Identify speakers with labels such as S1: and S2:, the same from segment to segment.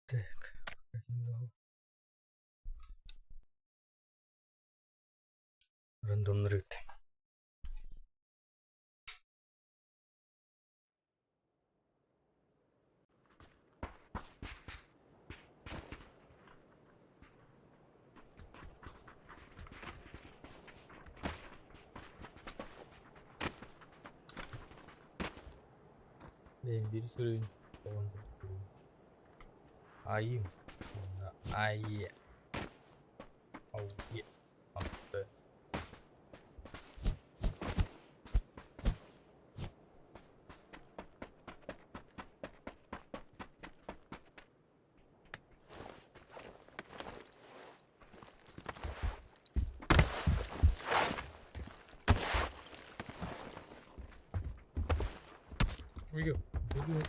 S1: Так, Рандомный рыт. Биир сүрүн Айым уонна Айе Ауе Алты Уйу, буду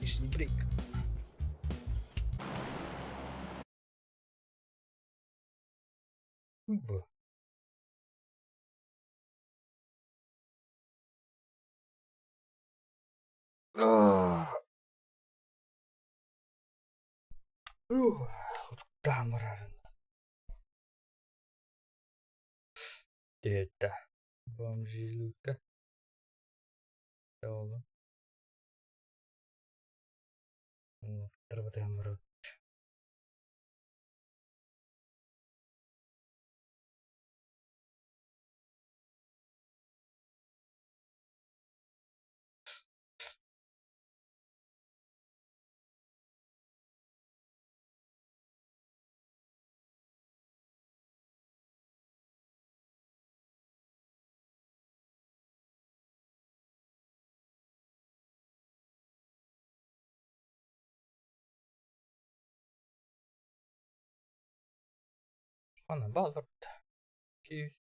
S1: Нижний брейк. Б. Утуктаан барарын. Это бомжилка. Оҕолор барабын. Ана балырт. 200.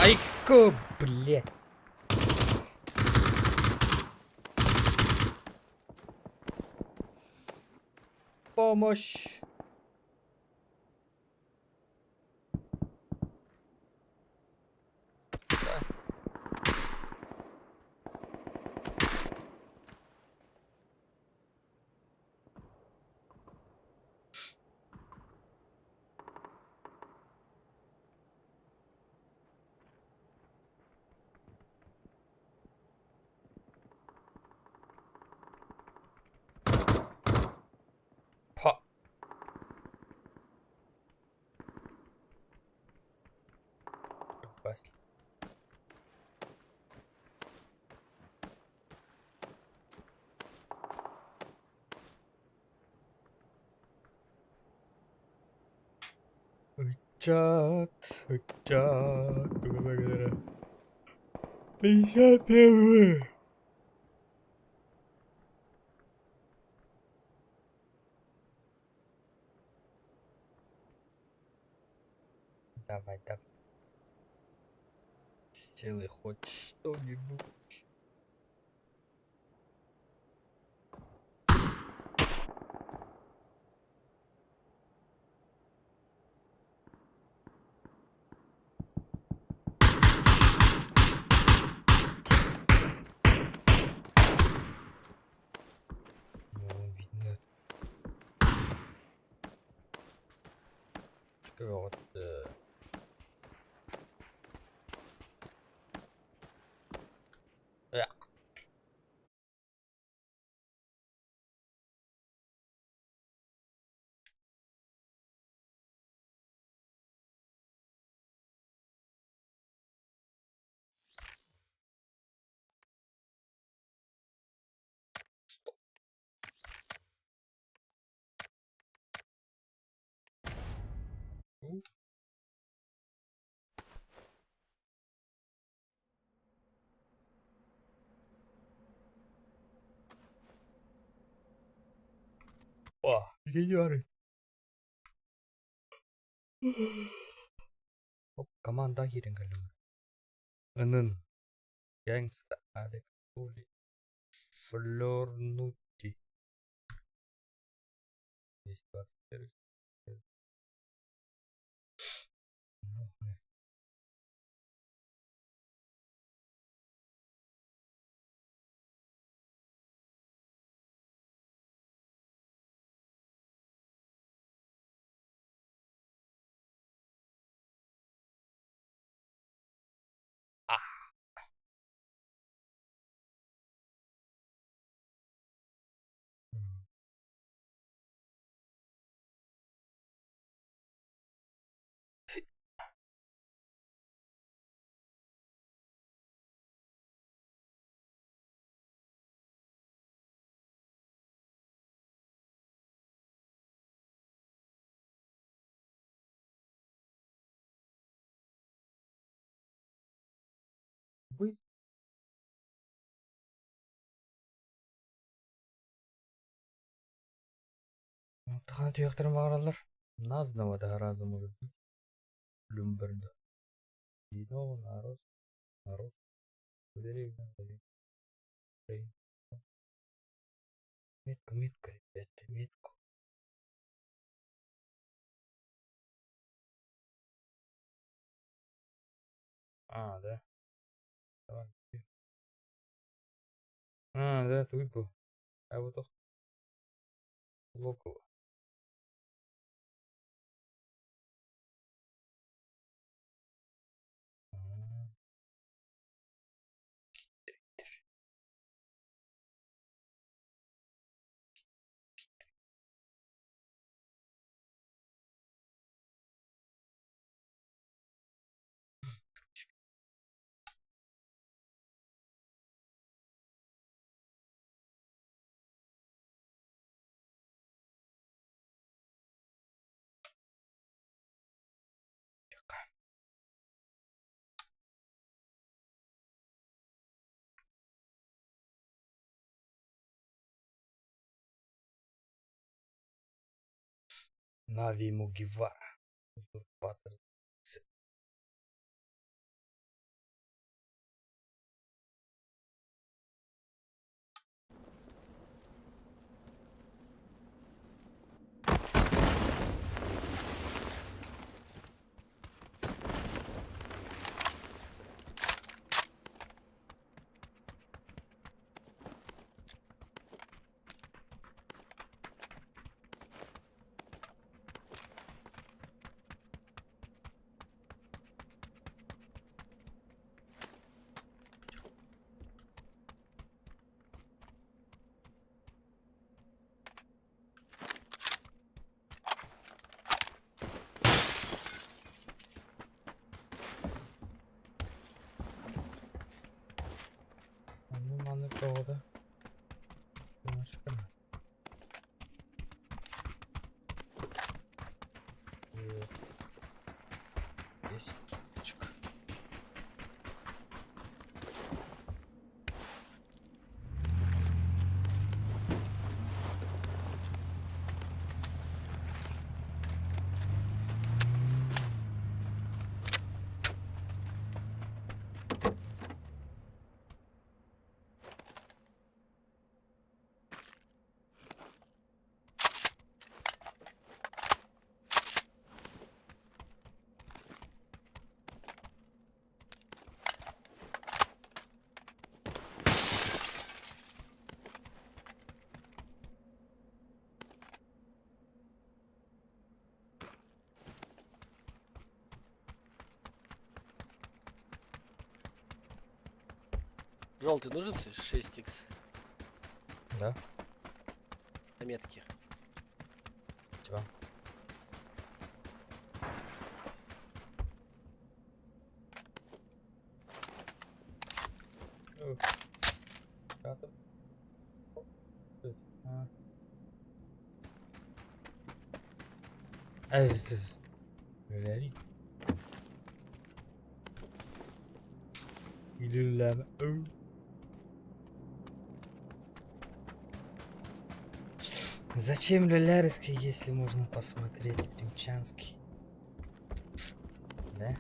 S1: Айка, блядь. Помощь. Ыччат, ыччат, тугу 51-й. Давай, давай. Сделай хоть что-нибудь. Ну, видно. Вот, Стоп. О, генеры. Команда киирэн кэллилэр. Ынын Gangsta Alex Тули Флорнути 221. Вы Тахана туйахтарын баҕараллар. Назнова да гораздо может быть. Блумберда. Ино, народ, народ. Метку, метку, ребята, метку. А, да. Давай. А, да, туйбу. А вот Локово. Нави Мугивара. Узурпатор.
S2: Желтый нужен 6х?
S1: Да.
S2: На метке.
S1: Типа. Зачем Лялярский, если можно посмотреть Стримчанский? Да?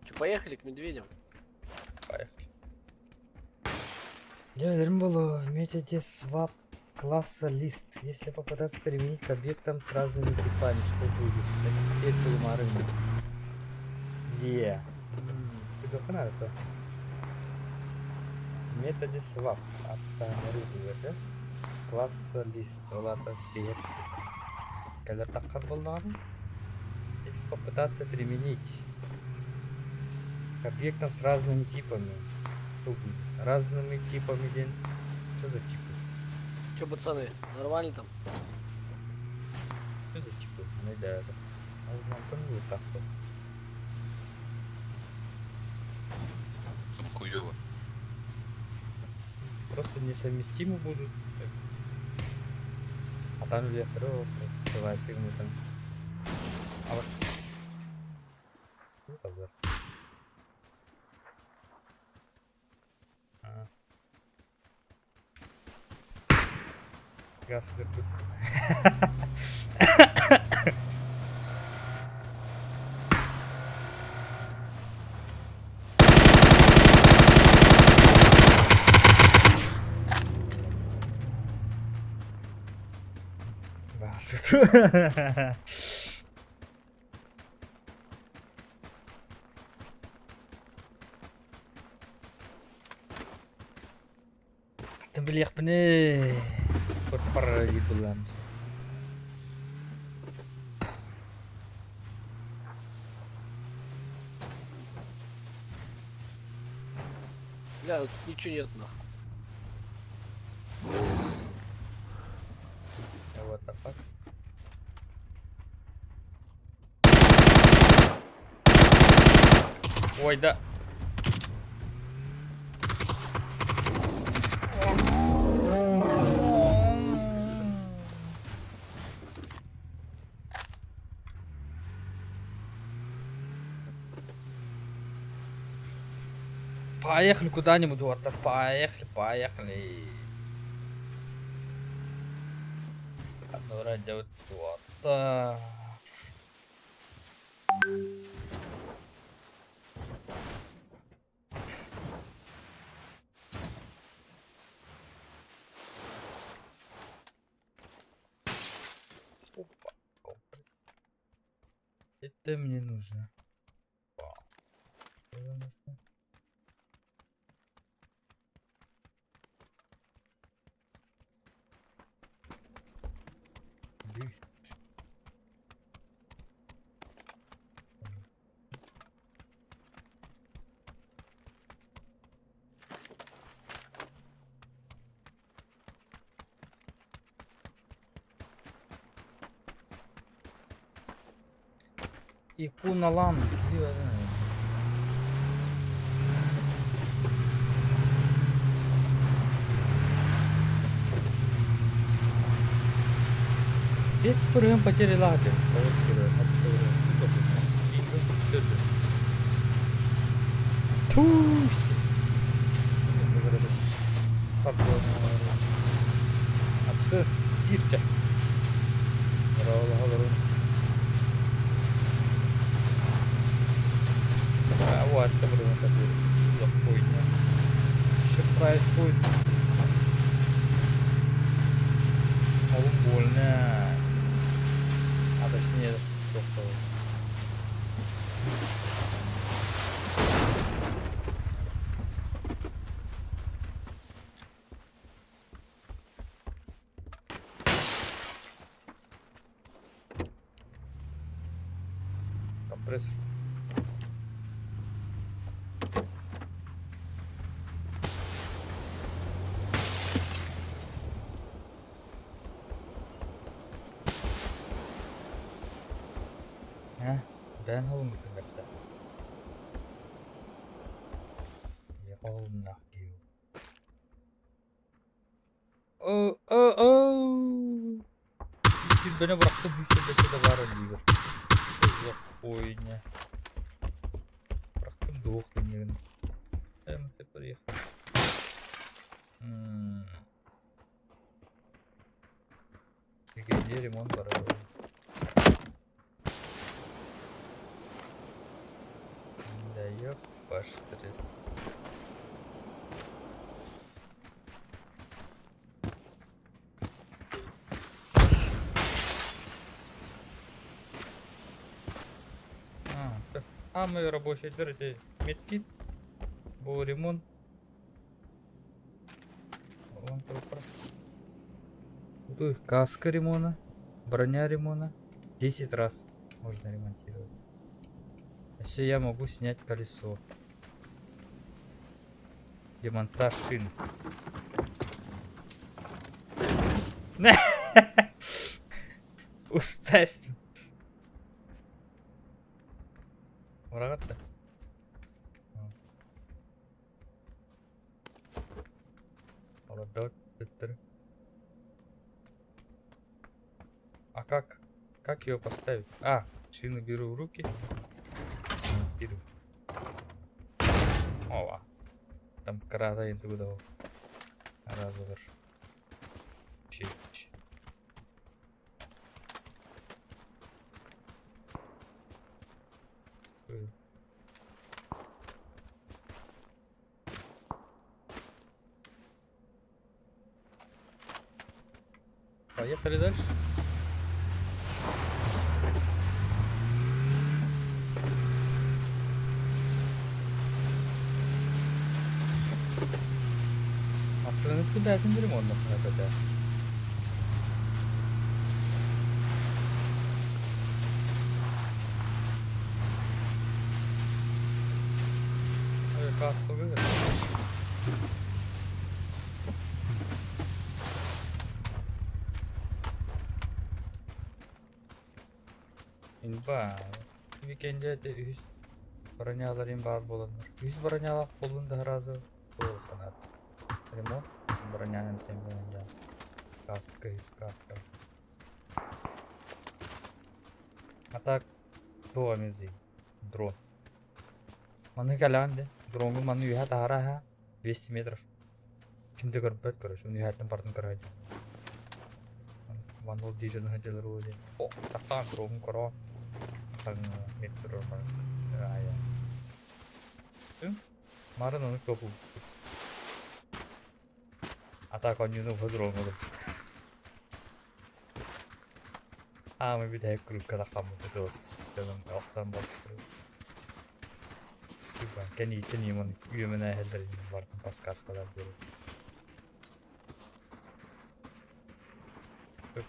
S2: Че, поехали к медведям?
S1: Поехали. Дядя было в методе swap класса list. Если попытаться применить к объектам с разными типами, что будет? Это Е. Это. В методе swap аттаныры класса list. Олата спеет. Когда так был Если попытаться применить к объектам с разными типами, что будет? Разными типами день. Что за типы?
S2: Че, пацаны, нормально там?
S1: Что за типы? Не да, это. А так вот.
S3: Там хуёво.
S1: Просто несовместимы будут. А там для второго просто ссылайся там. А вот. Ну, позор. А. Газ тут. Да, тут. Билиэхпини Пар диир
S2: Бля, тут ничего нет нахуй.
S1: What the fuck? Ой, да. Поехали куда-нибудь, вот, поехали, поехали. Одно вот. Опа. Это мне нужно. Опа. Это нужно. Дюсь. Икуналан. Без прям потери лады. Тусь. Апсы ирче. О, это время такое. За хуйня. Что происходит? Oğlum больно. А точнее, только. Компрессор. Heh, ben холуммутун О, о, о! Сүүрбэни бырахтым, сүүрбэсэ да баар диибэр. Хуйня. Бырахтым двух гиннигин. МТ приехал. Где ремонт барар. Да ёп, ваш стресс. А, так. А мы рабочий дверь, медкит, был ремонт. Вон Тут каска ремона, броня ремона. 10 раз можно ремонтировать. Еще я могу снять колесо. Демонтаж шин. Устасть. Ураҕатта. Олордо А как? Как ее поставить? А, шину беру в руки. Монтирую. Ова. Там крата туда. Разовер. Чич. Поехали дальше. Аслын себя ремонт это. Кассу Инба. Викенде де үс бронялар бар боланнар. Үс бронялар болун да разы. Ол канат. Ремонт бронянын тембенен Каска, үс каска. А так то амези. Дрон. Маны каланды. Дронгу маны юха тахара ха. 200 метров. Кимде көрбөт, короче. Уну юхаттан бардын көрөйдү. Вандол дижен хотел роди. О, тактан дрон коро. Тang метро ая. Марын оны көпу. А так он юну дрон олу. А мы бид хайк группа хаммы дос. Жаным охтан бар. Типа, кени тени мон үйөмөнө хелдер бардын подсказкалар берип.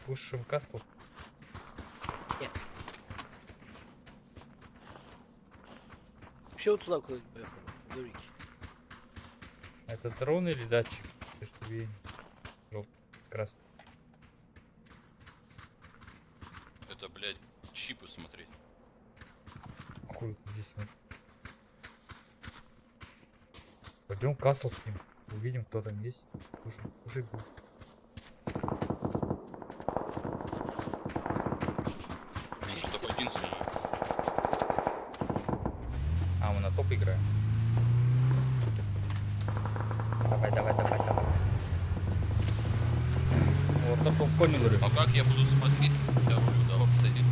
S1: Пушим касл.
S2: Нет. Вообще вот сюда куда-нибудь поехали. Дурики.
S1: Это дрон или датчик? Ты что видишь? Желтый, красный.
S3: Это, блядь, чипы смотреть.
S1: Хуй здесь вот. Пойдем касл с ним. Увидим, кто там есть. Кушай, кушай будет.
S3: Может, топ-1 занимает.
S1: А, мы на топ играем. Давай, давай, давай, давай. Вот на топ понял, говорю.
S3: А как я буду смотреть? Я рулю, да, стоит.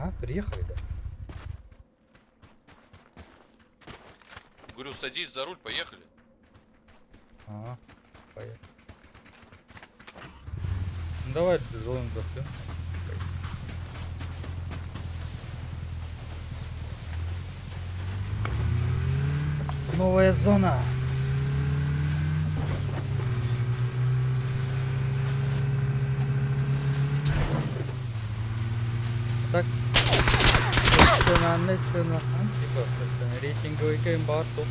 S1: А, приехали, да?
S3: Говорю, садись за руль, поехали.
S1: А, поехали. Ну давай зону закрыл. Новая зона. Так, профессиональный сына. Типа профессиональный рейтинговый кембар топ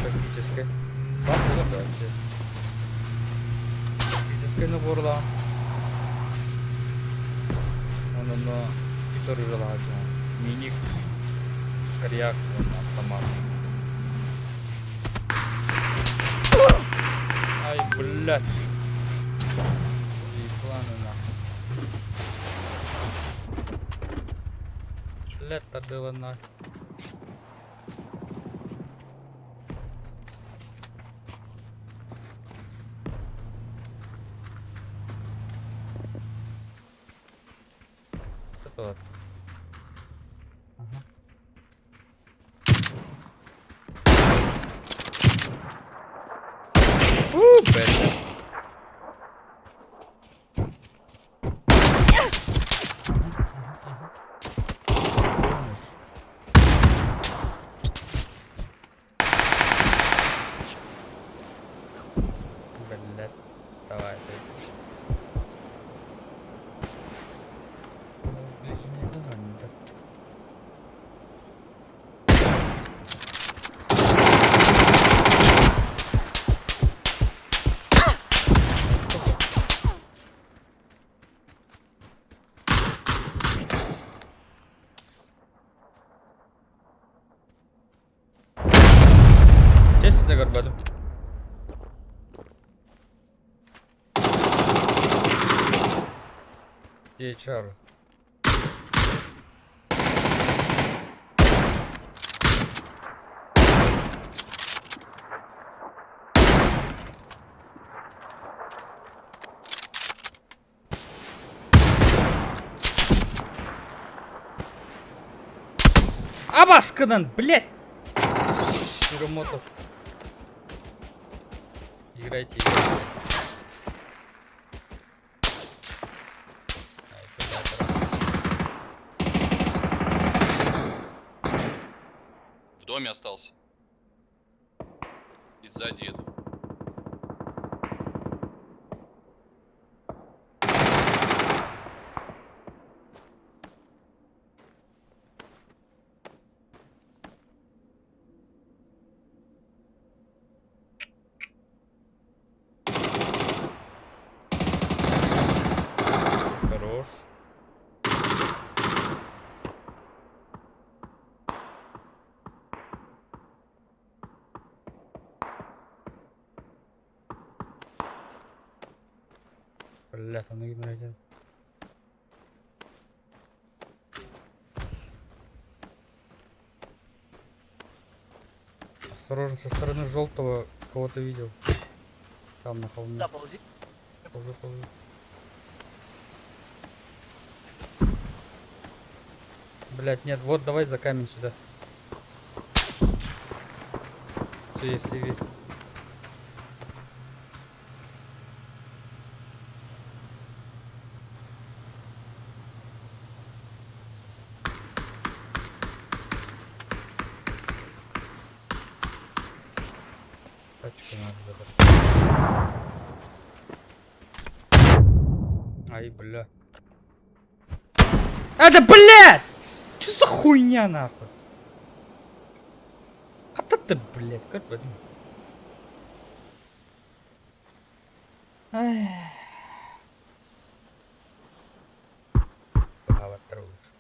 S1: практически. Бар было вообще. Практически наборла. Онно үс оружиялаах Миник, коряк уонна автомат. Ай, блядь. И планы нахуй. Блядь, было нахуй. Это вот. Ага. У, блядь. Ага. Помнишь? Блядь. Давай, ты. Ну, ближняя зона, не так. Честно көрбөтүм. DHR. Абаскынан, блядь! Широмотов. Играйте, играйте. Ай, блядь,
S3: В доме остался. И сзади еду.
S1: Хорош. Блядь, он играет. Осторожно, со стороны желтого кого-то видел. Там на холме.
S2: Да, ползи.
S1: Ползу, ползу. Блять, нет, вот давай за камень сюда. Все, есть CV. Тачку надо забрать. Ай, бля. Это, блядь! Что за хуйня, нахуй? А ты, блядь, как возьми. Ай. Баҕалаттар лучше.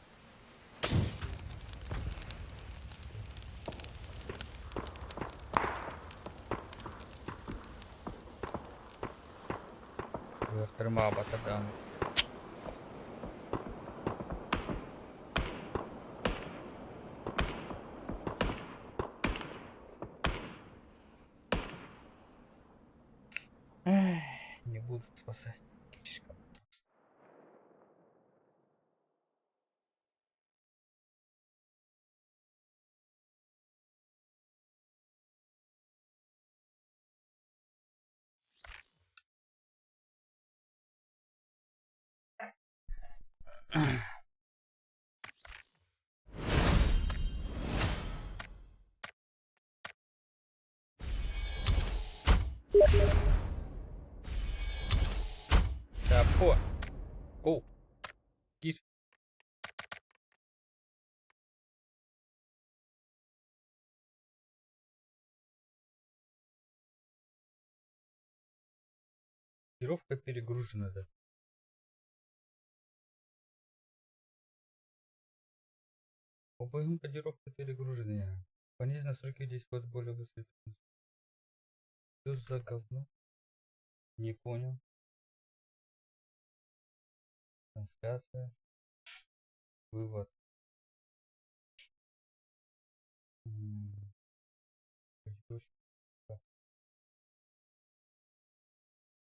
S1: Ыахтарым баҕабаттар даҕаны. Эх, не будут спасать. Слишком. По. Go. Киир. Монтировка перегружена, да. Обоим кодировка перегружена. Понизь настройки здесь вот более быстрый. Что за говно? Не понял. Трансляция. Вывод. М,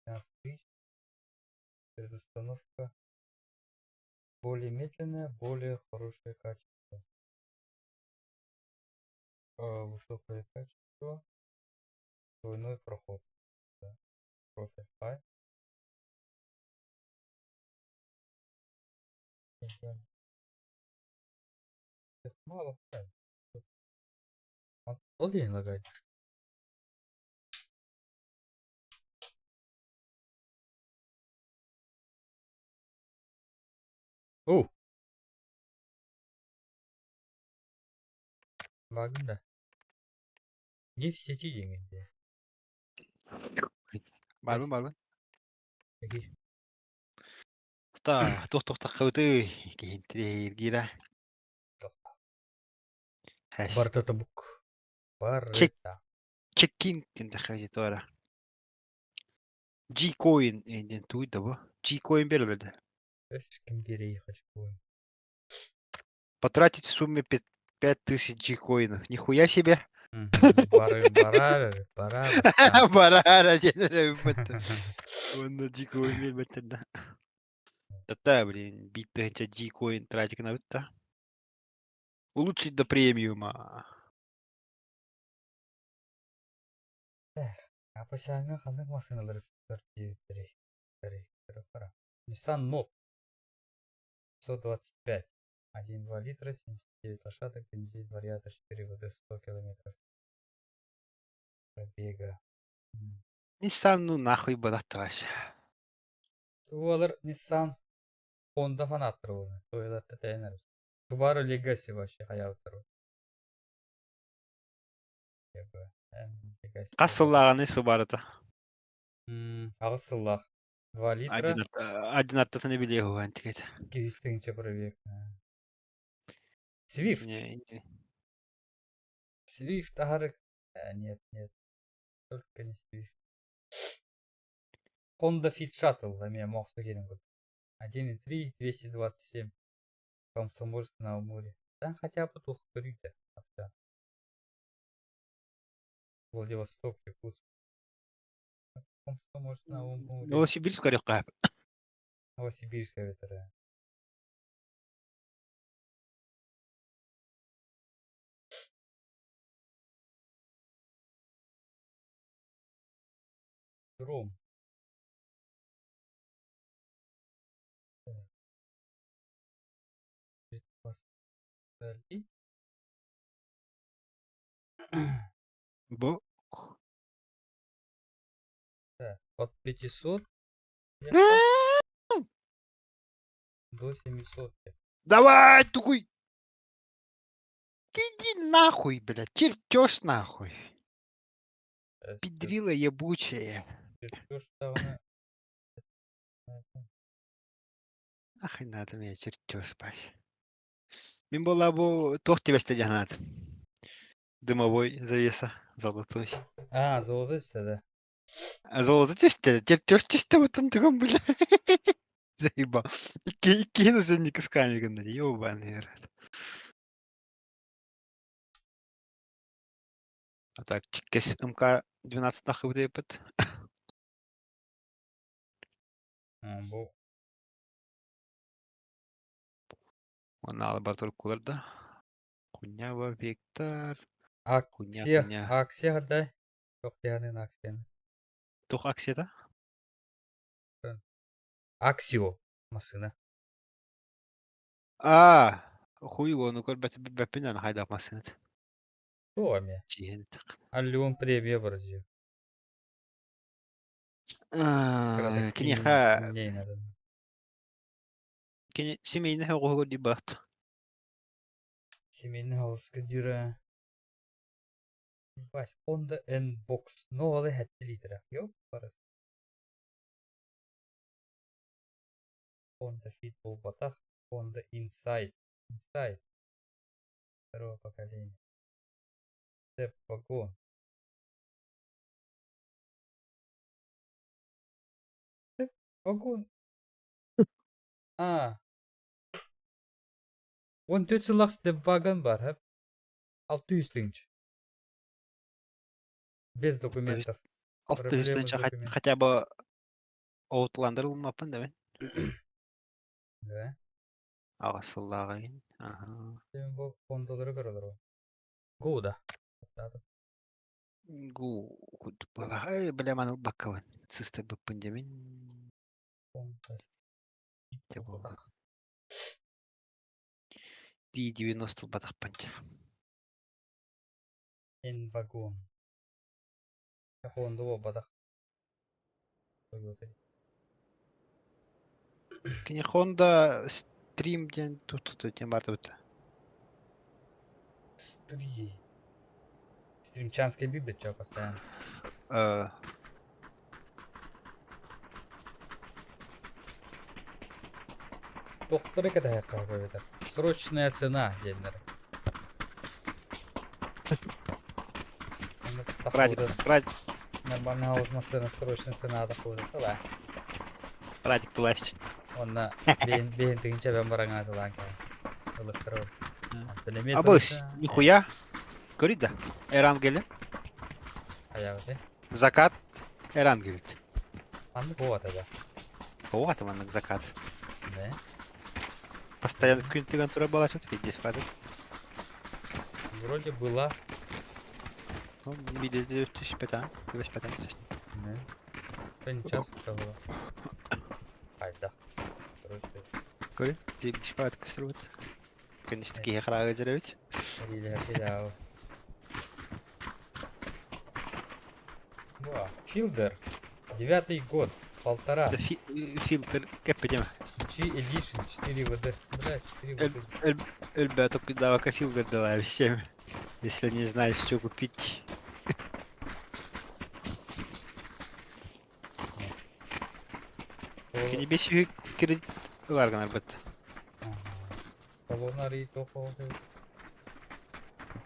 S1: 15 тысяч. Предустановка. Более медленная, более хорошее качество. Высокое качество. Двойной проход. Да. Профиль high. Мало. Ол диэн лагает. О! Лагын да. Не в сети диэҥин
S2: Баарбын, баарбын.
S1: Эги.
S2: Та, туох туохтаххыбытый, киһинтириэһиргиирэ.
S1: Барыта тобук. Барыта.
S2: Чеккин диэн туора. G-Coin диэн тугуй да бу? G-Coin берилэрде.
S1: Өс ким биэрэй хочу.
S2: Потратить в сумме 5000 G-коинов. Нихуя себе.
S1: Бары барар, барар.
S2: Барара диэн Уонна G-Coin биэрбэттэр да. Та блин, биир тыһыынча G-Coin тратик гынабыт да. Улучшить до премиума.
S1: Апасааҥҥа ханнык массыыналары диэбиттэрий? Nissan Note 525. 1,2 литра, 79 лошадок, бензин, вариатор 4 ВД, 100 километров пробега.
S2: Nissan ну нахуй балаттаҕас.
S1: Туолар Nissan Honda фанаттар буолар. Toyota тэйэнэр. Subaru Legacy вообще хайаабыттар.
S2: Хас сыллааҕыный Subaru-та?
S1: Аҕыс сыллаах. 2 литра.
S2: Один аттатыны билиэ уһуан тикет.
S1: 200 тыһыынча пробег. Swift. Swift аһары... Нет, нет. Только не Swift. Honda Fit Shuttle эмиэ мохсу киирэн курдук. 1,3, 227. Комсомольск на Амуре. Там хотя бы туох көрүүтэ. Владивосток, Якутск. Комсомольск на Амуре.
S2: Новосибирск көрүөххэ.
S1: Новосибирск эбэтэр. Дром.
S2: Бу
S1: От 500 до 700.
S2: Давай, тугуй! Иди нахуй, блядь, чертеж нахуй. Педрила ебучая.
S1: Чертеж даҕаны
S2: Нахуй надо мне чертеж, Паш. Мин буолла бу туох тибэстэ дьаһанаат. Дымовой завеса золотой.
S1: А, золотой да.
S2: А золото түстэ, чертеж түстэ оттон тугум бля. Заебал. Иккиһин уже не кусками гыннар, ебаный рот. А так, чиккес МК-12 нахуй
S1: Бу
S2: Онна бар туркулар да. Хуйня Виктор. Хуйня,
S1: акция,
S2: хуйня.
S1: акция да. Туох акцияны.
S2: Туох акцията?
S1: Аксио массыына.
S2: Аа, хуй ону көрбөт билбэппин аны хайдах массыынат.
S1: Туох эмиэ?
S2: Дьиэн
S1: Аллион премия бразил.
S2: Киниэхэ кини семейный оҕуһугар дии баат.
S1: Семейный оҕуска диирэ. Вась, Honda N-Box новый 7 литра. Ёп, парас. Honda Fit буолбатах, Honda Insight. Insight. Второго поколения. Step вагон. Step вагон. А. 14 сыллаах Step Wagon бар, хэп. 600 тыһыынча. Без документов.
S2: 600 тыһыынча хотя бы Outlander ылыммаппын да мин.
S1: Да.
S2: Аҕыс сыллааҕы иһин. Аха.
S1: Бу фондалары көрөлөр. Года.
S2: Гу курдук буолла. Эй, бля, маны ылбаккабын. Сыстарбыппын дэмин. Дьэ буолла. P90 ылбатахпын дьэ.
S1: Эн вагон. Фонда буолбатах.
S2: Кини Honda Stream диэн тут диэн бардыбыт.
S1: Стрим. Стримчанский бит да постоянно. Тохторы кэтэһиэххэ Срочная цена диэннэр.
S2: Радик, Радик.
S1: Нормально машина срочная цена таххыбыт да.
S2: Радик тулааччы.
S1: Онно бэйэн тыгынча бэн бараҥа тылаан кэлэн. Ылыктырабын.
S2: Абыс, нихуя. Көрүй да. Эрангеле.
S1: Хайабыты.
S2: Закат Эрангелит.
S1: Ханнык буолата да?
S2: Оҕата маннык закат.
S1: Да.
S2: Постоянно күн тыган турар буолааччыт пиздец падает.
S1: Вроде была.
S2: Ну, видели 2005, 2005,
S1: Да. Это не часто было. Хайда. Короче.
S2: Көрү, дьиэ баат көстөрбүт. Конечно, киһи хараҕа дьэрэбит.
S1: Филдер. Девятый год. Полтора.
S2: Фильтр кэппитим.
S1: G Edition 4 ВД. Бля, 4 ВД.
S2: Өлбө только фильтр дала всем. Если не знаешь, что купить. Кини бес үһү кредит ылар гынарбыт.
S1: Салон арый тоқо.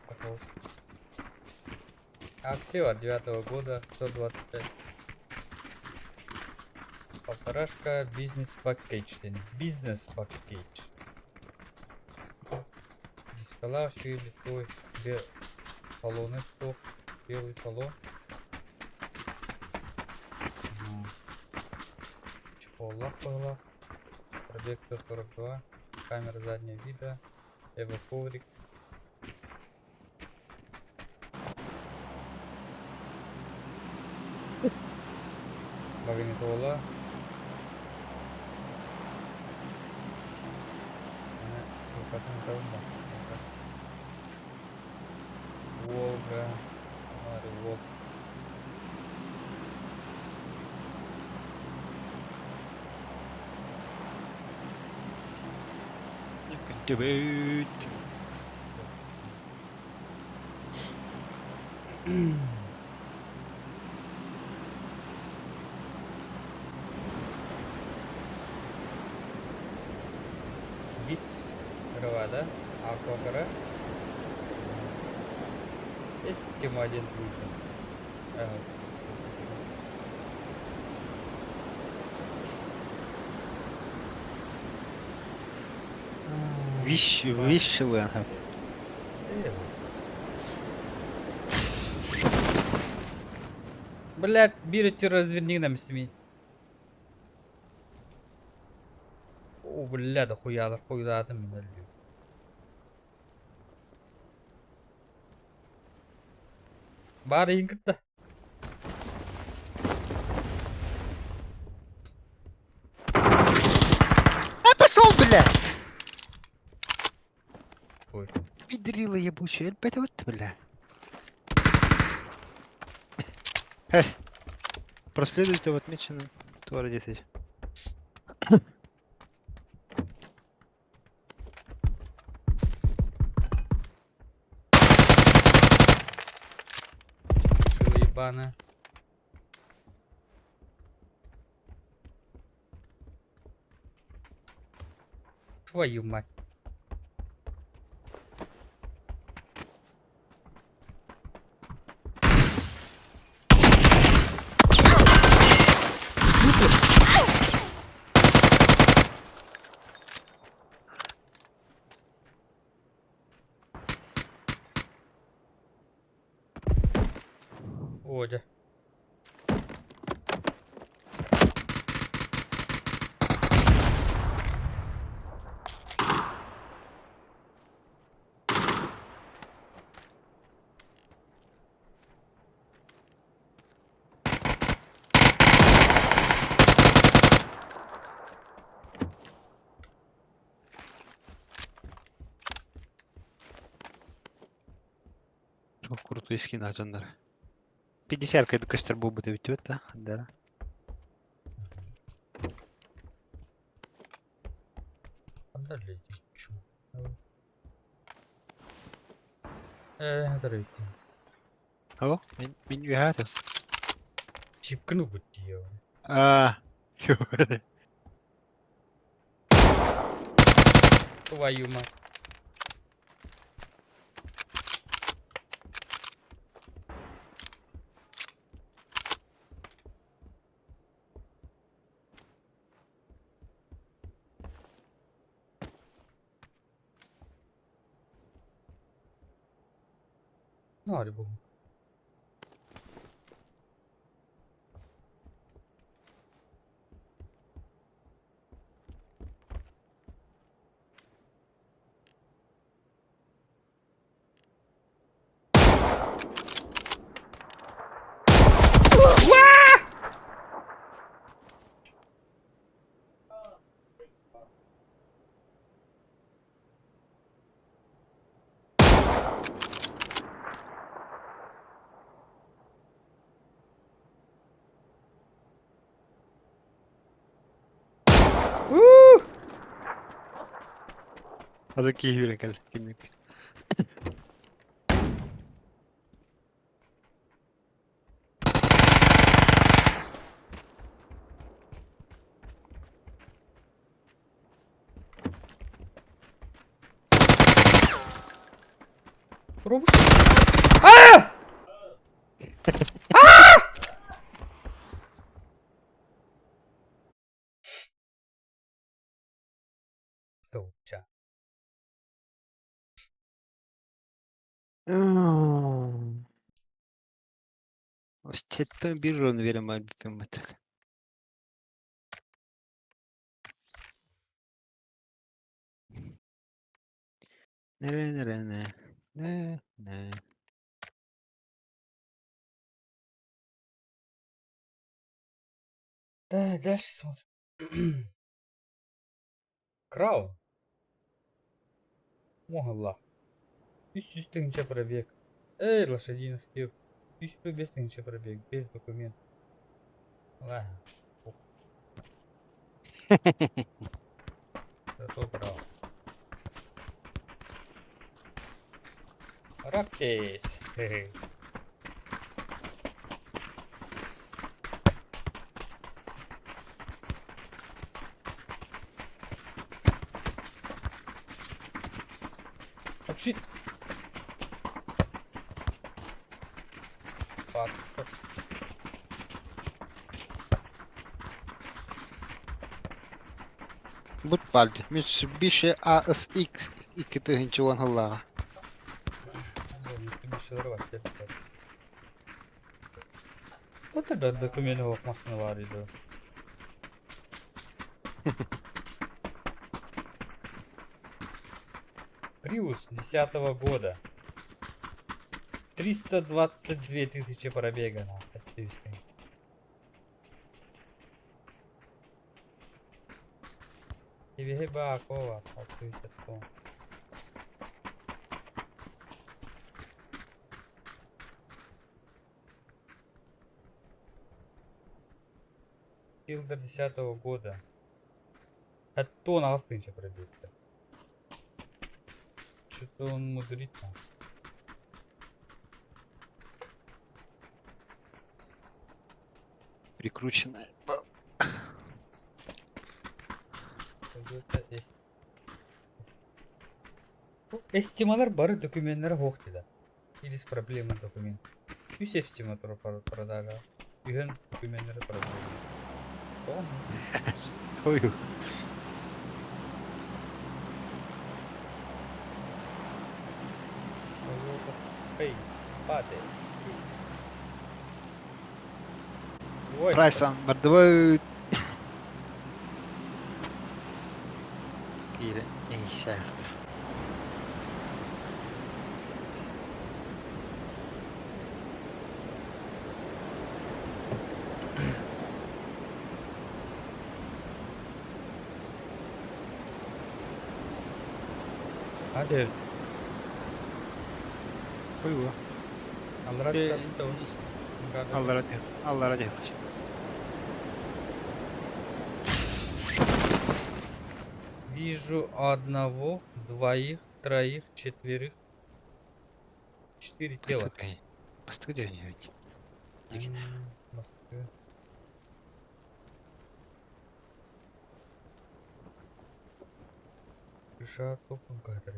S1: Пожалуйста. Аксио от девятого года 125. Полторашка business package. Business package. Дискалаах үчүгэй салоны суох белый салон. Чехоллаах быһыылаах. Пробег 142. Камера заднего вида. Эво коврик. Магнитола. Волга. Волга.
S2: Күндүбүт.
S1: Виц да? Аквагара. Есть тема один будет.
S2: Виш, виш ылыан.
S1: Блять, биир разверни на местами. О, бля, да хуя, хуй да, там меня Баар иһин кытта.
S2: А пошел, бля! Горилла ебучая, опять вот, бля. Эс. Проследуйте в отмеченном городе 10.
S1: Шило ебаное. Твою мать. Одя.
S2: Çok крутой скин Аджандар. 50 кайды көстөр бу деп өтөт да. Да.
S1: Подожди, чё? Подожди.
S2: О, мен мен үйәтө.
S1: Чипкну бутиё.
S2: А.
S1: Твою мать. Ну, богу.
S2: Азы кийбирен кел кимник.
S1: Пробуй. А! А! Туча.
S2: Остеттен bir rol verem bir metal. Nere nere ne? Ne ne?
S1: Да, дальше смотрим. Краун. Могла. 300 тысяч пробег. Эй, лошадиных сил. 1005 тысяч пробег, без документов. Ладно. Зато брал. Рактейс. Хе-хе. Вообще. Пас.
S2: Бут балды. Mitsubishi ASX 2010 хыллаҕа.
S1: Mitsubishi var Вот это документы масына бар иди. Приус 10 года. 322 тысячи пробега. На. Кова, Филдер 10-го года. 78 тысяч пробито. Что-то он мудрит там.
S2: Прикрученная.
S1: Toyota S. Эстималар бары документтара суох дида. Или с проблемой документ. Үс эстима продажа. Үһүн документтара проблема. Тоҕо?
S2: Ой.
S1: Toyota Space. Падает. Ой,
S2: Прайсан бардыбыт. Киирэн эйсээхтэр.
S1: Hadi.
S2: Ой,
S1: Аллара
S2: Э,
S1: түстэ.
S2: Аллара диэх, аллара диэх.
S1: Вижу одного, двоих, троих, четверых. Четыре тела.
S2: Постреляй. Постреляй. Дигин.
S1: Москвы. Крыша топом какая-то.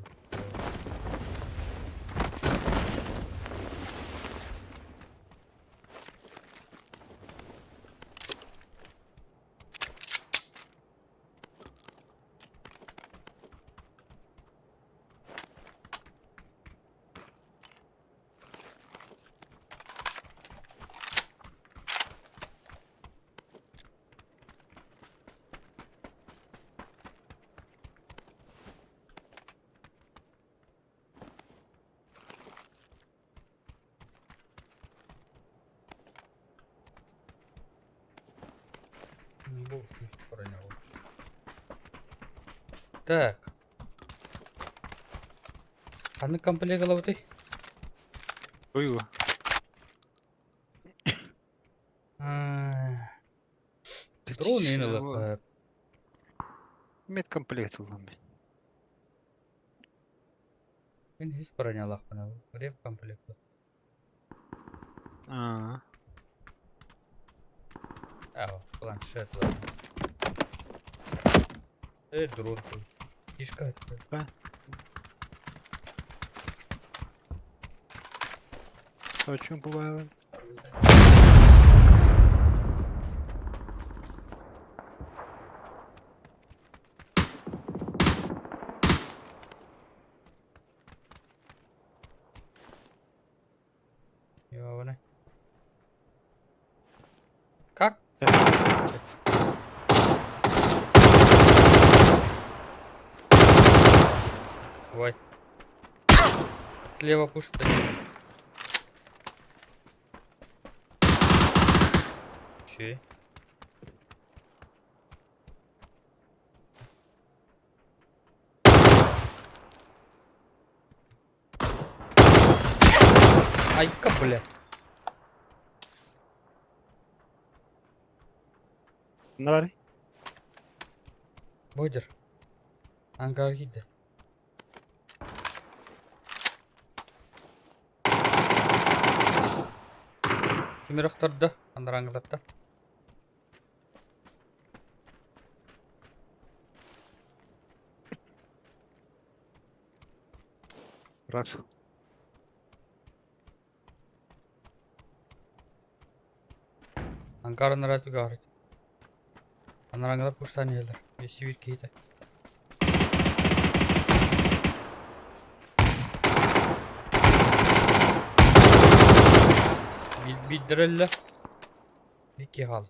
S1: Не пронял. Так. Ханнык комплект ылабытый?
S2: Ой,
S1: Дрон энэ.
S2: Медкомплект ыллым.
S1: Мин үс бронялаахпын. Реп комплект.
S2: Аа.
S1: А, планшет ладно. Дрон. Фишка.
S2: О чем бывало?
S1: Ёбаный. Как? Ой. Слева пушит один. Чей? Айка, бля.
S2: Нар.
S1: Бодер. Ангар киирдэ. Ким охтордо, анарааҥҥылартан.
S2: Раз.
S1: Ангар анараа түгэҕэр. Анарааҥҥылар пуштаан иһэллэр. Өссө киһитэ. Биирдэрэ өллө. Икки хаалла.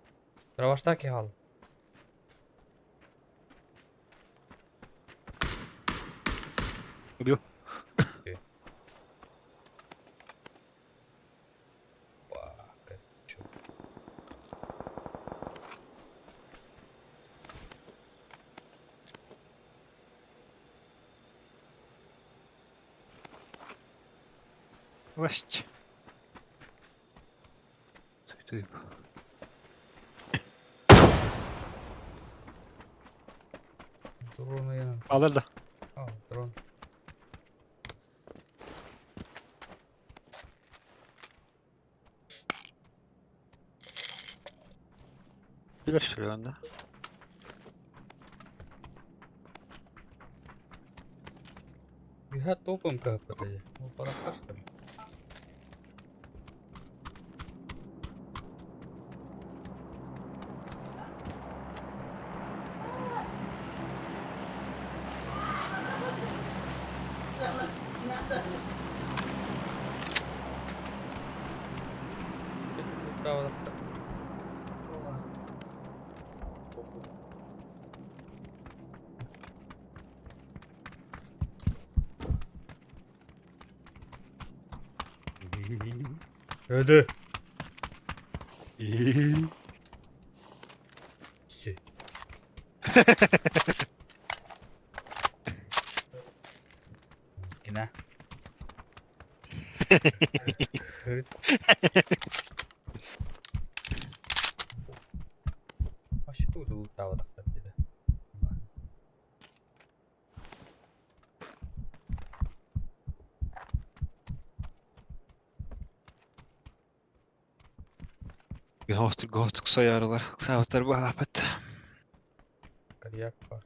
S1: Дробаштаах киһи хаалла.
S2: Убил.
S1: Па, чё?
S2: Власть. Ты.
S1: Дрон ыйанан.
S2: Алар да.
S1: А, дрон.
S2: Билэр сүрүөн да.
S1: Үһэ топом кыһаппыта дии. Ол барахтар что ли? Öldü. Си. Кина. Вообще тут
S2: Гостук сайарылар. Сабаттар бағапат.
S1: Карьяк бар.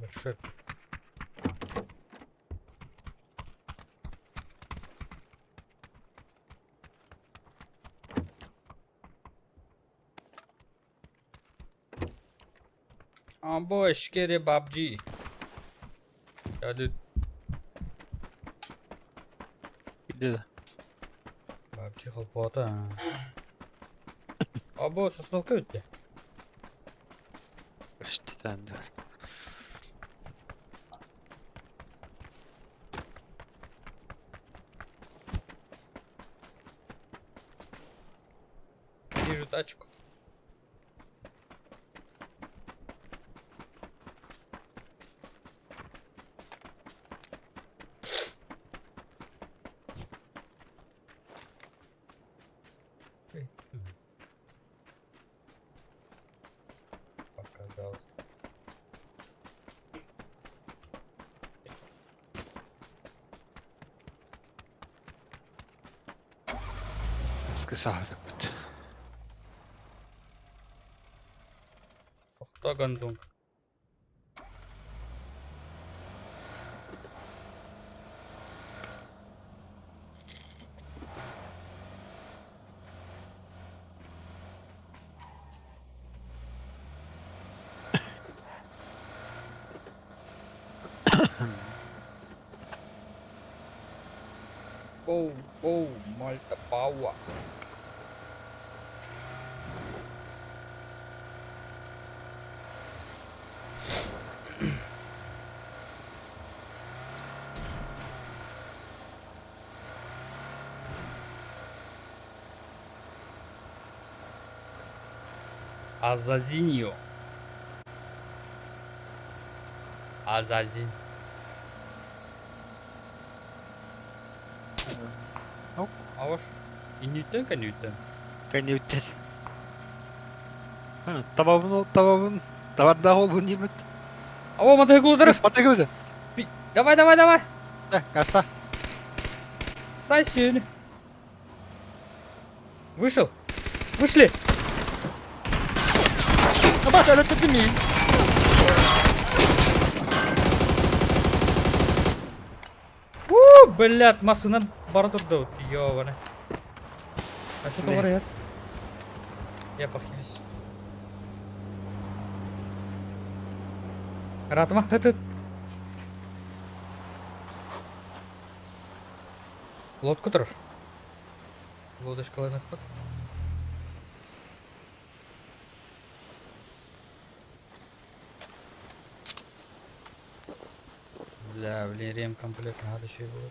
S1: Большой. Амбо эшкере бабджи. Hadi
S2: Билде.
S1: бабджи холпота. Або сосновка өтте.
S2: Işte sen de.
S1: Вижу тачку. Эй, Показалось.
S2: Eski sağlık.
S1: Охта гандон. Go, go, Malta Power. Азазиньо. Азазин.
S2: Оп.
S1: Аваш. Иннүттэн кэнниттэн.
S2: Кэнниттэн. Табабын табабын. Табардаах ол диирбит.
S1: Аба мотоциклдары.
S2: Мотоцикл.
S1: Давай, давай, давай.
S2: Да, каста.
S1: Сосюнь. Вышел. Вышли.
S2: Абас, это мин.
S1: У, блядь, массына бара турда. Ёбаный. А что
S2: Не.
S1: говорят? Я похилюсь. Ратма, это. Лодка турар. Лодочкаланыахпыт. Бля, блин, ремкомплект надо еще и было.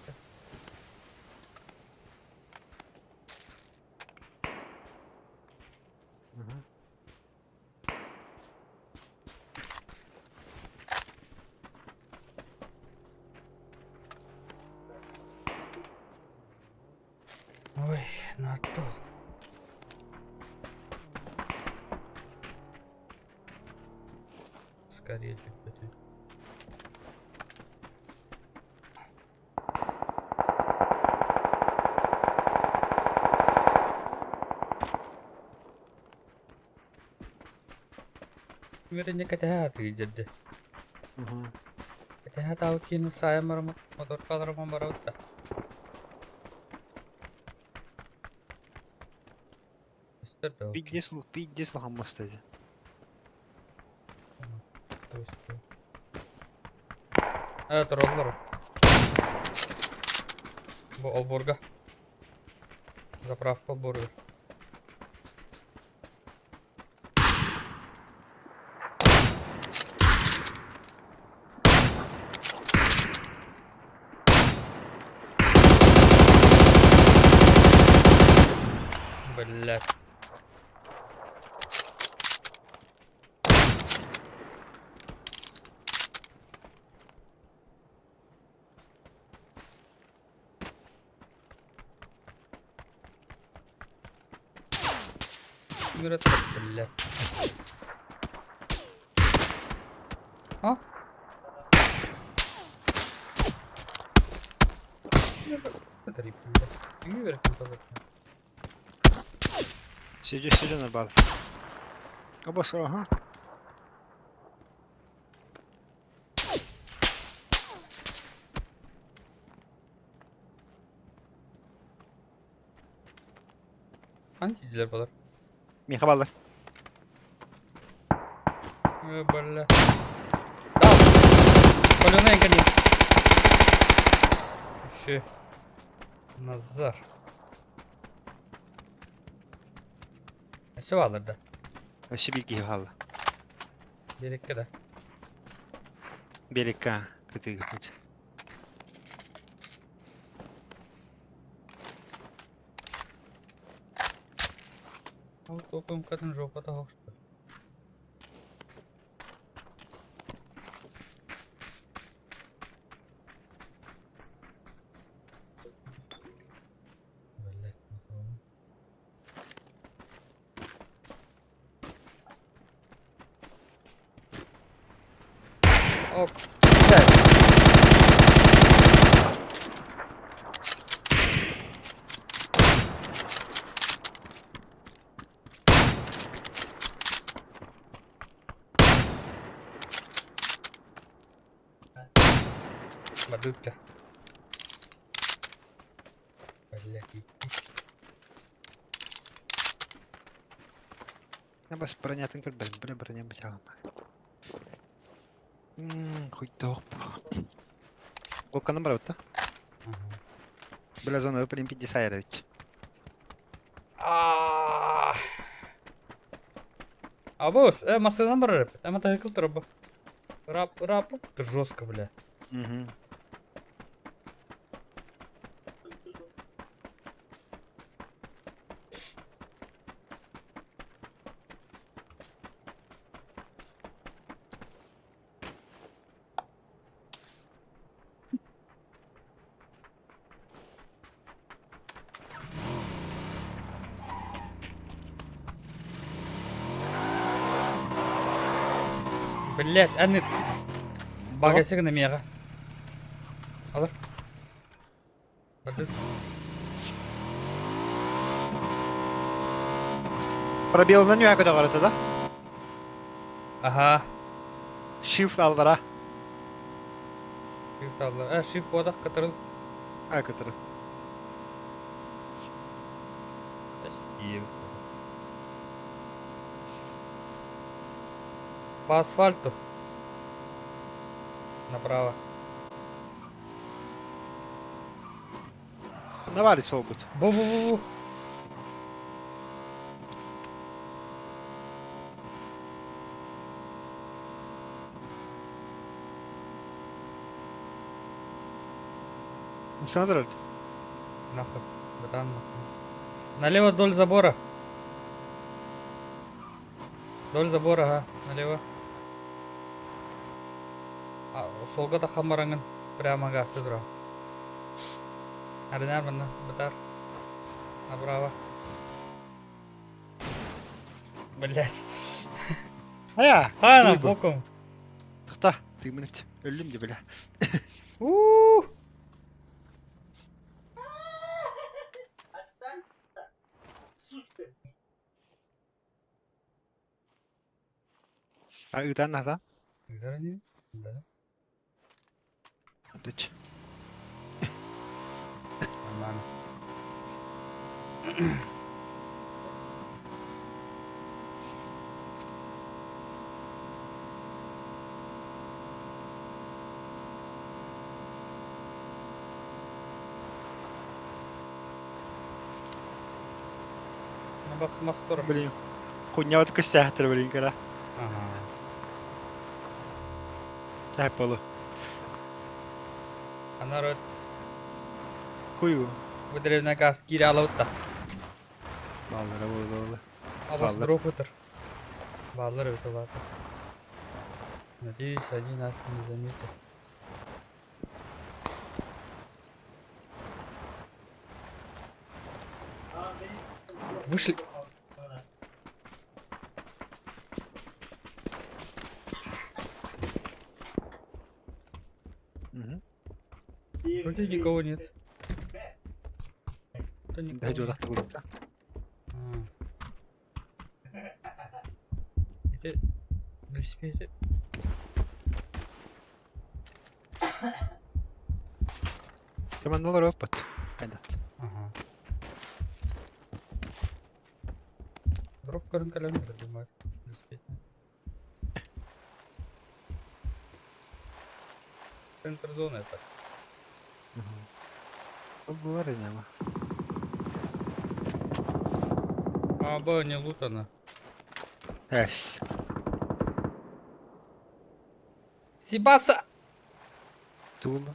S1: Ой, на то. Скорее, блядь. Үөрэнэ кэтэһэ сатыы дьэрдэ. Кэтэһэ сатаабыт киһини саайан бараммыт, моторкаларынан барабыт да. Көстөр да ол киһи.
S2: Пиздец, пиздец лохаммаста дии.
S1: Ээ, тураллар. Бу олбуорга. Заправка олбуоругар. Блядь. Блядь. А?
S2: Сидя, сидя на бар. Обошел, ага.
S1: Ханна балар?
S2: Миэхэ бааллар.
S1: Э, бля. Да. Полюнай гони. Еще. Назар. Өссө бааллар да.
S2: Өссө биир киһи хаалла.
S1: Биэрэккэ да.
S2: Биэрэккэ кытыыгытыч.
S1: Ол топумкатын жопата хоқсты. Блять, Ок. Бадытка. Блять.
S2: Бас бронятын көрбөтүм, бля броня бля. Хоть топ. Луканы барабыт да? Бля зона блин 50 ведь.
S1: Абус, массыынан барар эппит. Ама таһыкыл турар Рап, рап, жестко, бля.
S2: Угу.
S1: Блять, анит. Багасыгына мега. Алыр.
S2: Пробелынан үһэ көтөҕөрөтө да?
S1: Ага.
S2: Shift аллара.
S1: Shift аллара. Shift бодақ кытырыл.
S2: А, кытырыл.
S1: Спасибо. По асфальту. Направо.
S2: Навали суолбут.
S1: Бу-бу-бу-бу.
S2: Смотри.
S1: Нахуй. Братан, нахуй. Налево вдоль забора. Вдоль забора, ага. Налево. А, суолга таххан бараҥҥын прямо гаасты тура. Арынаар манна, бытаар. Направо. Блять.
S2: Хайа!
S1: Хана,
S2: Туй бу.
S1: боком.
S2: Тохто, тыыммын Өллүм дии бля.
S1: У-у-у.
S2: А ыытан наһаа.
S1: Верни. Да.
S2: Дыч.
S1: Нормально. Ну, бас мастор.
S2: Блин. Хуйня вот костяхтар, блин, кара.
S1: Ага.
S2: Дай полу.
S1: А народ,
S2: Хую.
S1: бу древняя газ кире алабытта.
S2: Баллара буолла.
S1: Абас
S2: Баллар.
S1: дропытыр. Баллар эбит улаата. Надеюсь, они нас не заметят. Вышли.
S2: Мгм.
S1: Вроде никого нет. Да никого
S2: Дай
S1: нет.
S2: дурак такой.
S1: А. Ити билсипиэти
S2: Командалар опыт. Айда.
S1: Ага. Дроп көрөн кэлэн думаю, билсипиэти. Центр зоны это.
S2: Булар иняма.
S1: А, б, не лутано.
S2: Эс.
S1: Сибаса!
S2: Тула.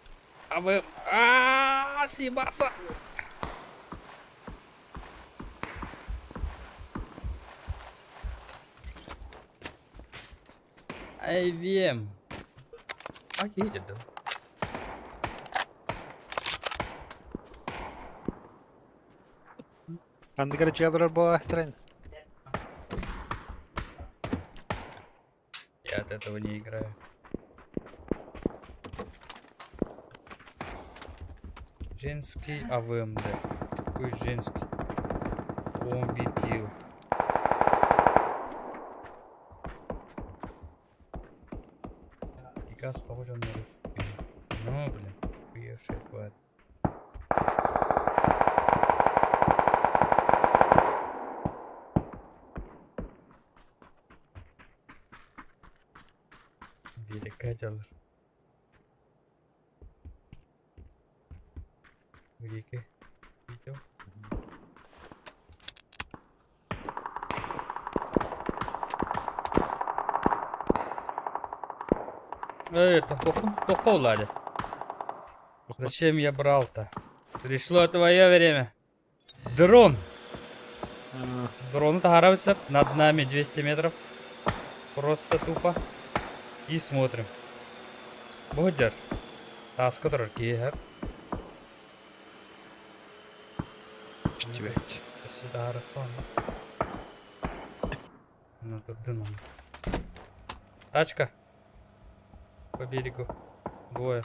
S1: А вы... А, Сибаса! IBM. А едет, да?
S2: Андыгар дьиэлэр буолаахтарын.
S1: Я от этого не играю. Женский АВМД. Какой женский? Бомби килл. И газ похож на ростки. Ну, блин, охуевшая тварь. Велика дьалар. Великий. Видео. Эй, это плохо улади. Зачем я брал-то? Пришло твое время. Дрон. Дрон таһаарабыт над нами 200 метров. Просто тупо. И смотрим. Бодер. Тас, который киһи.
S2: Чтибэт.
S1: Сюда Ну тут дымом. Тачка. По берегу. Двое.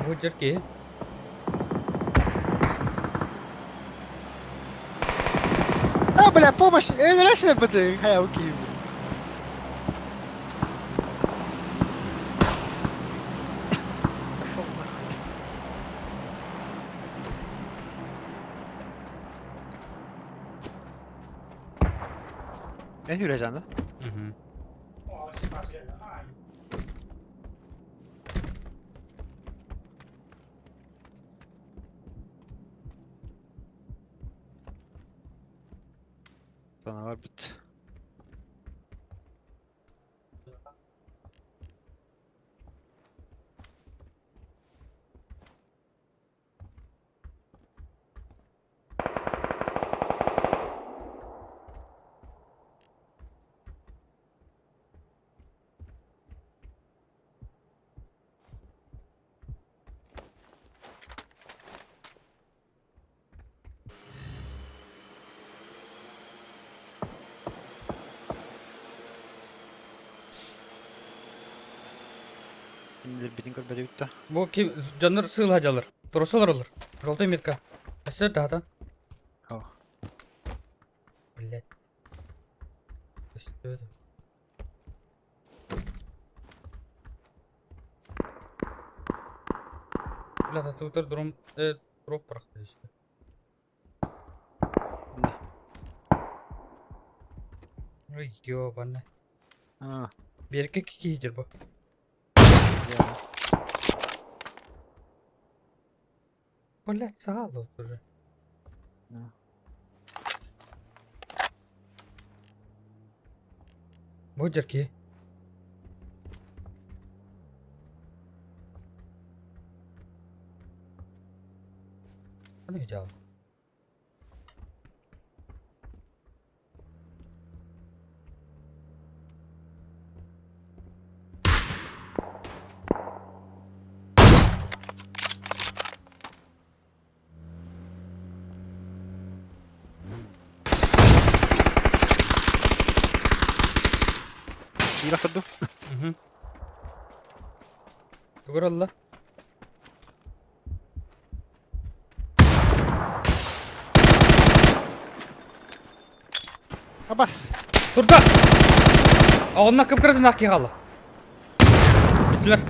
S1: Бу киһи.
S2: А, бля, помощь! Эй, нравится быты, хайа, окей. Эн үрэ да?
S1: Угу.
S2: Canavar bitti. Кинилэр көрбөтүбүт да.
S1: Бу ким дьоннор сыылһа дьаллар. Турусалар олор. Желтый метка. Өссө даһатан.
S2: О.
S1: Блять. Өстө. Бля, татуутар дром дроп бырахта işte. Ой, ёбана.
S2: А,
S1: Берке кикидер бу. Блять, саало уже.
S2: Да.
S1: Бу дерки. Аны видел.
S2: Биир охторду.
S1: Угу. Тугуралла.
S2: Абас.
S1: Турда! Онна кып-кыратын ақ қала. Биттилер.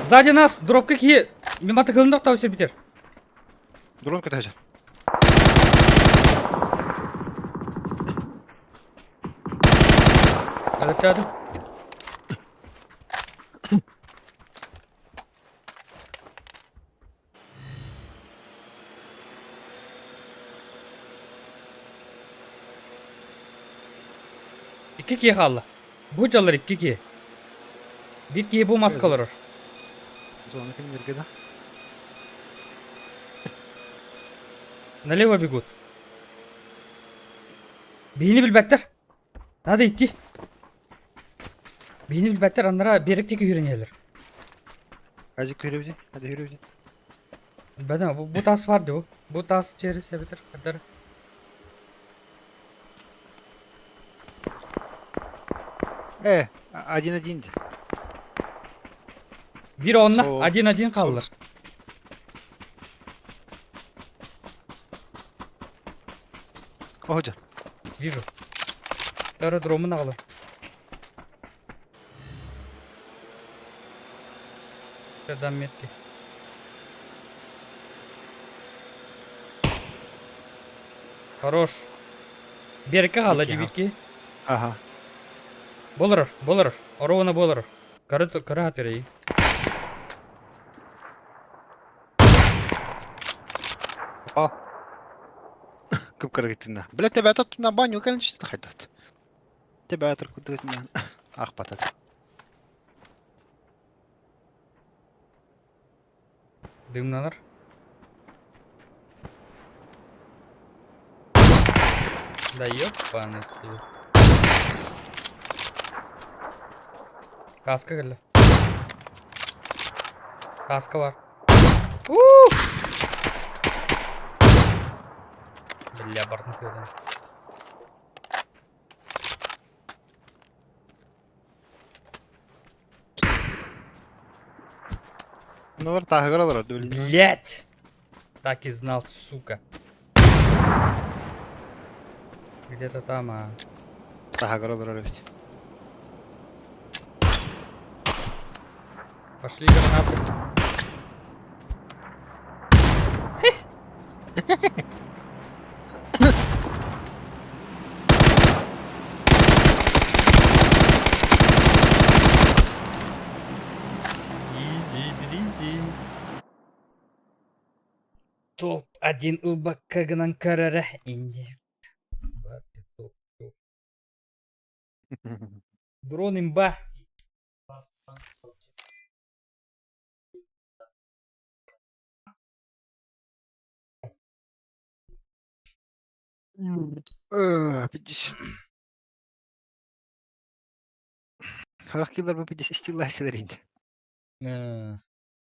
S1: Сзади нас дропка ки миматы кылындақ тау битер.
S2: Дрон көтәжі.
S1: Әлектәдім. İki ki kaldı. Bu çalır iki ki. Bir ki bu maskalar.
S2: Зона кинилерге да.
S1: Налево бегут. Бейni билбәттер. Надо идти. Бейni билбәттер, аннара беректеки үйренелер.
S2: Hadi көрөбүн. Hadi көрөбүн.
S1: Бәдем, бу тас бар ду. Бу тас через себетер кадар.
S2: Один-один.
S1: Bir onla,
S2: Сол.
S1: один-один қалдылар.
S2: Ожа.
S1: Вижу. Аэродромын ағалы. Дам метки. Хорош. Берке қала
S2: Битки,
S1: дебитки.
S2: Ага.
S1: Болыр, болыр. Оровына болыр. Кары кары хатерей.
S2: Ал. Көп кірі кеттің. Біле тебе атат на баню кәлін хайдат. Тебе атыр күдігітінен. Ақ батат.
S1: Дымнаныр. Да ёпаны себе. Каска келді. Каска бар. Ух! Бля, бардын сыйдан.
S2: Мыналар тағы алар, блин.
S1: Блять! Так и знал, сука. Где-то там, а.
S2: Тағы алар ведь.
S1: Пошли гранаты. Топ-1 ылбакка гынан көрөрө инди. Дрон имба.
S2: 50. Сорох килларбын 50 стиллааччылар инде.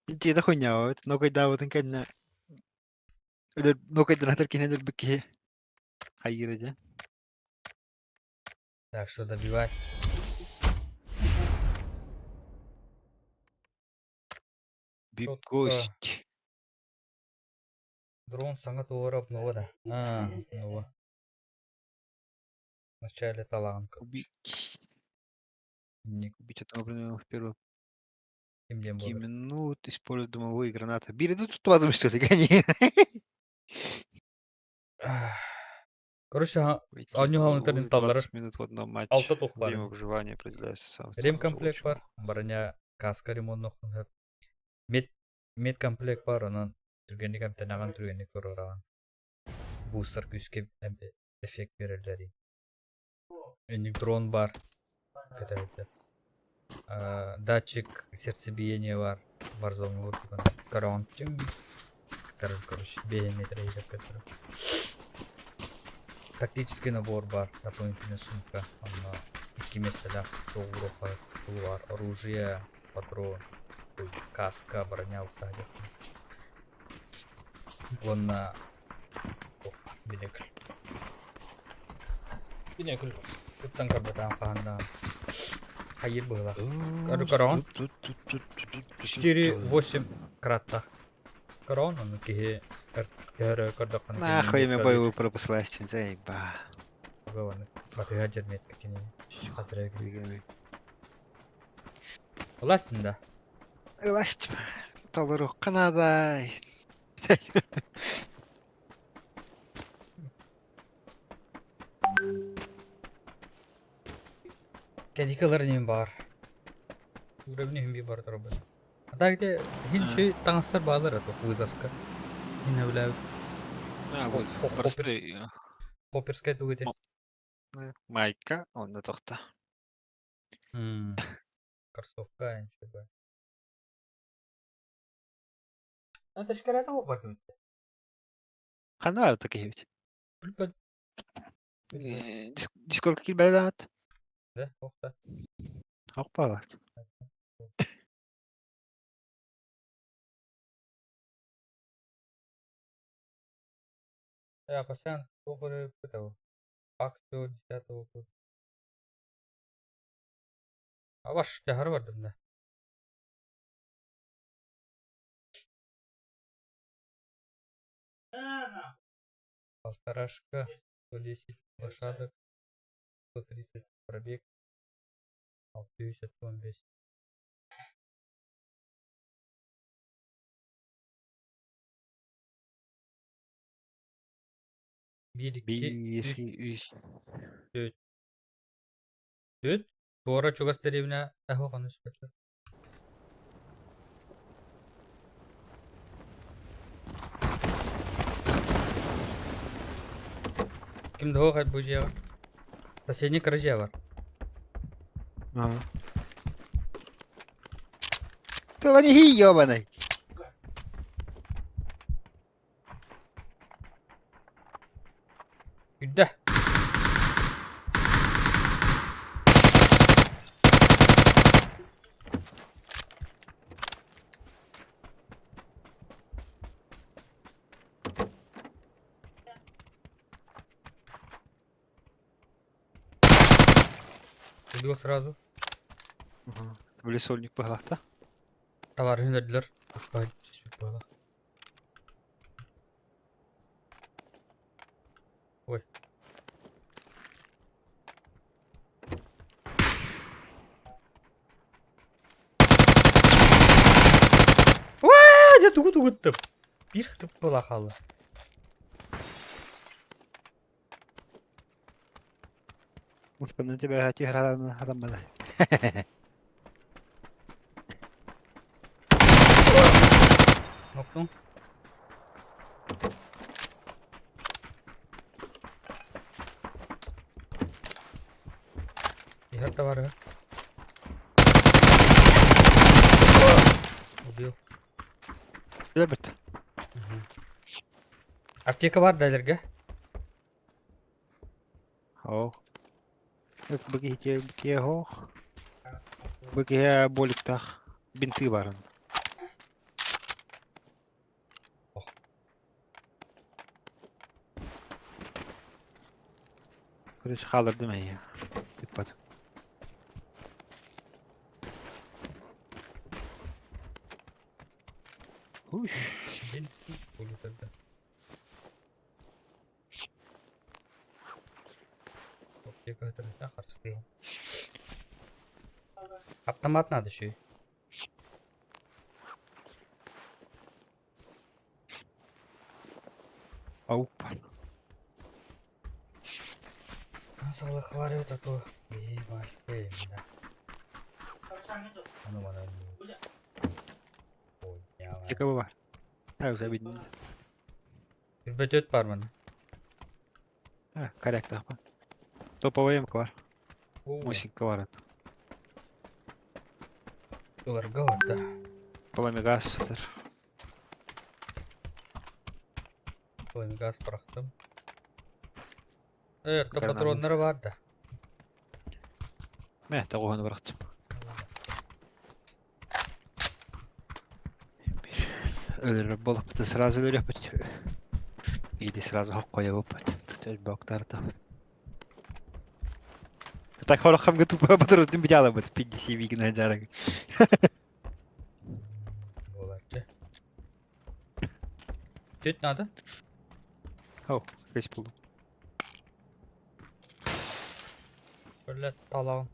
S2: Дьиэтэ хуйньаабыт, нокойдаабытын кэннэ өлөр нокойданатар киһини өлөрбүт киһи хайыыра дьэ.
S1: Так что добивай.
S2: Бигость.
S1: Дрон саҥа туора обнова да. А, обнова. Вначале таланка.
S2: Убить.
S1: Ник
S2: Убить одного в первую
S1: ким диэн
S2: пяти
S1: буолар.
S2: минут, используя дымовые гранаты. Били тут тутуадым что ли, гони.
S1: Короче,
S2: Войти в
S1: оонньуу
S2: дымовую
S1: хаалын
S2: за
S1: талларар.
S2: 20 минут в одном матче.
S1: Алта тух баар.
S2: Время выживания определяется сам
S1: Ремкомплект бар. Броня, каска ремонтнуоххун сөп. Мед, медкомплект бар, онон түргэнник эмтэнэҕин, түргэнник туруораҕын. Бустер күүскэ эффект биэрэллэрий. Инник дрон бар. Көтөбүттэр. Датчик сердцебиения бар. Warzone Корон. Короче, 2 метра иһигэр көтөрө. Тактический набор бар. Дополнительная сумка. Онно икки миэстэлээх тоҕуруха бар. Оружие, патрон, ой, каска, броня уктаах. Уонна бинокль. Бинокль. Туттан көрбөтөөн хаһан да хайыр быһыылаах. Көрөҕүн? 4-8 кратта. Көрөҕүн ону киһи төһөрө көрдөххүнэ
S2: Нахуй мне боевую пропускать, заеба.
S1: Батыһа дьэрмиэт кини хас эрэ Властин да.
S2: Власть толоруохха наада.
S1: Кэлики ылар иним баар. Уровень иһин биир бар турабын. А так где хин үчүгэй таҥастар бааллар это вызовка. Хин эвлээбит.
S2: А, вызов. Простые.
S1: Хоперскай тугу ити?
S2: Майка, онно тохта.
S1: Кроссовка ничего. Это ж карата бар
S2: Ханна баар киһибит?
S1: Билбэт.
S2: Дискордка киирбэт
S1: Да, охта.
S2: Ох баалар.
S1: Я пасян туох этого. Акцию 10-го года. А ваш дьаһары бардым да. Полторашка, 110 лошадок, 130 пробег, 675. Биир, икки,
S2: Биир,
S1: үс,
S2: үс.
S1: түөрт. Түөрт? Туора чугас дэриэбинэ таһуох ону испэттэр. Ким да суох бу дьиэҕэ. Соседний кыра дьиэ бар.
S2: Ага. Ты ланихи, ёбаный!
S1: Үрдэ. Убил сразу.
S2: Ага. Били сольник быһалахта.
S1: Товарыһын өллөр. Успай түспүт буолла. Ой. Уаа, дьэ тугу тугуттым. Биир хытып буола хаалла.
S2: Успанна тебя түһэр адаммада.
S1: Нокнул. товарищ. Убил.
S2: Өлбүт.
S1: Аптека бар да элерге?
S2: Оо. Бу киһи бу киһи оһох. Бу киһи буолуктаах бинты барын. Короче, хааллардым эйиэхэ. Тыппат. Уш.
S1: Бинты Аптека харыстыам. Автомат надо еще.
S2: Опа.
S1: Салахваривает, а то... Ебать, да. А ну, мана. Ой,
S2: Аптека бар. Так, забить.
S1: Бөтөт бар мана.
S2: А, корректно. Топовая эмка бар. Мусинка бар.
S1: Ыларга да.
S2: Пламегаз сытар.
S1: Газ бырахтым. То патроннар бар да.
S2: Мэ, тоҕуһун бырахтым. Өлөрөр буоллахпыт сразу өлөрүөхпүт. Или сразу хоккойобуппут. Өлбөктарта. Так хороххамга тупо патрон бит 50 вигна жарак.
S1: Буолаччы. Тут надо?
S2: О, весь булдум.
S1: Бля, талаҕын.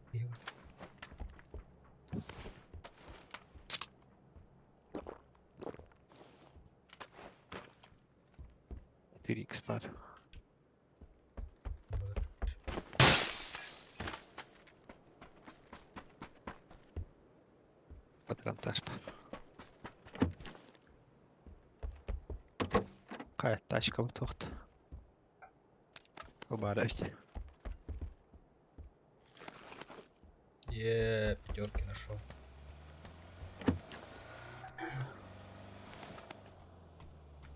S2: 4x бар. Патронтаж бар. Кая тачка бутуохт. Бара işte.
S1: Е, пятерки нашел.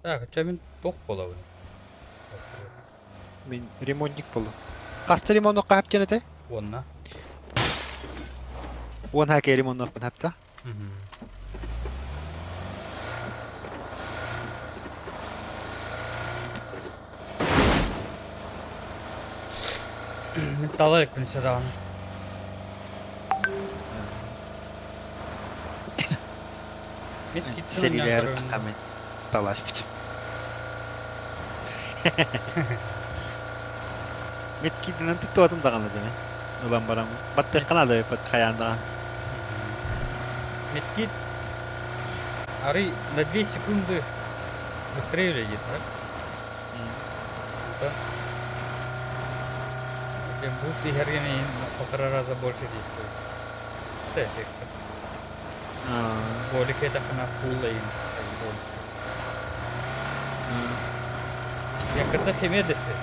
S1: Так, а мин тох буолабын?
S2: Мин ремонтник буоллум. Хаста ремонт хаптен этэй?
S1: Уонна.
S2: Уон хаке ремонт хапта.
S1: Мгм. Мин талайк сюда. Мин киттим
S2: Серилер тамен талашпыт. Меткидинен туттуатым даҕаны дeme. Ылан барам. Баттык канада бат хаян
S1: Медкит. Ары на 2 секунды быстрее летит, да? Да. Бус и Гергени на полтора раза больше действует. Это эффект. Болик это на фулл эйм. Я когда хемедесе.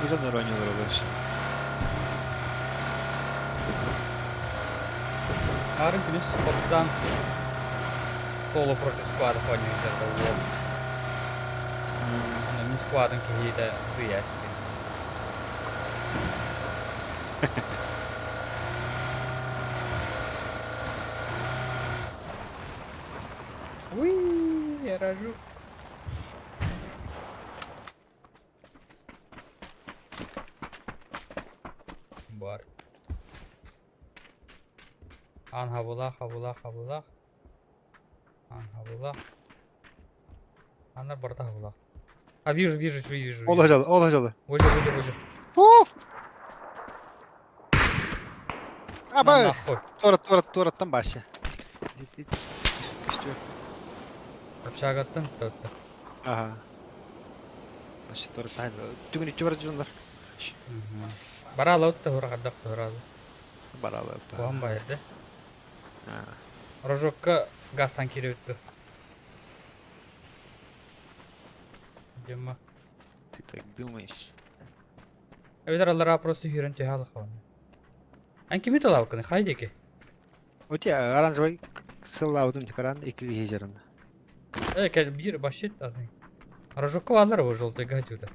S2: Уже на робиш.
S1: Арын плюс партизан соло против склада фоне где-то вот. Аны мин складын какие-то зыясь. Уи, я рожу. Бар. Ан хабулах, хабулах, хабулах. Ан хабулах. Анар барда хабулах. А вижу, вижу, вижу, вижу.
S2: Ол хожалы, ол хожалы.
S1: Возле, возле, возле.
S2: Уф!
S1: На
S2: Аба,
S1: нахуй.
S2: Торат, торат, тораттан башы. Күштү.
S1: Общагаттан тотта.
S2: Ага. Башы торат тайны. Түгүн үчү бар жундар.
S1: Барала отта хурагадак туразы.
S2: Баралы.
S1: Куан байды. Рожокка газтан кире өттү. Жема.
S2: Ты так думаешь?
S1: Эбэтэр аллараа просто сүүрэн түһэ алахабын. Эн кими талаабыккыный? Хай диэки.
S2: У тебя оранжевый сыллаабытым тикаран икки киһи дьарында.
S1: Э, кэл биир вообще атын. Рожокка бааллар его желтый гадюта.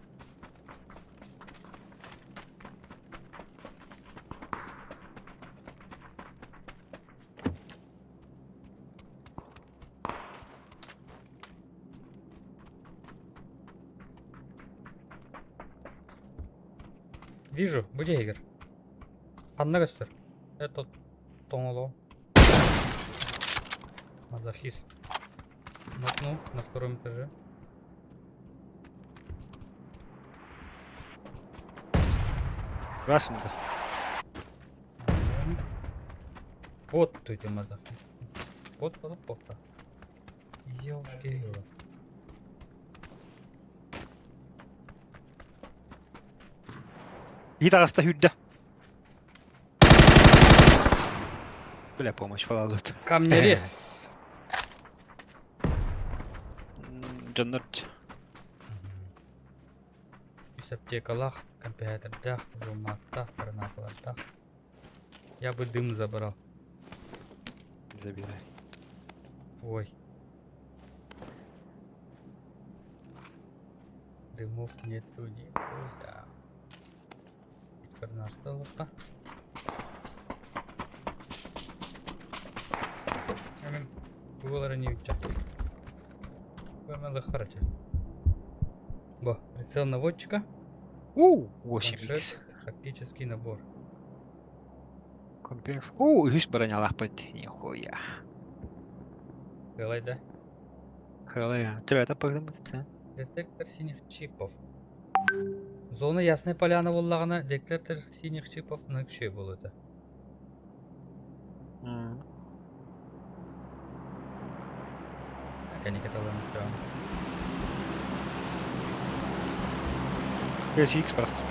S1: Вижу, бу дьиэгэр. Ханна көстөр? Это тоҥоло. Мазохист. Нокнул на втором этаже.
S2: Раз да.
S1: Вот ты эти мазохист. Вот, вот, вот. Ёлки.
S2: Киһи таҕыста сүүрдэ. Бля, помощь фалалыт.
S1: Камнерез.
S2: Дьоннор
S1: Үс аптекалаах, компьютердаах, зуммааттаах, гранаталардаах. Я бы дым забрал.
S2: Забирай.
S1: Ой. Дымов нету нихуя. Граната лапа. Мен буолара не үччэ. Бэмэлэ харача. Бо, прицел наводчика.
S2: У, 8
S1: Планшет, тактический набор.
S2: Компьютер. У, үһүс бронялаахпыт. Нихуя.
S1: Давай, да.
S2: Хылая. Тебя это погнамыт,
S1: Детектор синих чипов. Зона Ясная Поляна буоллаҕына, детектор синих чипов нөкшүө буолуо Кэнники талан
S2: X барахсан.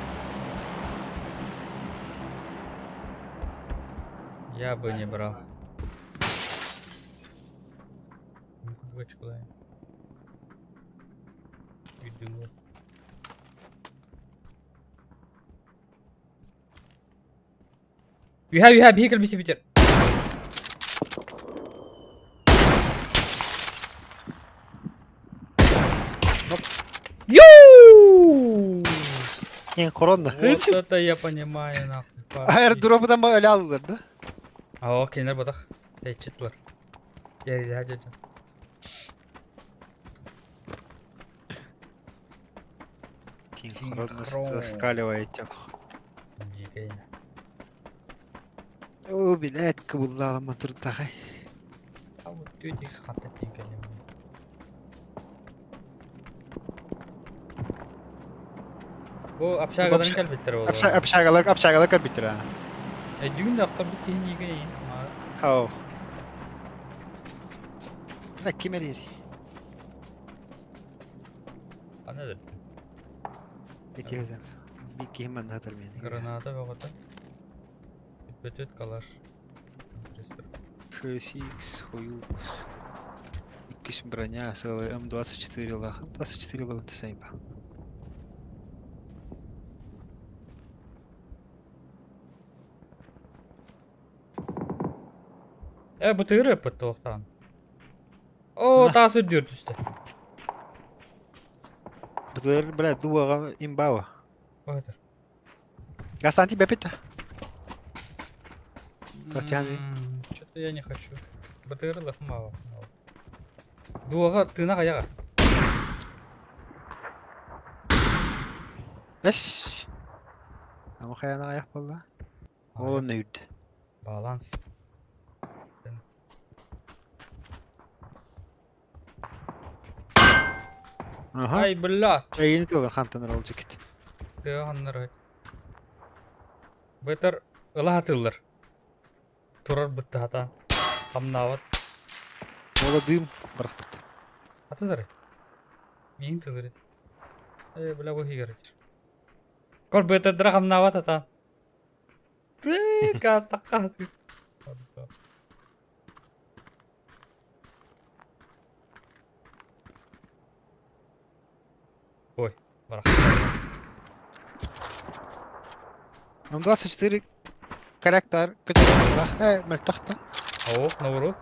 S1: Я бы не брал. Куда Видимо. Үһэ үһэ биһи кэлбиси бүтэр. Ю!
S2: Не, корона.
S1: Вот это я понимаю, нахуй.
S2: Аэродропынан өлө алылар да?
S1: Аа, кинилэр батах. Тэйчитлар. Дьэ,
S2: Синхронность
S1: Синхрон.
S2: зашкаливает.
S1: Дикайна.
S2: О, блядь, кыбыллаалама турдахай.
S1: А вот тетик хатта тиҥкэлим. Бу общагадан кэлбиттэр ол.
S2: Общагалар, общагалар кэлбиттэр аа.
S1: Өйдүүгүн да охторбут киһи ньиигин
S2: Хау. Бля, ким эрийэр?
S1: Аны да
S2: Ити би киһи манна сытар миэнэ.
S1: Граната бөҕөтө. Бүппөтүт калаш.
S2: 6X, хуюкс. Иккис броня, целый М24 лах. М24 лах это сайба.
S1: Э, бытыыры ыппыт туохтаан. Оо, таас үрдүөр түстэ.
S2: Бытыр, бля, дуаға имбаwa.
S1: Баатыр.
S2: Гастанти бэпит. Татьяна.
S1: Что-то я не хочу. Бытыыры лахмава. Дуоҕа тыына хайаҕа.
S2: Эс. Ама хаяна аяқ болла. Ол нүйд.
S1: Баланс.
S2: Аха.
S1: Ай, блядь.
S2: Эйини тылыр хантанар ол жигит.
S1: Тыа ханнар. Бытыр ыла тыллар. Турар быттаата. Хамнаабат.
S2: Ола дым барахпыт.
S1: Атыдары. Миин тылыр. Э, бля, бу хигер. Кор бытыдра хамнаабат ата. Ты катака. Ой. Барахсан.
S2: М24 корректор көтөр мөлтөх да.
S1: О, наоборот.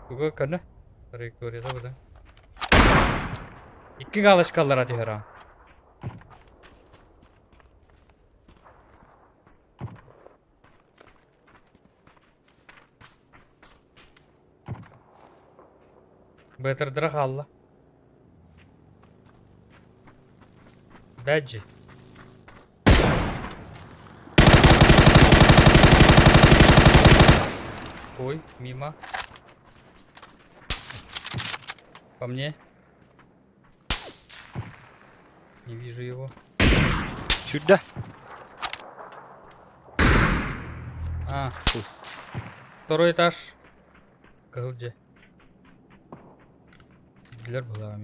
S1: Туга көнө. Траекторията быдан. Икки галочкалара түһэр аа. Бытырдыра хаалла. Бэдж. Ой, мимо. По мне. Не вижу его.
S2: Сюда.
S1: А. Второй этаж. Где? Билер была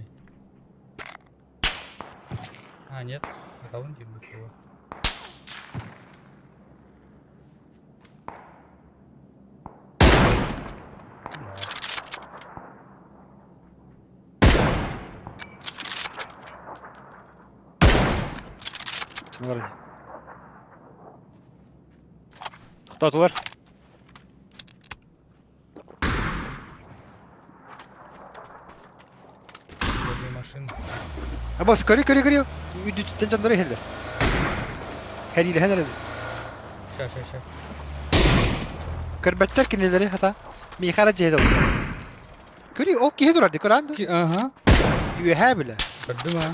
S1: А, нет. Это он его.
S2: Сынвар. Тоқтатылар.
S1: Машина.
S2: Абас, көрі, көрі, көрі. Үдүттен жандары хеллер. Хәлиле хәллер.
S1: Ща, ща, ща.
S2: Көрбәттер кинилери хата. Михара жеһде ол. Көрі, ол киһи турар, көрәнді.
S1: Ага.
S2: Үһә биле.
S1: Көрдүм а.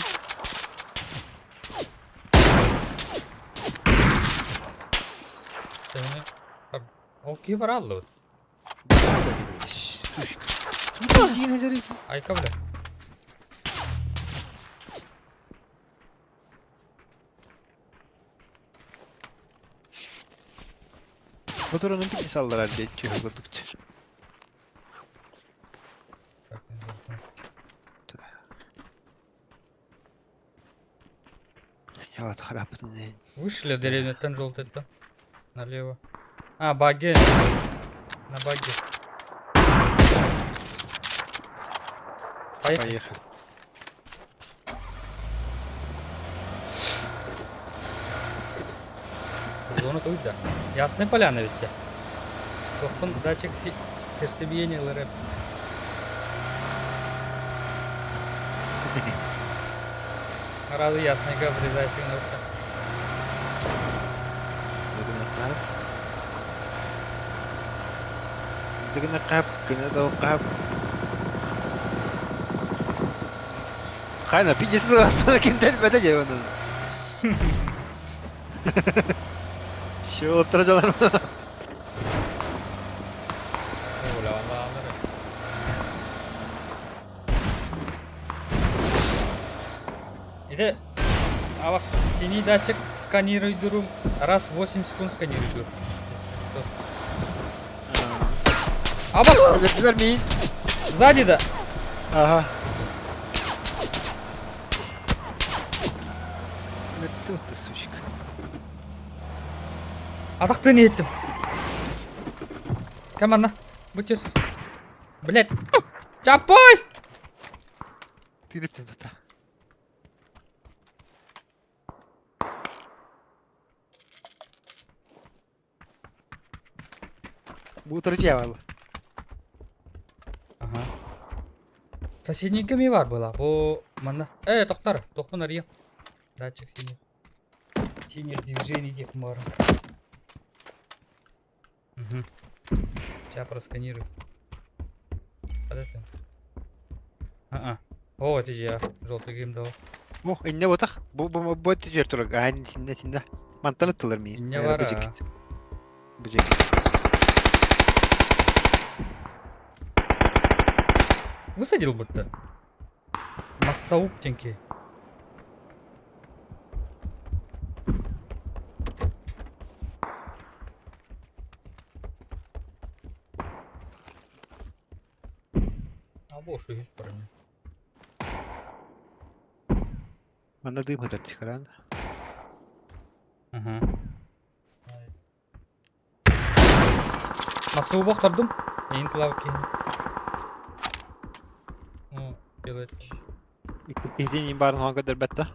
S1: Ол киһи бараллыбыт. Айка бля.
S2: Моторунun bir sallar elde ediyor kurdukça. Я харапытын.
S1: Вышли деревня, желтый то Налево. А, баги. На баги.
S2: Поехали. Поехали.
S1: Зона тут да. Ясная поляна ведь. Тохпун датчик сердцебиения ЛРП. Сразу ясненько врезай сигнал.
S2: Дыгына кап, гына да кап. Хайна, пидес ким тәлбәдә же оны. Şu oturacaklar.
S1: Оля, ана, Это а вас синий датчик сканирует дуру раз в 8 секунд сканирует дуру. Аба!
S2: Өлөрдүлөр миин.
S1: Сзади да!
S2: Ага. Өлөрдү вот сучка.
S1: Атақты не еттім. Кім ана? Будьте Блять! Чапой!
S2: Тириптен тута. Бу жабалы.
S1: Ага. Соседний кеми бар была. Бу манна. Э, тоқтар, тоқпын ария. Датчик синий. Синих движений дих бар. Угу. Сейчас просканирую. Вот это. А-а. О, это я. Желтый грим дал.
S2: Бу инне ботах. Бу бу бу тижер тураг. Айн тинне тинне. Мантаны тылар ми.
S1: Инне бар, а.
S2: Бужик.
S1: Высадил будто. Массауптенький. А больше есть парни.
S2: Манна дым хатар тихаран.
S1: Ага. Массовый бог тардым. Эйн клавки. Ну, делать.
S2: Издин барын хоңга дөрбәтте.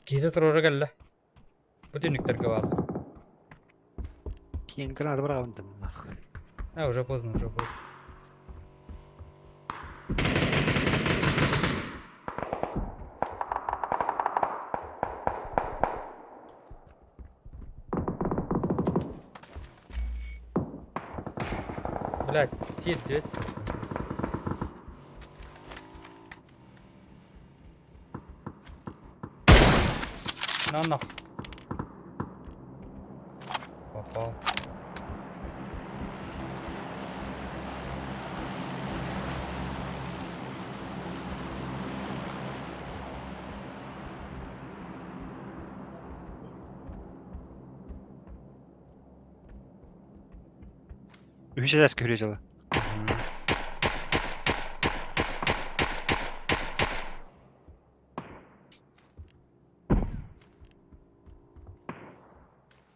S1: Киһитэ туруора кэллэ. Бу түннүктэргэ баар.
S2: Киэҥ гранат быраҕабын да нахуй.
S1: А, уже поздно, уже поздно. Блядь, тиит дед. На нах. Попал.
S2: Үһүс этээскэ күрүө дьыала.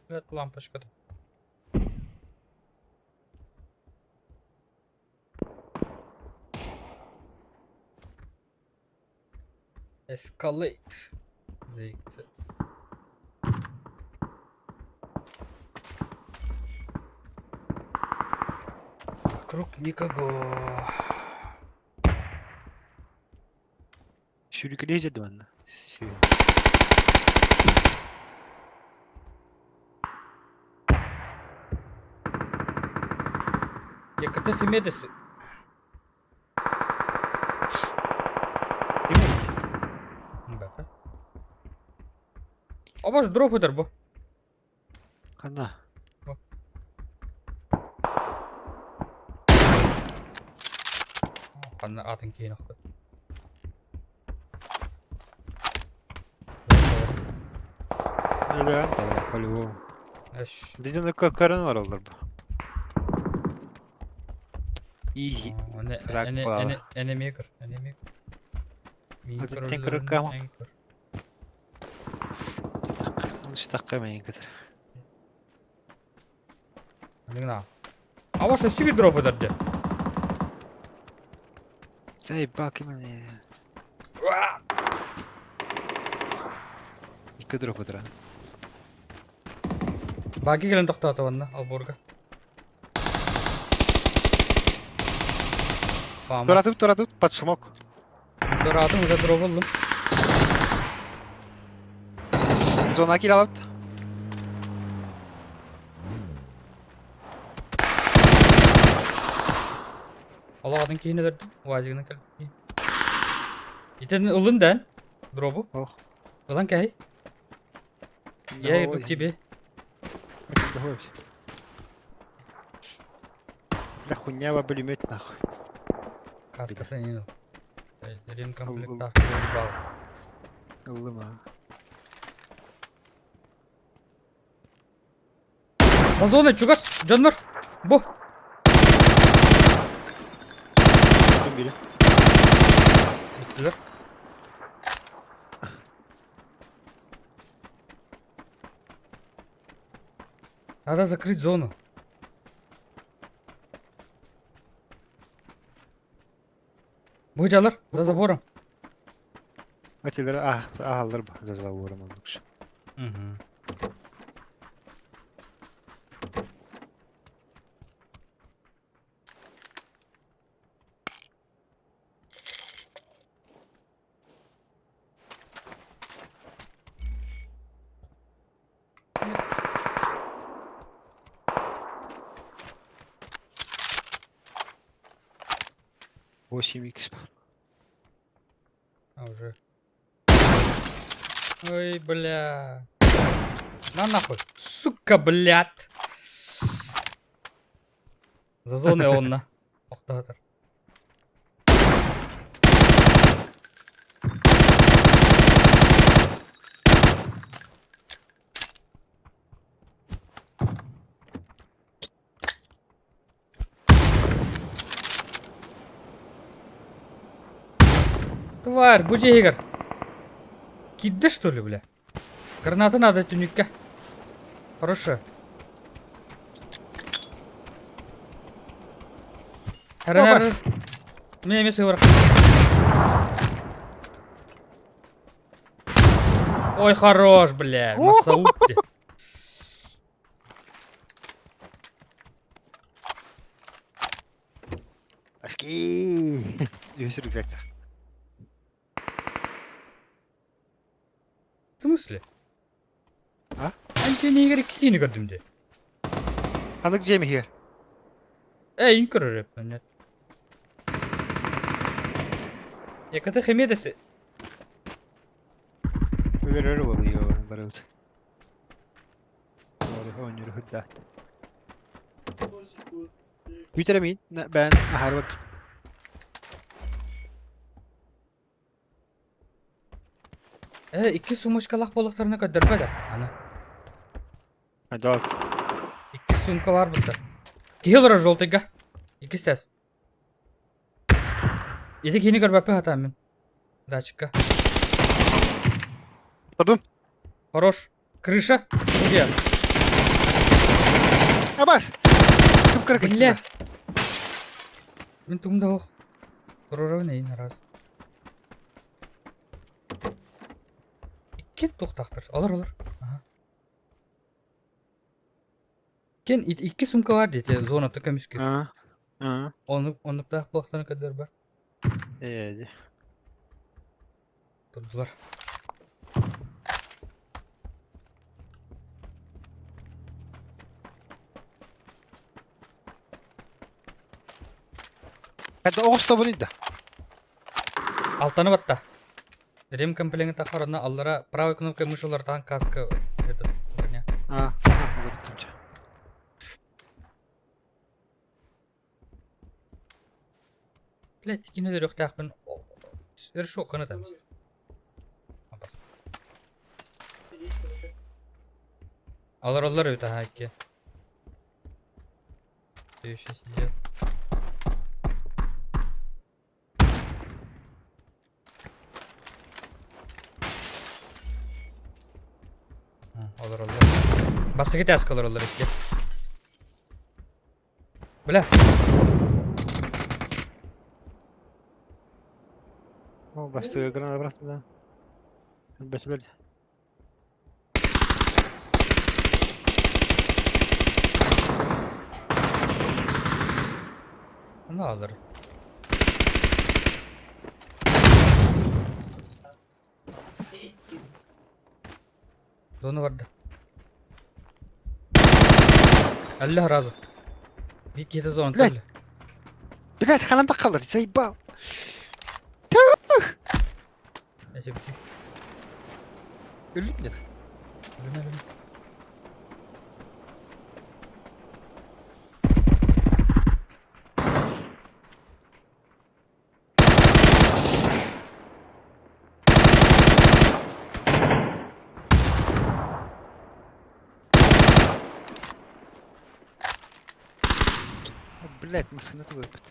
S1: Блядь, лампочка. Escalate. Zevkti. Вокруг никого.
S2: Сүүрүкэлиэ дьэ манна. Сүү.
S1: Яката химедesi. Абаш дроп өтөр бу.
S2: Ханна?
S1: Ханна атын киһини охто.
S2: Өлөөн таба, по-любому.
S1: Эш.
S2: Динаны көрөн бараллар бу. Изи. Фраг баала.
S1: Enemy көр, enemy.
S2: Тен көрөккө Штакка мен көтөр.
S1: Алина. А ваша сиби дроп өтөр де.
S2: Заебал кимэн. Икки дроп өтөр.
S1: Баги кэлэн тохтоото манна алборга. Фамас.
S2: Туратып туратып под шумок.
S1: Туратым уже дроп ыллым.
S2: Зона кире алабыт.
S1: Алаҕатын киһини өлөрдүм. Уазигынан кэлбит. Итин ылын да дробу.
S2: Ох.
S1: Ылан кэһэй. Я иду к тебе.
S2: Бля, хуйня во пулемет нахуй.
S1: Каската не ыл. Ремкомплектах ебал.
S2: Ыллыма.
S1: Газоны чугас, дьоннор. Бу.
S2: Ким бири?
S1: Бүттүлэр. Надо закрыть зону. Бу дьалар за забором.
S2: Атилер ах аһаллар бу за забором оннук.
S1: Угу.
S2: 8 икс.
S1: А уже. Ой, бля. На нахуй. Сука, блядь. За зоной он на. Охтаатар. Тварь, бу дьиэгэр. Киирдэ что ли, бля? Граната надо түнүккэ. Хорошо. Харанар. Мин эмиэ сыһыар. Ой, хорош, бля, Масаутти.
S2: Очки! Үһүс рюкзакта.
S1: В смысле?
S2: А?
S1: Анча игэр иккитини көрдүм дии.
S2: Ханнык дьиэм иһигэр?
S1: Э, ин көрөр нет. Якаты хемедесі.
S2: Өлөрөр буолуйо барыбыт. Оонньуур хурда. Бүтэр эмиин бээн аһары барбыт.
S1: Э, икки сумочкалаах буоллахтарына көрдөрбөт аны.
S2: Доо.
S1: Икки сумка бар бутта. Киһи олорор желтыйга. Иккис тээс. Ити киһини көрбөппүн хатаан мин. Датчикка.
S2: Турдум.
S1: Хорош. Крыша. Где?
S2: Абас! Кып-кыра
S1: Бля. Мин тугум да ох. Турарабын эйин раз. Икки туохтаахтар. Олор олор. Аха. Кен икки сумка бар диэти зоната көмүскү.
S2: Аа. Аа.
S1: Ону оннуктаах буолахтарын көрдөр бар.
S2: Ээ.
S1: Турдулар.
S2: Это оҕус да.
S1: Алтаны батта. Ремкомплектин тахар онно аллара правой кнопкой мыши уларытаҕын каска этот броня.
S2: Аа,
S1: Блядь, кини өлөрүөхтээхпин өр шок гына тамыс. Олороллор эбит аһаа икки. Все еще сидят. Олороллор. Бастакы тээскэ олороллор икки. Бля.
S2: О, бастыга граната бырахтым да. Бэтилер.
S1: Ханна олор. Зона барда. Аллах разы. Биир киһитэ зона
S2: Блядь.
S1: төлө.
S2: Блядь, ханан таххаллар, заебал.
S1: Эчи бүтү.
S2: Өлүм нет.
S1: Өлүмэ өлүмэ.
S2: Блядь, массыына тугу эппит.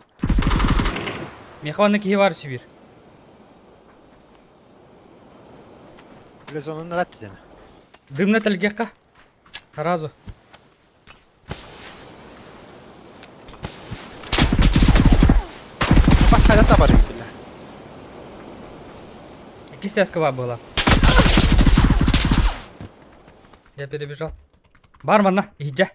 S1: Миэхэ онно киһи баар сибиир.
S2: Бля, зонаны рад дедем.
S1: Дымна тэлгиэххэ. Сразу.
S2: Бас хайда табар бля.
S1: Иккис тээскэ была. Я перебежал. Бар манна, иһдьэ.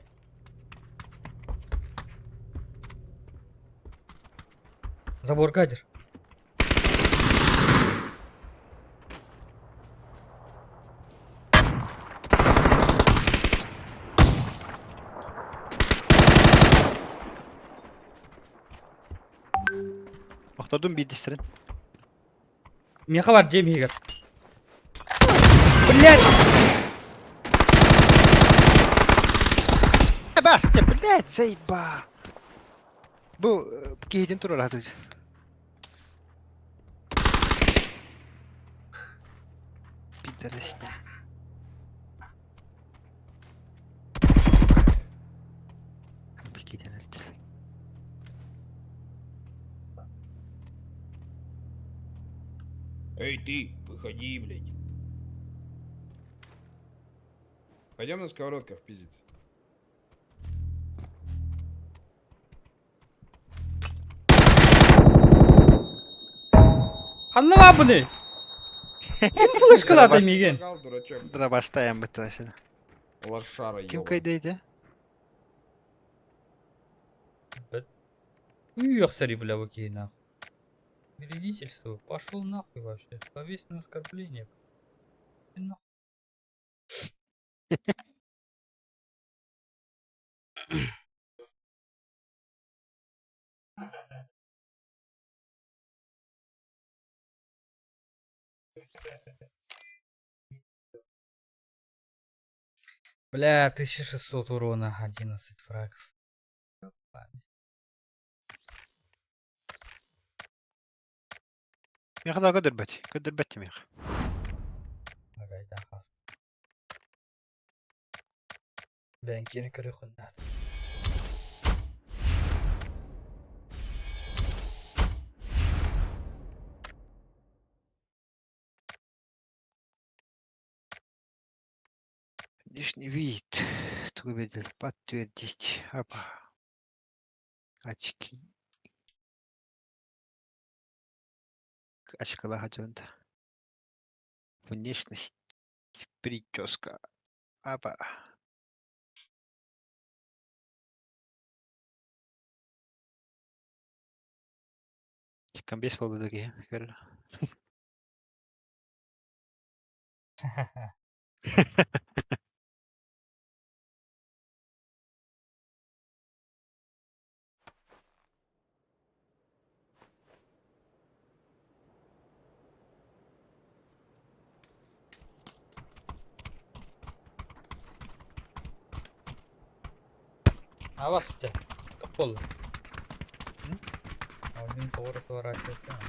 S1: Заборга адыр.
S2: Охтордум биирдэстэрин.
S1: Миэхэ бар дьиэм иһигэр. Блядь!
S2: Баста, блядь, заебал. Бу киһитин турар хатыж. Пидорасня. Бикитен өлтүр.
S4: Эй, ты, выходи, блядь. Пойдем на сковородках пиздиться.
S1: Ханна баабыный? Ким флешкалаата миигин?
S4: Предлагал, дурачок.
S2: Дробастаем бытасына.
S4: Лошара,
S2: Ким
S4: ёбаный.
S2: кайдайте?
S1: Ух, бля, бу киһи нахуй. Вредительство. Пошел нахуй вообще. Словесное оскорбление. Ты нахуй. Бля, 1600 урона, 11 фрагов. Ёбаный.
S2: Миэхэ да көрдөрбөт. Көрдөрбөт миэхэ.
S1: Агайда хас. Бэҥкини көрүөххүн наада.
S2: Внешний вид. Тугу видел? Подтвердить. Опа. Очки. Очкалаах дьонта. Внешность. Прическа. Опа. Комбез буолла киһи көр.
S1: А вас те? Тополо. Один повар сворачивается.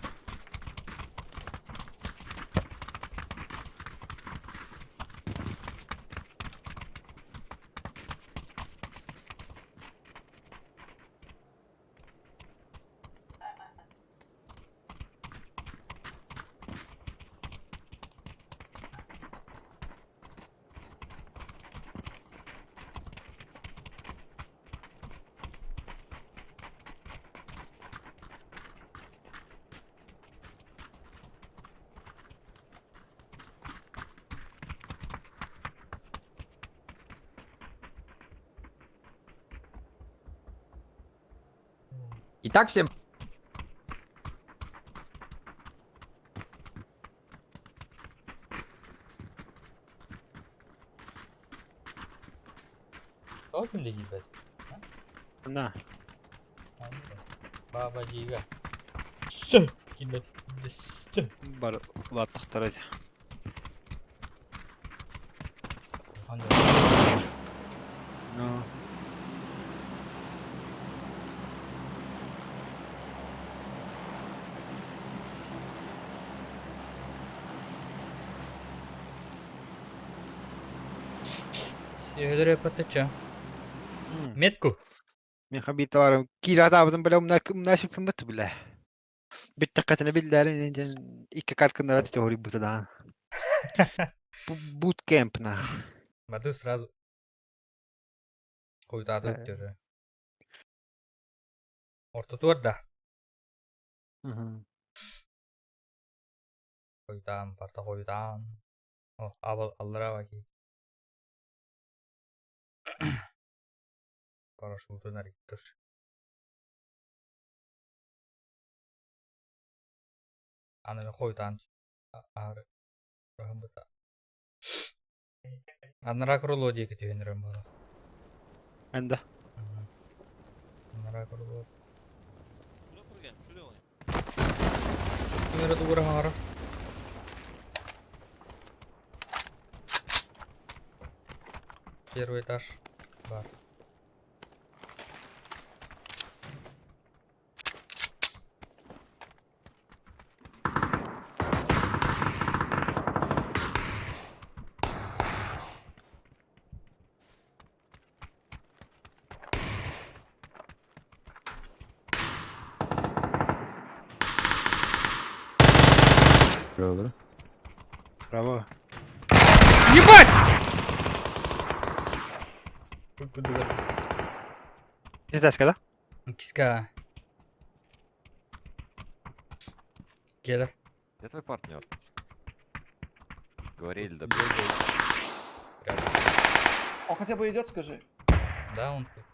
S5: Итак, всем
S1: Тоҕо ким да киирбэт?
S2: На.
S1: Баба Дига. Сы! Киирбэт. Сы!
S2: Бар улааттахтара. Ну.
S1: Сиэлэрэ патача. Метку.
S2: Мин хабиталарым киирэ атаабытын бile умна сүппүн бile. Бүттэххэтинэ биллэрин икки каткыннара түтэ даҕан. Буткемп на.
S1: Баду сразу. Хуйтаады өттөрө. Ортотуор да. Хуйтаан, барта хуйтаан. О, абал аллара баки. Парашютун ариттыр. Аны хуйтаан. Ары. Рахымбыта. Анара крыло диэки түһэнэрим буолар.
S2: Энда.
S1: Анара крыло. Ким эрэ тугура хаҥара. Первый этаж. Бар.
S2: Браво.
S1: Ебать!
S2: Этээскэ да?
S1: Киска. Келер.
S5: Где твой партнер? Говорили, да.
S1: Бегает. Рядом.
S6: Он хотя бы идет, скажи.
S1: Да, он тут.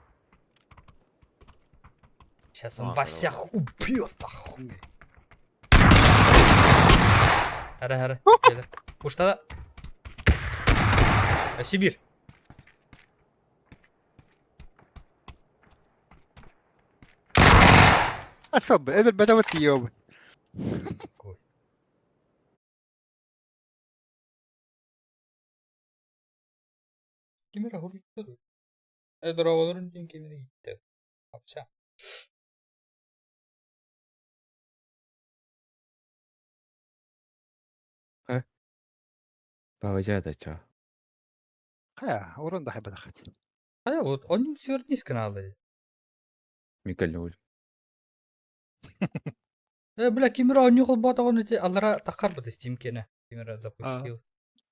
S1: Сейчас он
S5: А,
S1: вас
S5: здорово.
S1: всех убьет, нахуй. Хара, хара. Пушта. А Сибирь.
S2: Особо, это бета вот ёб.
S1: Какой? Кимера хуруйта. Дороолорун дин кимери гитте. Апса.
S7: Баважа чо.
S2: Хайа, урон да хайба дахат.
S1: А вот он свернись каналы.
S7: Микаль
S1: Бля, кимера онньугул ботоҕун ити аллара таххарбыт Steam киэнэ. Кимера запустил.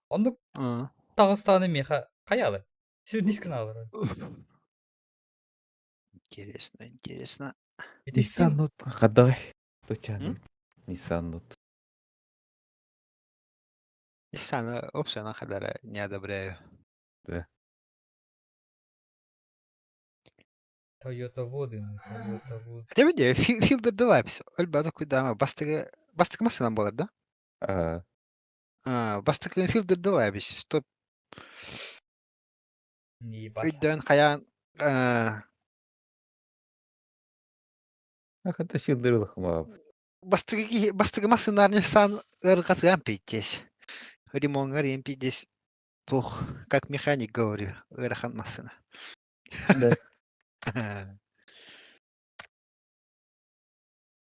S1: Оннук таҕыстааны миэхэ хайаалы. Свернись каналлара.
S2: Интересно, интересно.
S1: Ити
S7: Nissan
S1: Steam
S7: Note хаддай. Точно.
S2: М?
S7: Nissan Note.
S2: Nissan опция на хадара не одобряю.
S1: Toyota Воды, Toyota Воды.
S2: Хотя бы Fielder Deluxe. Ольба такой дама. Бастыга бастыга масынан болар да?
S7: А,
S2: А, бастыга Fielder Deluxe. Что
S1: Не ебаться.
S2: өйдөн хаян
S7: хата шилдырылых ма.
S2: бастыга бастыга масынар Nissan ыргатыган пийтес. Ремонгар емпидес. Тух, как механик говорю, ырахан масына.
S7: Да.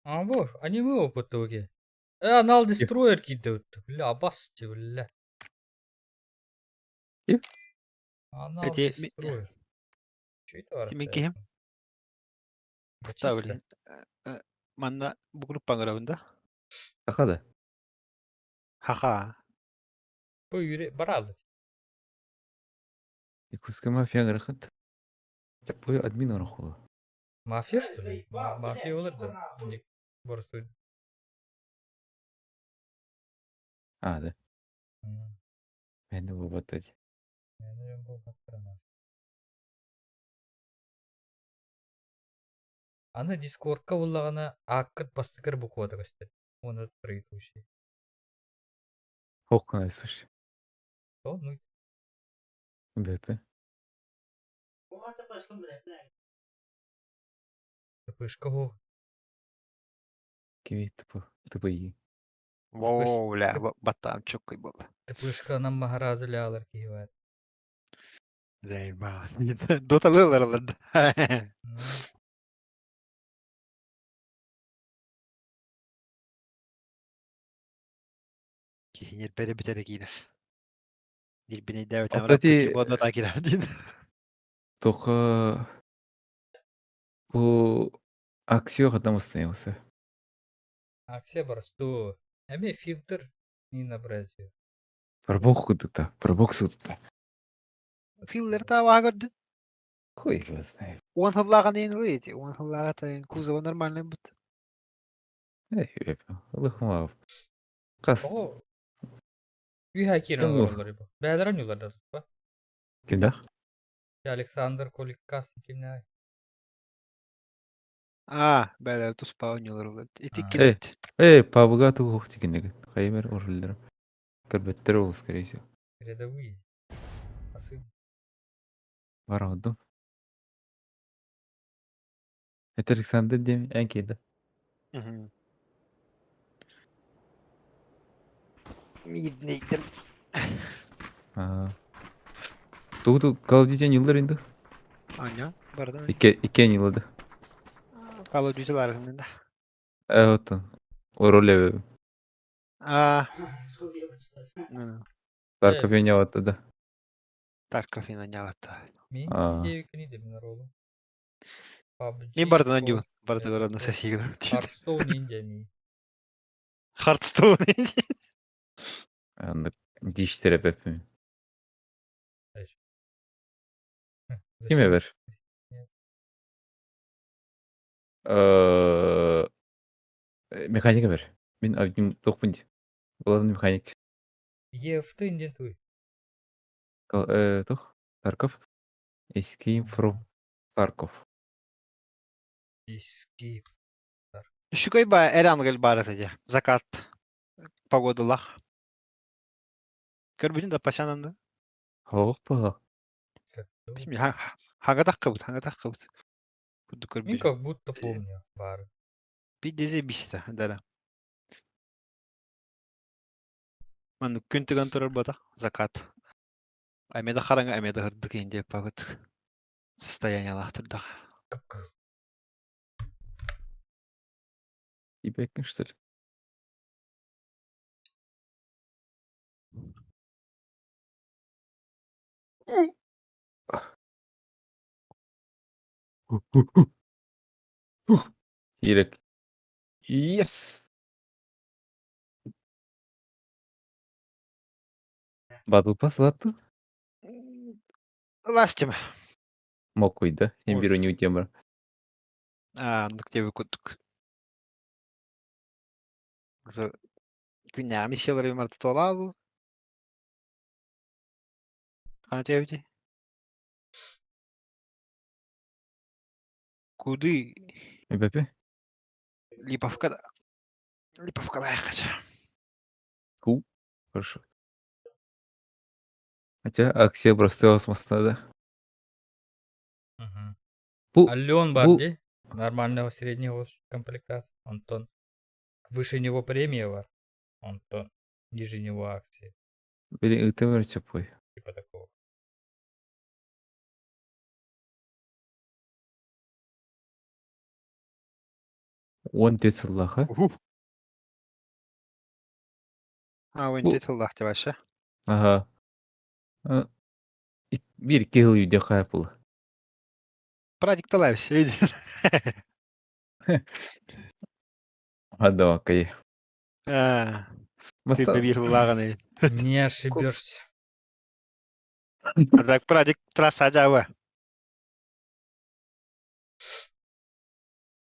S1: А вот, они мы опыт. Анал Destroyer кидают. Бля, абасте, бля.
S7: И?
S1: Анал
S2: Эти
S1: Destroyer. Чё это
S2: Тимин киһим?
S1: Да
S2: Та,
S1: чисто.
S2: блин. Манна бу группаң да?
S7: Хада.
S2: Ха-ха.
S1: Бу юре баралы.
S7: Якутская мафия грахат. Бу админ орохула.
S1: Мафия, что ли? Мафия олар да. Не, борсуй.
S7: А, да.
S1: М,
S7: Мен бу баттadi.
S1: мен бу баттырма. Аны Дискордка буллагана аккыт бастыкыр буквада көстөр. Оны тройдущий.
S7: Хоккай слушай.
S1: То, ну,
S7: БП.
S1: тпшка
S7: Кими тупо. Тупо и.
S2: Воу, бля, баттам чоккой был.
S1: Тпшка нам махаразы лялар киевает.
S2: Заебал. Дота лылар да.
S1: Ну,
S2: Кихинер бере битере киинер. Дилбини дәвет
S7: Опять
S2: амра дота киинер.
S7: Только бу акция хадамыстын.
S1: Акция барсту. Эме фильтр не набрать.
S7: Пробок кудукта. Пробок судукта.
S2: Филлер та вагырды.
S7: Хуй его знает.
S2: Он хыллаган эйн лыйти. Он хыллага кузова нормальный бут.
S7: Эй, Лыхмав. Кас.
S1: О. Үйхә кирен
S7: Тимур.
S1: олар бу. Бәлер юлар да ба.
S7: Кимдә?
S1: Александр Коликкас кимнә?
S2: А, бәлер туспа ойнолор олар. Ити
S1: А.
S2: килет.
S7: Эй, пабга тугух дигәннәге. Хаймер орылдыр. Көрбәттер ул, скорее всего.
S1: Рядовые. Асы.
S7: Бар. Это Александр Дем Әнкейді.
S2: Миднейтер.
S7: А. Тугу Call of Duty yıllar инде.
S2: Аня, барда.
S7: Ике ике yılды.
S2: Call of Duty ларында.
S7: Э, вот. Ороле.
S2: А. Ну,
S7: Тарков ойнаватты да.
S2: Тарков ойнаватты.
S1: Мин
S7: А.
S1: девикни деп ролу. PUBG.
S2: Мин бардын ойнойбун. Барды
S1: Call
S2: барадын сессияга.
S1: Hearthstone инде ми.
S2: Hearthstone.
S7: Анда диштере пепи. Киме бер?
S1: Нет.
S7: Механика бер. Мин админ тохпун. Главный механик.
S1: ЕФТ диэн туй.
S7: Тух? Тарков? Escape from Tarkov.
S1: Escape.
S2: Үчүгэй ба Эрангел баар этэ дьэ. Закат погодалаах. Көрбүтүн да пасянанды.
S7: Хоох баҕа.
S2: Хаҥатаххыбыт, хаҥатаххыбыт. Курдук
S1: Мин
S2: көрбүтүм.
S1: как будто помню баарын.
S2: Биирдизи биситэ, дара. Маннык күн тыган турар батах закат. Эмиэ да хараҥа, эмиэ да сырдык иһин диэппакыт состояниелаах турдах.
S7: Ибеккин, что ли? Ирек. Yes! Батл Pass латту?
S2: Ластим.
S7: Мокуй, да? Я беру не у темы.
S2: Аа, оннук диэби курдук. Күннээҕи миссиялары мартытуолаабы. Хана түһэбитий? Куды?
S7: Бэпи?
S2: Липовка да. Липовкалаахха.
S7: Ку. Хорошо. Хотя акция простой осмосна, да?
S1: Мгм.
S7: Бу,
S1: Ален
S7: бу,
S1: Барди. Нормального среднего комплектации. Антон. Выше него премия бар. Антон. Ниже него акции.
S7: Били ытымыр чапой.
S1: Типа такого.
S7: Он түс сыллаха.
S2: Уһу. Аа,
S7: Бу,
S2: уон тыллаах вообще.
S7: ага. Бир киһил үйде хайпыл.
S2: Прадик талаев видишь.
S7: Адама кай.
S2: Аа, ты
S7: Маста.
S2: бир лаганы.
S1: Не ошибешься.
S2: А так прадик трасса жаба.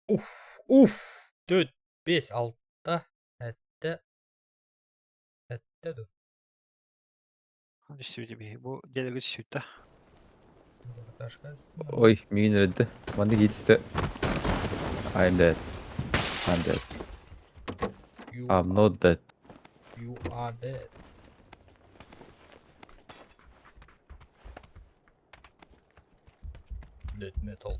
S1: Уф, уф. Төрт, бес, алта. Әтті. Әтті ду.
S2: Бу делеге түшүттэ.
S1: Ташка.
S7: Ой, мигин өлдү. Манды кетісті. I'm dead. I'm dead.
S1: You,
S7: I'm not dead.
S1: you are dead. Dead metal.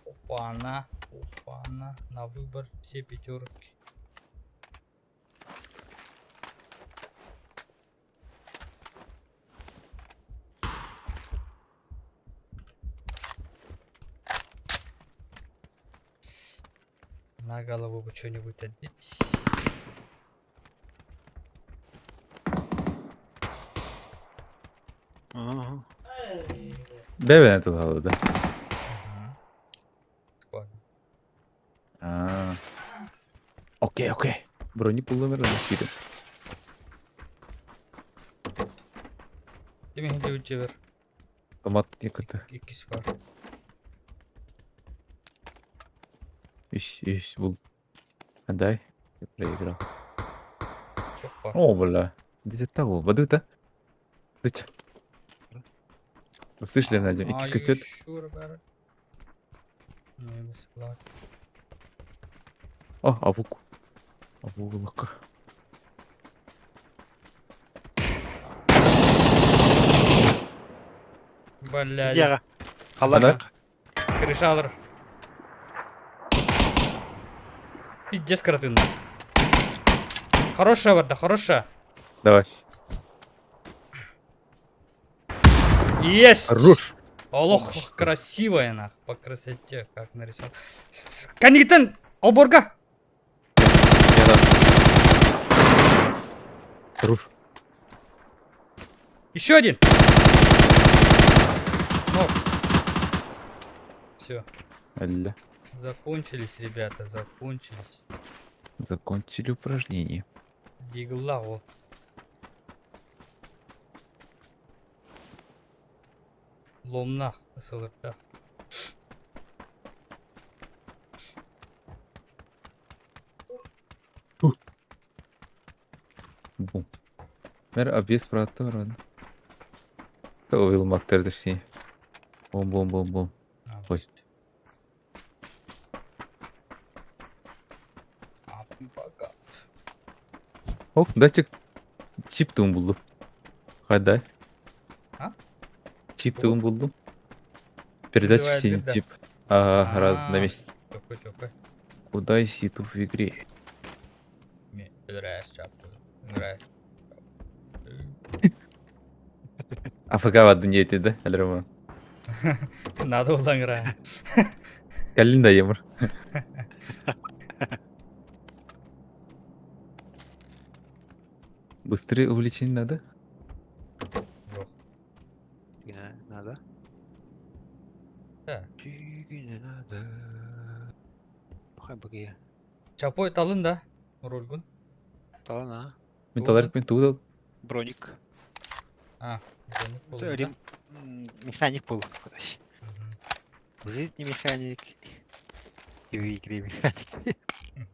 S1: Опа-на, опа-на, на выбор все пятерки. На голову бы что-нибудь одеть.
S2: Ага.
S7: Бэбэ тулалы да.
S1: Мгм. Складно.
S7: Аа. Окей, окей. Брони пулламер да кире.
S1: Деме хинде үтебер.
S7: Томат якыты.
S1: Иккис бар.
S7: Иш, иш, бул. Дай. Я проиграл.
S1: Опа.
S7: О, бля. Где того? Бадыта? Ты чё? Услышали, Надя?
S1: А,
S7: Икис костет.
S1: sure about it? Не, бесплатно.
S7: О, авук. Авук.
S1: Блядь.
S2: Яга. Халлар.
S1: Крышалар. Пиздец кротын. Хорошая вода, хорошая.
S7: Давай.
S1: Есть!
S7: Хорош.
S1: Олох, красивая нах, по красоте, как нарисовал. Канитен, оборга!
S7: Я да. Хорош.
S1: Еще один! Ног. Все,
S7: Алля.
S1: закончились, ребята, закончились.
S7: Закончили упражнение.
S1: Дигла, вот. Ломнах, СЛРК.
S7: Мэр объезд братта бар. Уйулмактар точнее. Бум-бум-бум-бум. Ой. Оп, датчик. Чип тугун буллум. Хайда?
S1: А?
S7: Чип тугун буллум. Передатчик
S1: Вызывает
S7: синий
S1: да.
S7: чип. Ага, раз на
S1: А.
S7: месте.
S1: Такой, такой.
S7: Куда ситу в игре?
S1: Ми өлөрөөс чапты. Өлөрөөс.
S7: АФК бардын диэти да, Алерма.
S1: Надо улаңра.
S7: Кэллин да емыр. Быстрее увлечение надо?
S1: Жоқ.
S2: Не надо.
S1: Да.
S2: Не надо. Пахай багия.
S1: Чапой талын да. Рульгун.
S2: Талана.
S7: Мин
S1: Тугу
S7: таларык мин тугу
S2: Броник.
S1: А, броник
S2: Это
S1: болду да?
S2: Механик был. Короче.
S1: Мгм.
S2: В жизни механик. И в игре механик.
S1: Мгм.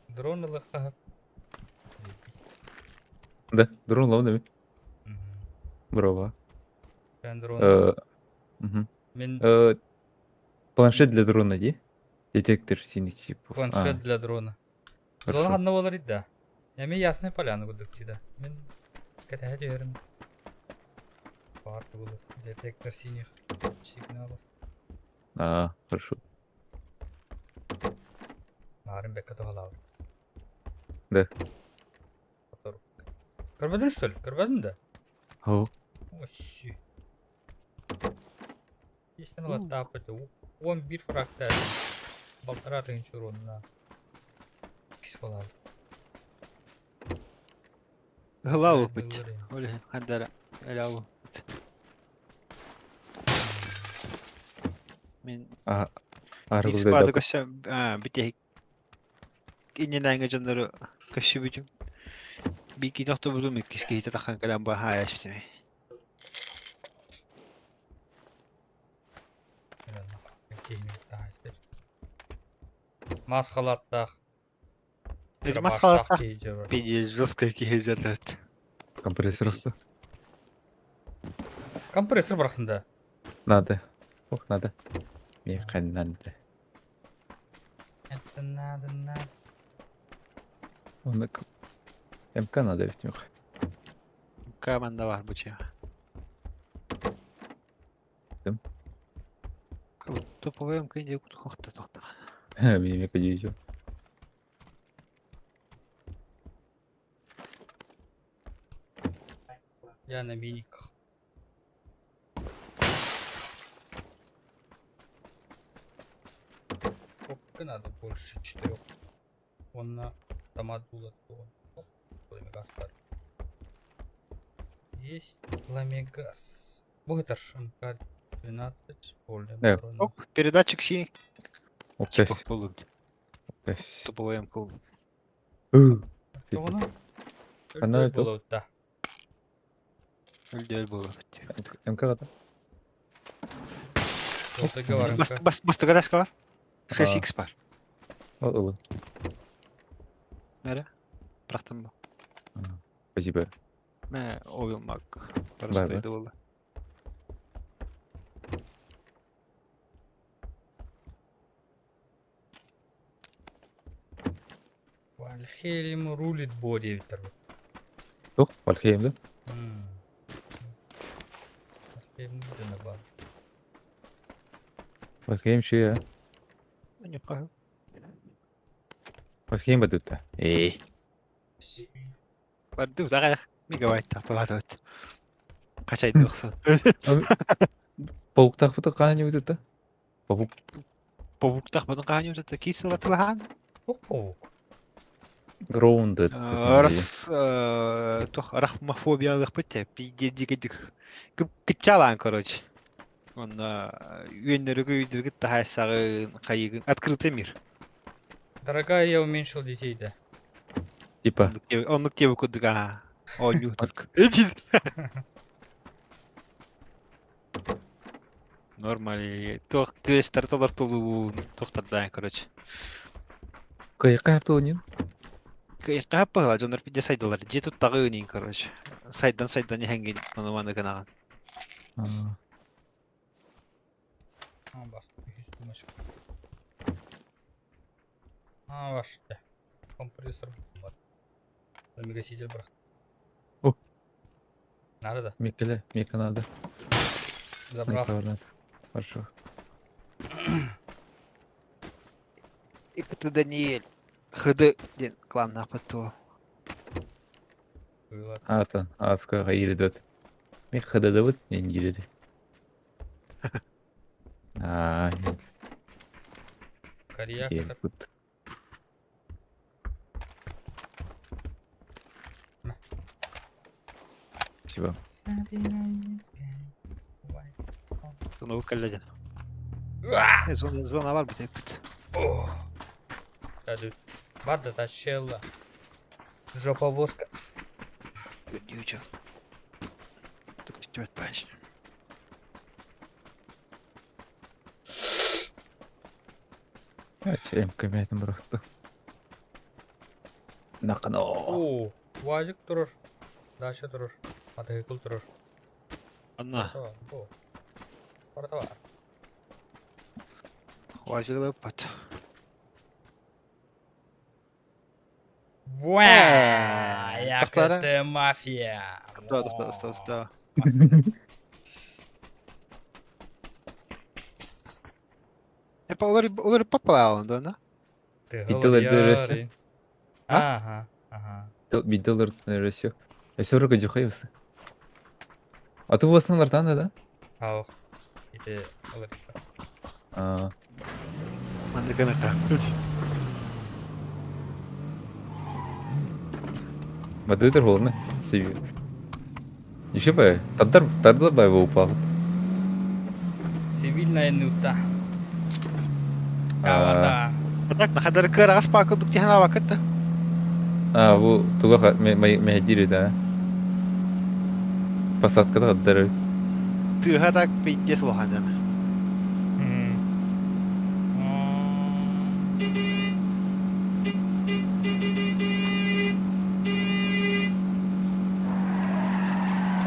S1: Дрон ылыхха.
S7: Да, дрон ловно ми. Браво.
S1: Мен дрон.
S7: Мгм.
S1: Мен
S7: Планшет для дрона, ди? Детектор синих чипов.
S1: планшет
S7: А,
S1: для дрона.
S7: хорошо.
S1: Дрон ханна болар иди да. Эми Ясная Поляна кудук да. Мен кэтэһэ түһэрим. Баар буолар. Детектор синих сигналов.
S7: А, хорошо.
S1: Нарын бэккэ туһалаабыт.
S7: Да.
S1: Көрбөтүн что ли? Көрбөтүн да?
S7: О,
S1: Оси. Истин латтааппыт. 11 фракта. Балтара тыһынча уруонна. Кис буолаабыт.
S2: Главу пыть. Оля, хандара. Ляву. Мен
S7: а,
S2: Икс
S7: аргылга
S2: бады
S7: да.
S2: көссө а бите инненәңе дьоннору көссүбүтүм. Бики тохтобутум иккис киһитэ таххан кэлэн баһаайа сүтүмэй.
S1: Мас халаттаах.
S2: Мас халаттаах пиздец жесткая киһи жатат.
S7: Компрессор что?
S1: Компрессор барахында.
S7: Надо. Ох, надо. Мне надо.
S1: Это надо, надо.
S7: Он МК надо ведь мех.
S2: Команда бар буча.
S7: Ким?
S2: Топовый МК инде кутхохта тохта.
S7: Мне мека дивизию.
S1: Я на миниках. Сколько надо больше 4. Он на автомат был Пламегаз бар. Есть пламегаз. Богатыр МК-12. Поле
S7: Да.
S2: Оп, передатчик синий.
S7: Оп,
S2: Типа
S7: тэс.
S2: болу.
S7: Тэс.
S2: Топовый МК.
S1: Тоғына?
S7: Ана это?
S1: Было, да.
S2: Өлдөл болу.
S7: МК да.
S1: Золотой говор
S2: Бас
S1: МК.
S2: бас бастыгадаска бар. 6x бар.
S7: О, о,
S2: Мәрі. Бірақтан ба.
S7: Спасибо.
S2: Мә, ойылмак.
S7: Бар,
S2: Простой болды.
S1: Вальхельм рулит боди Виктор.
S7: Тох, Вальхейм, да?
S1: Вальхельм где на бар?
S7: Вальхейм че я?
S2: Не знаю.
S7: Вальхейм бадута. Эй.
S2: Барды удага мегабайт тапалады. Качайды оксон.
S7: Паук тахпыты кана не да? Паук.
S2: Паук тахмадын кахани өтө кисел атылахан.
S1: Паук паук.
S7: Grounded.
S2: Рас тох рахмофобиялык бит пиздец Кычалан, короче. Он үйөннөрүгү үйдүргү тахайсагын кайыгын открытый мир.
S1: Дорогая, я уменьшил детей, да.
S7: Типа.
S2: Оннук тебе кудуга. О, ню только. Нормально. Тох квесттер толар толу тохтардан, короче.
S7: Кайка тоонин.
S2: Хаһап быһыла дьоннор пидде сайдалар. Дьиэ туттаҕы ыынин, короче. Сайдан сайдан иһэнгин ону маны гынаҕын.
S7: Аа.
S1: А, бас, үһүс тумашка. А, ваш, компрессор бар. Мегаситель бар.
S7: О.
S1: Надо, да?
S7: Микеле, Мика надо.
S1: Забрал.
S7: Мика надо. Хорошо.
S2: Икт Даниэль. ХД диэн кланнаахпыт туо.
S1: Было.
S7: Ата, адска хайырдат. Мик хададабыт, мен кириди. Аа,
S1: Корея.
S7: кут. Спасибо.
S2: Сону кэллэ диэн. Э, зона, зона бар бүтэппит.
S1: Бар да тащила. Жопа воска.
S2: Көрдүүчү. Тук түтүөт бач.
S7: М кэмэтин бырахты. Накано.
S1: О, Вазик турur. Даша турur. Мотоцикл турur.
S2: Анна.
S1: О, Барыта бар.
S2: Хуажылыппат.
S1: Ваа,
S2: Э,
S1: як
S2: тохторо.
S1: это мафия.
S2: Тохтоо, тохтоо, тохтоо, тохтоо. Эпа олар олар папалаан да?
S1: Ты
S7: Италия
S1: говори.
S7: дересе.
S1: Ага, ага.
S7: Бидолар ресю. Өсөргө жухайбыз. А ты у вас на да?
S1: Ау. Ити олар.
S7: Аа.
S2: Маннык гыныка.
S7: Мадыдыр холны. Себе. Еще бы. Тадар тадар бы его упал.
S1: Цивильная нута.
S7: Аа.
S1: Кавата.
S2: Так, нахадар кырагас пакылдык тихана вакытта.
S7: А, бу туга мехдири да. Посадкада каддар.
S2: Тыга так пиздец улахан.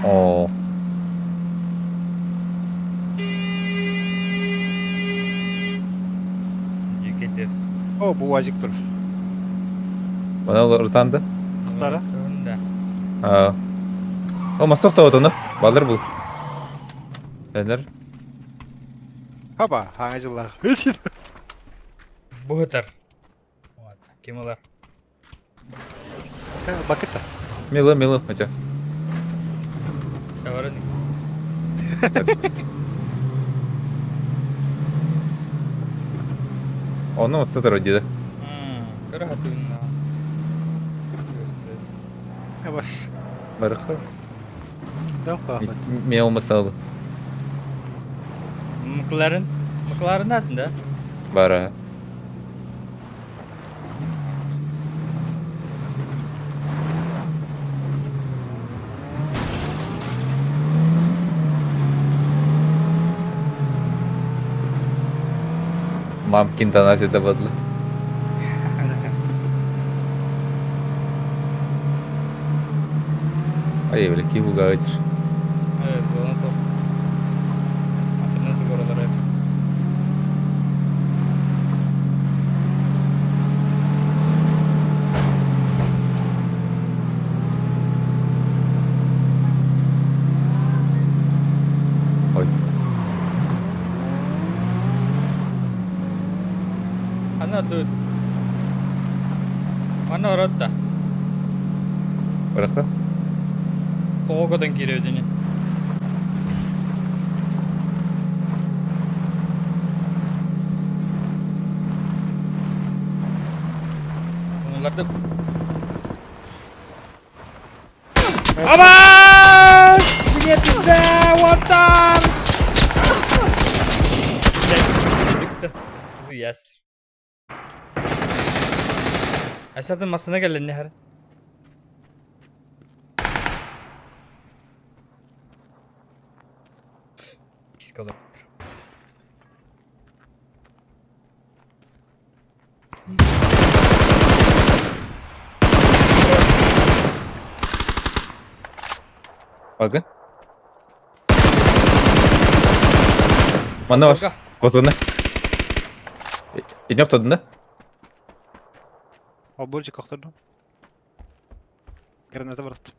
S7: О.
S1: Дикетес.
S2: О, бу вазик тур.
S7: Мана ыртанды.
S2: Тохтара.
S1: Да.
S7: Аа. О, масток та отону. Балыр бул. Элер.
S2: Хапа, хаңа жыллар.
S1: Бухтар. Вот, ким олар?
S2: Бакытта.
S7: Мило, мило, хотя.
S1: Товарник.
S7: Оны мастатар диде.
S1: Кыра хатынна.
S2: Баш.
S7: Барыха.
S2: Да, пахмат.
S7: Мен масалы.
S1: Мыкларын. Мыкларын да?
S7: Бара. Мамкин донат это бадлы. Ай, бля, кибу гавитер.
S1: Evet, ona top. Hatırına çok oralara hep.
S7: Ой.
S1: Ана тут. Ана оротта.
S7: Барыха.
S1: Тоғыдан кире өдіне. Оларды Аба! Мне пизда! Вот там! Ястер. Aşağıdan masana gel ne her. Psikolog.
S7: Bakın. Манна бар. Хотуна. Идем тудна.
S2: Оборчик охтордум. Граната просто.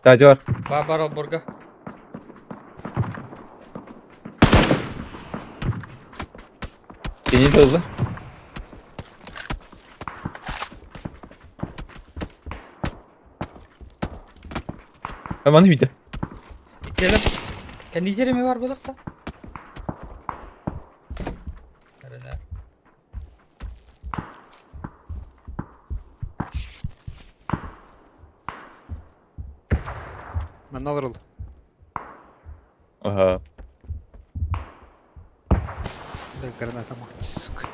S7: Таажы бар.
S1: Бар бар олборга.
S7: Кини тылла. Аман үйде.
S1: Иккиэлэр. Кэнниитэр эмиэ баар буолуохта. Эрэнэ.
S2: Манна олорол.
S7: Ага.
S2: Бля, граната мать, сука.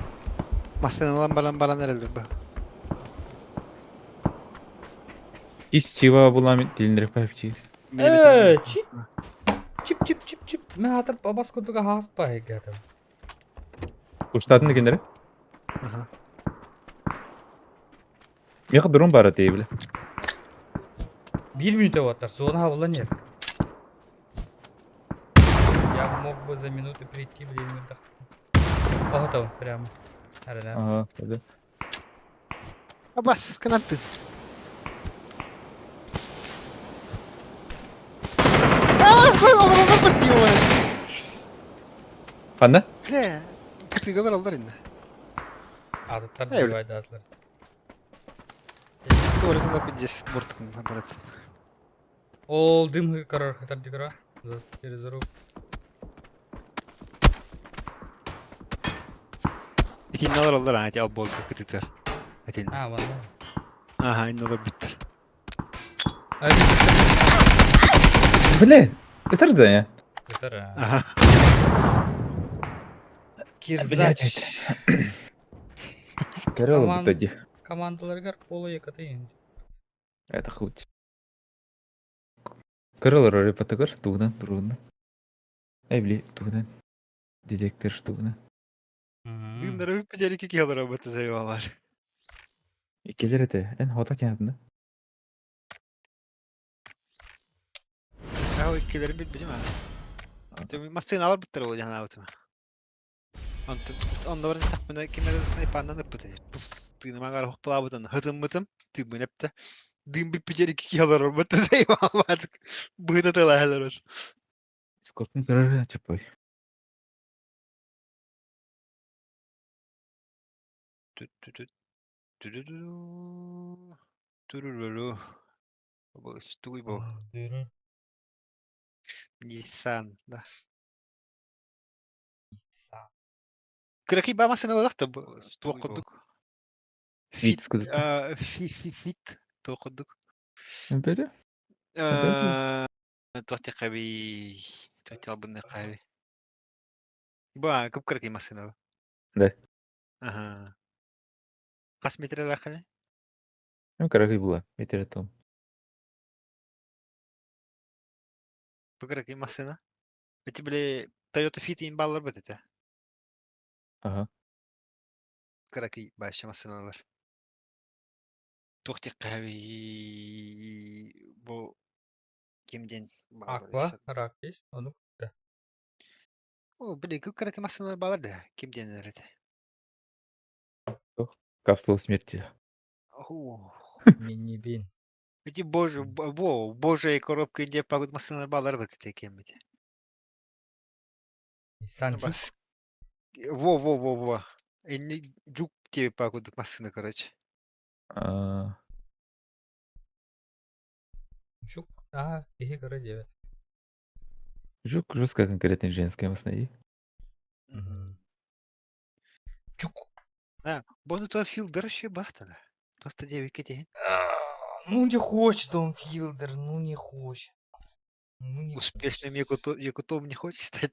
S2: Массыыналан баран баран эрэллэр бу.
S7: Ис чива булам тилинdirip папчи.
S1: Ээ, чип. Чип чип чип чип. Мин хата бас курдуга хаас баһыгатым.
S7: Куштатын дегеннери.
S2: Ага.
S7: Меха дрон бара дейбиле.
S1: Биир мүнүүтэ буолтар, суона хабыллан иһэр. Я мог бы за минуту прийти, блин, минутах. Оһотом прямо. Арена.
S7: Ага, да.
S2: Абас, гранаты. А, бас ё
S7: Ханна?
S2: Бля, кытыгалар алдар инде.
S1: Атыттар
S2: Эй,
S1: дивайдаатылар.
S2: Туалетына пиздец, бортукун аппарат.
S1: Ол дым корор хатар дигра. За через руку.
S2: Итинне алар алдар, а, ал бол кытытар. Итинне.
S1: А, ванна.
S2: Ага, инне алар биттер.
S7: Бля, это да я.
S2: Ага.
S1: Кирзач.
S7: Карела
S1: Команд-
S7: бутади.
S1: Командаларгар полу якатын.
S7: Это хоть. Карела роли патагар, тугна, тургна. Эй, бли, тугна. Директор тугна.
S2: Дымнары бит ки алар работа заебалар.
S7: Келер это, эн хота кенатында.
S2: Ау, иккилерин билбитим а. Массыына алар биттер ол жана аутума. Онда баран тахпына кимер снайпандан ыппыт. Тыыныма гар хоппалабытын хытыммытым, тыыммын эпте. Дым биппитер икки алар работа заебалмадык. Быһыта тылаһалар.
S7: Скорпион карара чапай.
S2: Туруру. Тугуй бу. Nissan, да. Кыраки ба массыына ылахта туох курдук.
S7: Вит
S2: Фит,
S7: скудута.
S2: фи фи фит туох курдук.
S7: Бері?
S2: Туох каби, туох албынны каби. Ба, көп кыраки массыына.
S7: Да.
S2: Ага. Хас метрелаханы?
S7: Ну, карахи була. Метеретом.
S2: Бу кыраки массыына. Эти били Toyota Fit ин баллар бит это.
S7: Ага.
S2: Кыраки башы массыыналар. Туох каби бу кимден баллар
S1: Аква, ракис, ону.
S2: О, били көп кыраки массыыналар баллар да. Кимден это.
S7: Капсула смерти.
S2: О,
S1: Мини-бин.
S2: Эти боже, во, божья коробка инде пагут массыыналар баллар бит это кеммити.
S1: Nissan Juke.
S2: Бас. Во, во, во, во. Энни жук тебе пагут массыына, короче.
S7: А,
S1: Жук. А, киһи кыра диэбит.
S7: Жук жестко конкретно женская в
S1: Жук.
S2: Бону то филдер еще бахтана. Просто девять кетен.
S1: Ну не хочет он филдер, ну не хочет. Ну не
S2: Успешным
S1: хочет.
S2: якутом не хочешь стать?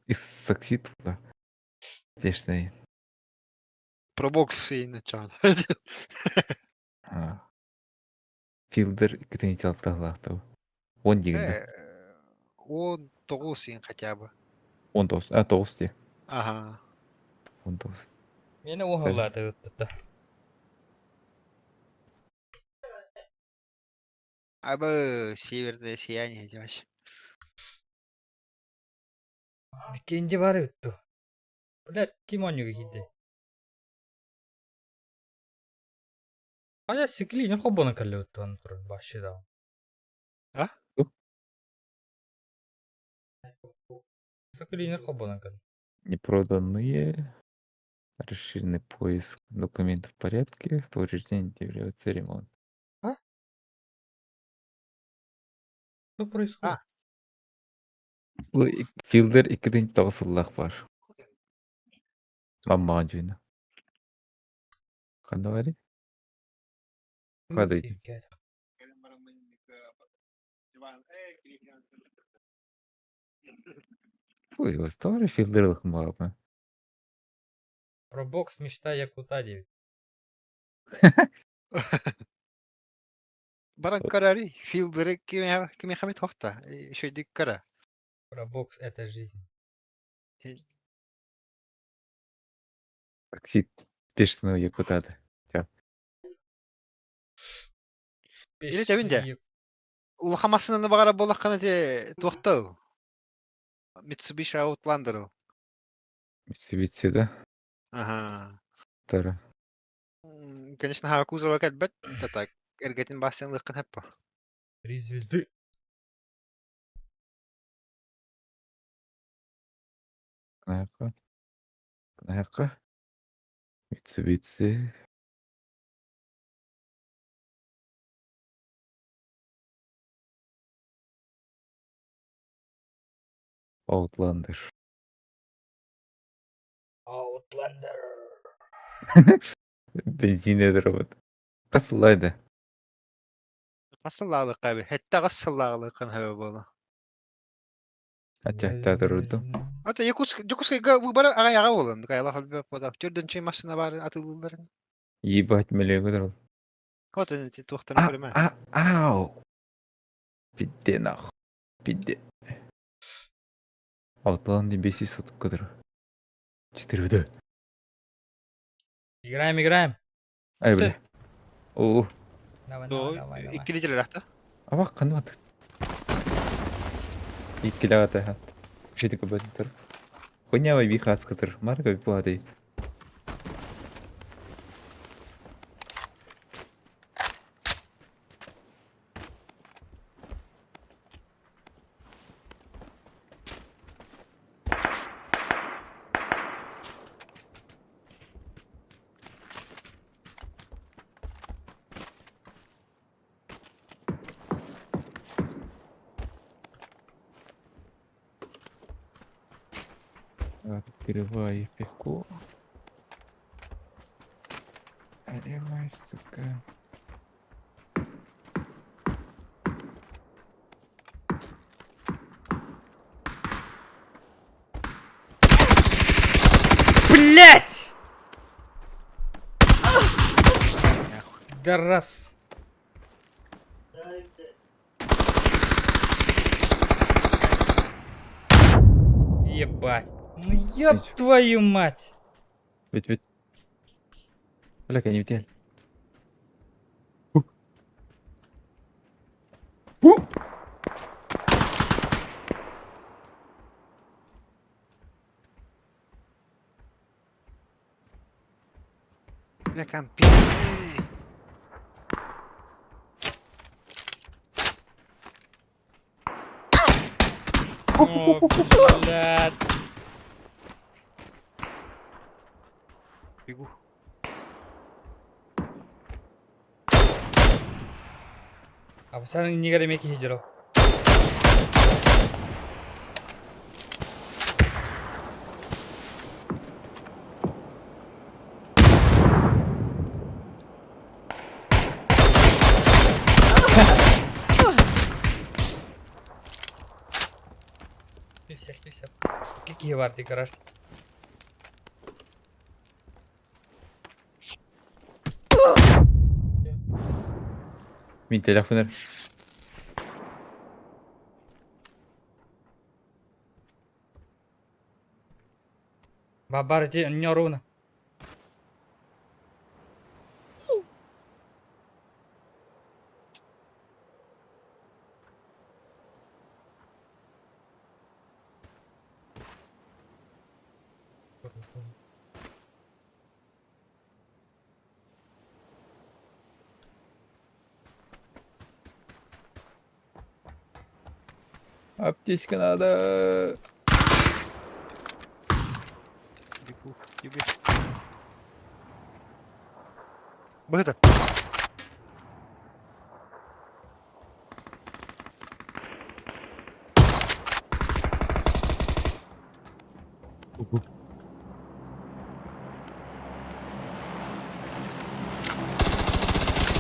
S7: Из саксит. Да. Успешный.
S2: Про бокс и начало.
S7: А. Филдер кытынчалык тахлахтау. Он дегенде.
S2: Он тоғыз хотя бы.
S7: Он тоғыз. А, тоғыз те.
S2: Аһа.
S7: Онтон
S1: Миэнэ уоһаллаата ыттата.
S2: Абы северное сияние дьааш.
S1: Иккиэнди баар эбит дуо? Блядь, ким оонньууга киирдэ? Хайа сиклиинин холбонон кэллибит туон туран вообще да.
S2: А?
S1: Сиклиинин холбонон кэллэ.
S7: Непроданные. Расширенный поиск. Документы в порядке. Повреждение требуется ремонт.
S1: А? Что происходит?
S2: А.
S7: Бу Филдер 2009 сыллаах баар. Маммаҕа дьүһүнэ. Ханна барый? Хадый. Фуй, старый Филдер ылыхмаҕа.
S1: Пробокс мечта Якута 9.
S2: Баран көрөөрүй, Филдери кимиэхэ эмит туохта, үчүгэйдик көрө.
S1: Пробокс это жизнь.
S7: Такси спешного Якутада.
S2: Или тэбин дэ. Улахан массыынаны баҕарар буоллаххына ити туохта ыл? Mitsubishi Outlander ыл.
S7: Mitsubishi да?
S2: Аха.
S7: Тара.
S2: Конечно, хаҕа кузова кэлбэт да так эргэтин баасыйан ылыаххын сөп буо.
S1: Три звезды.
S7: Наха. Наха. Mitsubishi. Outlander.
S1: Outlander.
S7: Бензин робот. Хас сыллаах
S2: Хас сыллаалык эбит? Сэттэ аҕыс сыллааҕылыаххын сөбө буолуо.
S7: Аччахтаа турурдум.
S2: Ата Якутск Дьокуускайга выбора аҕай аҕа буолан Кайлах өлбөт буола. Төрдүнчэй массыына баар атыылыылларын.
S7: Ебать миллион турал.
S2: Вот ити туохтарын
S7: А,
S2: көрүмэ.
S7: а, ау. Пидде нах. Пидде. Outlander беси сотка тур. Четыре
S1: Играем, играем.
S7: Ай, бля. О,
S1: Давай, давай, давай, давай.
S2: Икки литрэлээх да?
S7: абак ханна Иккилэҕэ хат. Шити көбөттөр. Хуйня би хацкатыр. Марка буады. Открывай пивко. Аремай, сука.
S1: Блять! Да раз. Ебать. Ну ёб
S7: Ничего.
S1: твою мать!
S7: Ведь ведь. Бля, не видел.
S2: Бля, компи.
S1: О, блядь.
S2: Бегу.
S1: А сен иннигэр эмиэ киһи дьоро. Киирсэх, киирсэх. Икки киһи баар дии гараж.
S7: Мин телефонер.
S1: Бабар ити ньоруна.
S7: Аптечка надо.
S2: Бегу, тебе. Быһыта.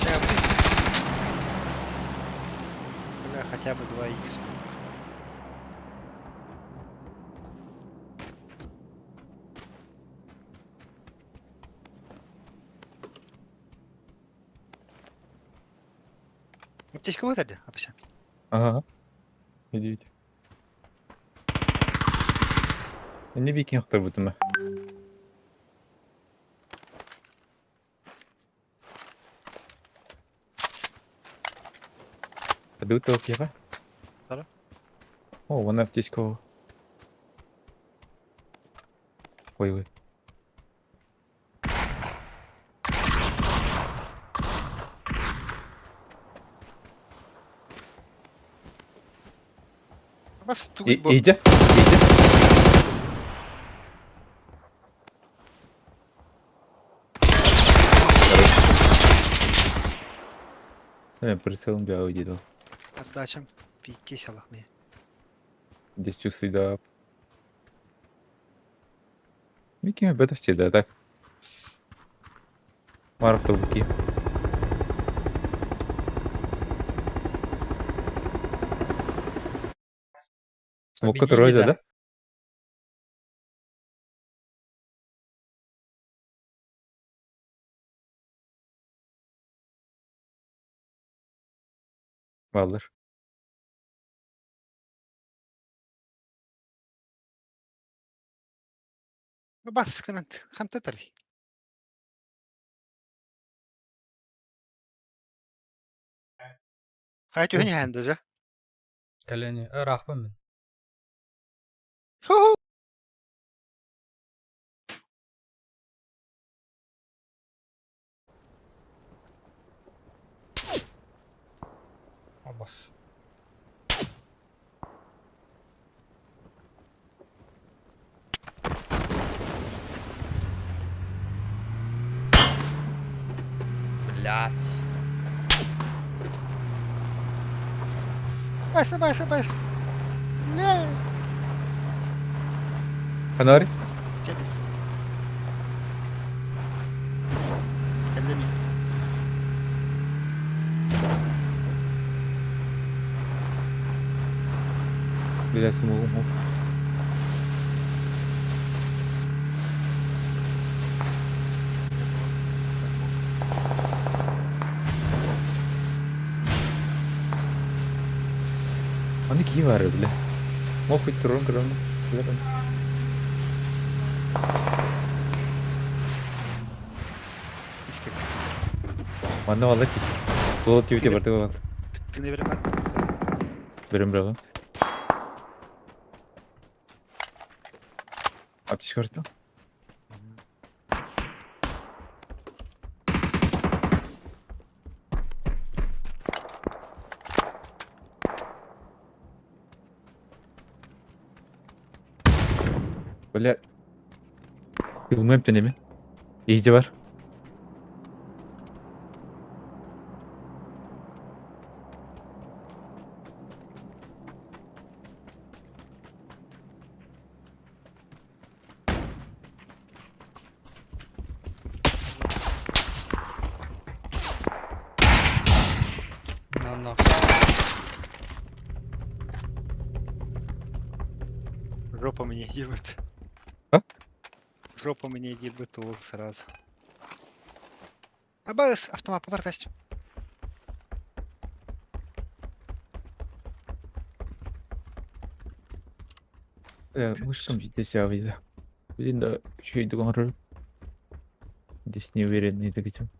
S2: Бля, блин. Бля, хотя бы 2х. Аптечку вытарди, Апася.
S7: Ага. Иди, иди. Не викинг бутума. Паду кева?
S2: Ара.
S7: О, вон аптечка. Ой, ой.
S2: Бас тугуй бо.
S7: Иди, иди. Короче. Прицелом бя уйди.
S2: Отдачам. Пиздец, Аллах мне.
S7: Здесь чувствую, да. Викинг бета да, так. Марк Толки. Смог
S1: Победили,
S7: который
S1: да.
S7: да? Баллар.
S2: Бас кынат. Хантатар. Хайт юхни хандужа.
S1: Кэлэни ыраахпын мин.
S2: Ху-ху.
S1: Абас. Блять.
S2: Бас, бас, бас. Не.
S7: Фонарь?
S2: Кэллеми.
S7: Бля, смогу. Мог. Аны кии бары, бля. Мог хоть турон көрөм. Көрөм.
S2: Иске.
S7: Манна валла кис. Тулы тибите барды валла.
S2: Ты не берем.
S7: Берем берем. Аптечка бар да? Бля. Bilmem mi? İyice var.
S1: На нахуй.
S2: Жопа мне ебет.
S7: А?
S2: Жопа мне ебет лол сразу. Абас, автомат, полтора тест.
S7: Бля, мышкам житесе абыйда. Блин, да, үчүгэйдик оҥорор. Здесь неуверенный дэгитим.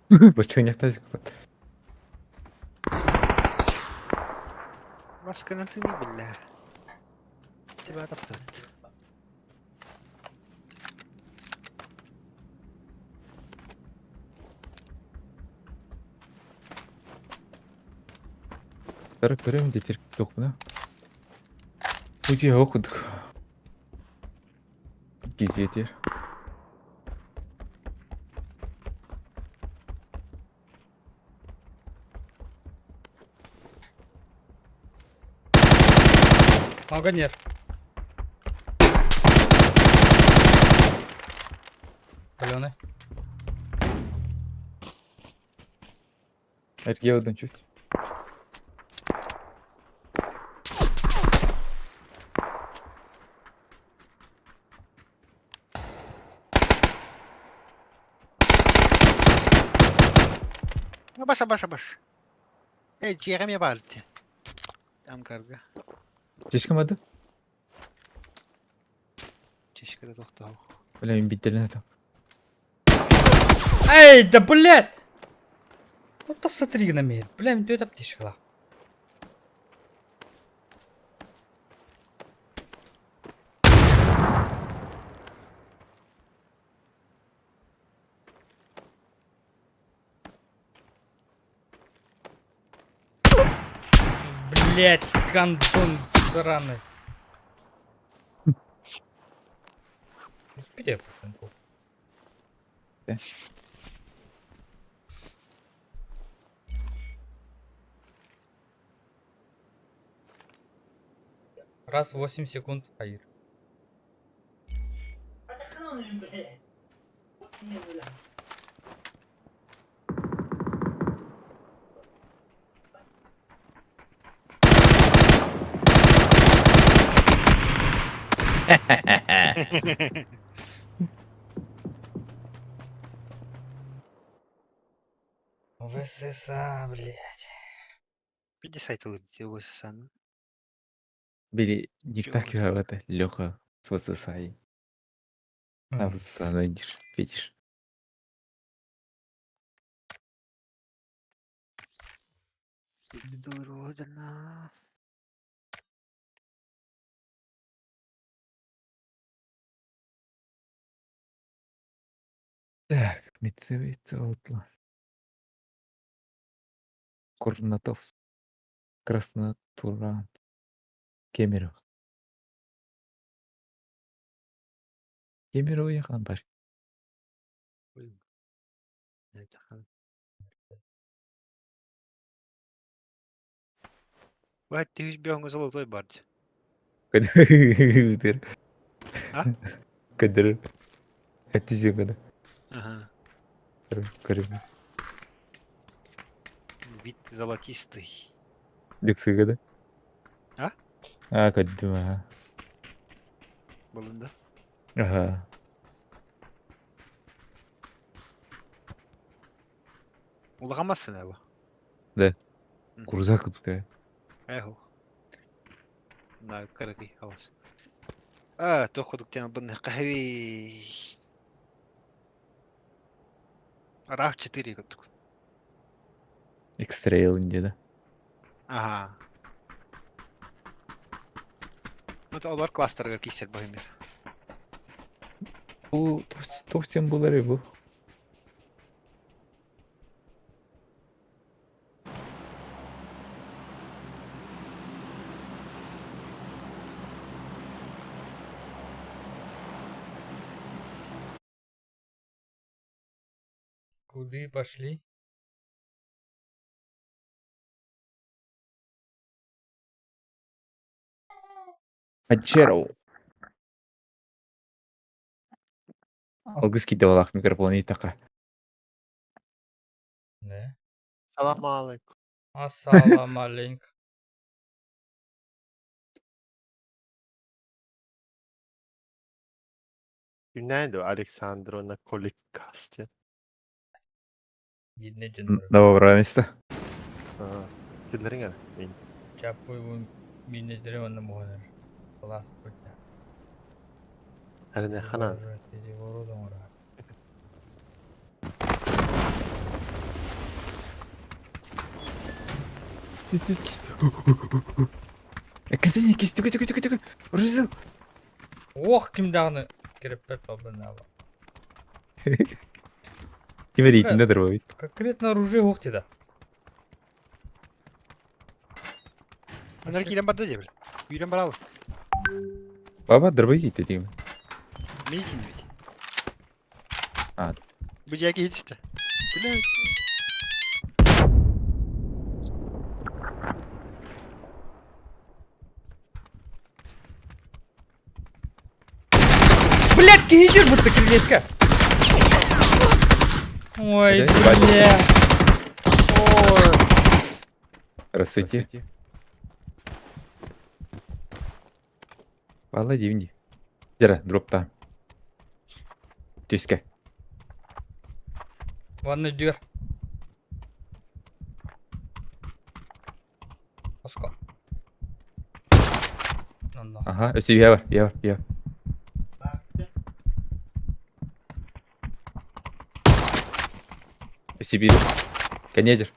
S7: Бочунякташ.
S2: Масканы тыны бля. Тебя таптат.
S7: Тарак көрөм детер тохпуна. Үти окудук. Гизетер.
S1: Магонер. Паленый.
S7: Эрге одан чуть.
S2: Бас, бас, бас. Эй, Джереми Балти. Там карга.
S7: Чешкамады?
S2: Чешкада тохтоо.
S7: Бля, мен биттерин атам.
S1: Эй, да блядь! Ну то смотри на меня. Бля, мен төт аптечкала. Блять, гандон сраный. Где пацанку? Раз в 8 секунд, Аир. ВССА, блядь.
S2: 50 ылыр
S7: Били не
S2: Чего?
S7: так это Леха с ВССА. На ВССА найдешь, видишь. Так, Митцевицотла. Курнатовск. Краснотуран. Кемерово. Кемерово яхан бар.
S2: Бать, ты бегун золотой бард.
S7: Кадыр.
S2: А?
S7: Кадыр. Это же кадыр.
S2: Ага.
S7: Кадыр.
S2: Вид золотистый.
S7: Люксы кадыр.
S2: А?
S7: А, кадыр. Ага.
S2: Балында.
S7: Ага.
S2: Улагамасын абы.
S7: Да.
S2: Мгм.
S7: Курзак такая.
S2: Эхо. На, караки, авас. А, تاخذ كان بن قهوي. Рав 4 курдук.
S7: Экстрейл инде да.
S2: Ага. Ну, олар кластерга кисер бахимер.
S7: Бу тохтен булар бу.
S1: Куды пошли?
S7: Аджеров. Алгыс киде олақ микрофон итақа.
S1: Да.
S5: Салам алейкум.
S1: Ассалам алейкум.
S5: Nerede o Alexandro Nakolikastya?
S1: Биирнэ дьоннору.
S7: Новобранец-то.
S5: Киллэриҥ эрэ. Мин.
S1: Чаппуйбун биирнэдэрим онно муһанар. Кылаас бырда.
S5: Әріне ханан.
S7: Кэтини кис түгэ түгэ түгэ түгэ. Урузу.
S1: Ох ким даҕаны кирэппэт бабынаба.
S7: Ким эриитинде дырбабыт.
S1: Конкретно оружие ох деді.
S2: Онор киирэн барда дии бил. Киирэн барал.
S7: Баба дырбай киитте дигим.
S2: Мин киирбит.
S7: А.
S2: Бу дьиэ киһи түстэ. Блядь.
S1: Блядь, киһи будто крылечко. Ой, бля.
S7: Здравствуйте. Пала дивни. Дера, дропта. Түскэ.
S1: Ванна дүйэр. Оскол. Онно.
S7: Аха, өссө үһэ бар, үһэ бар, үһэ бар. Өссө биир. Конедер.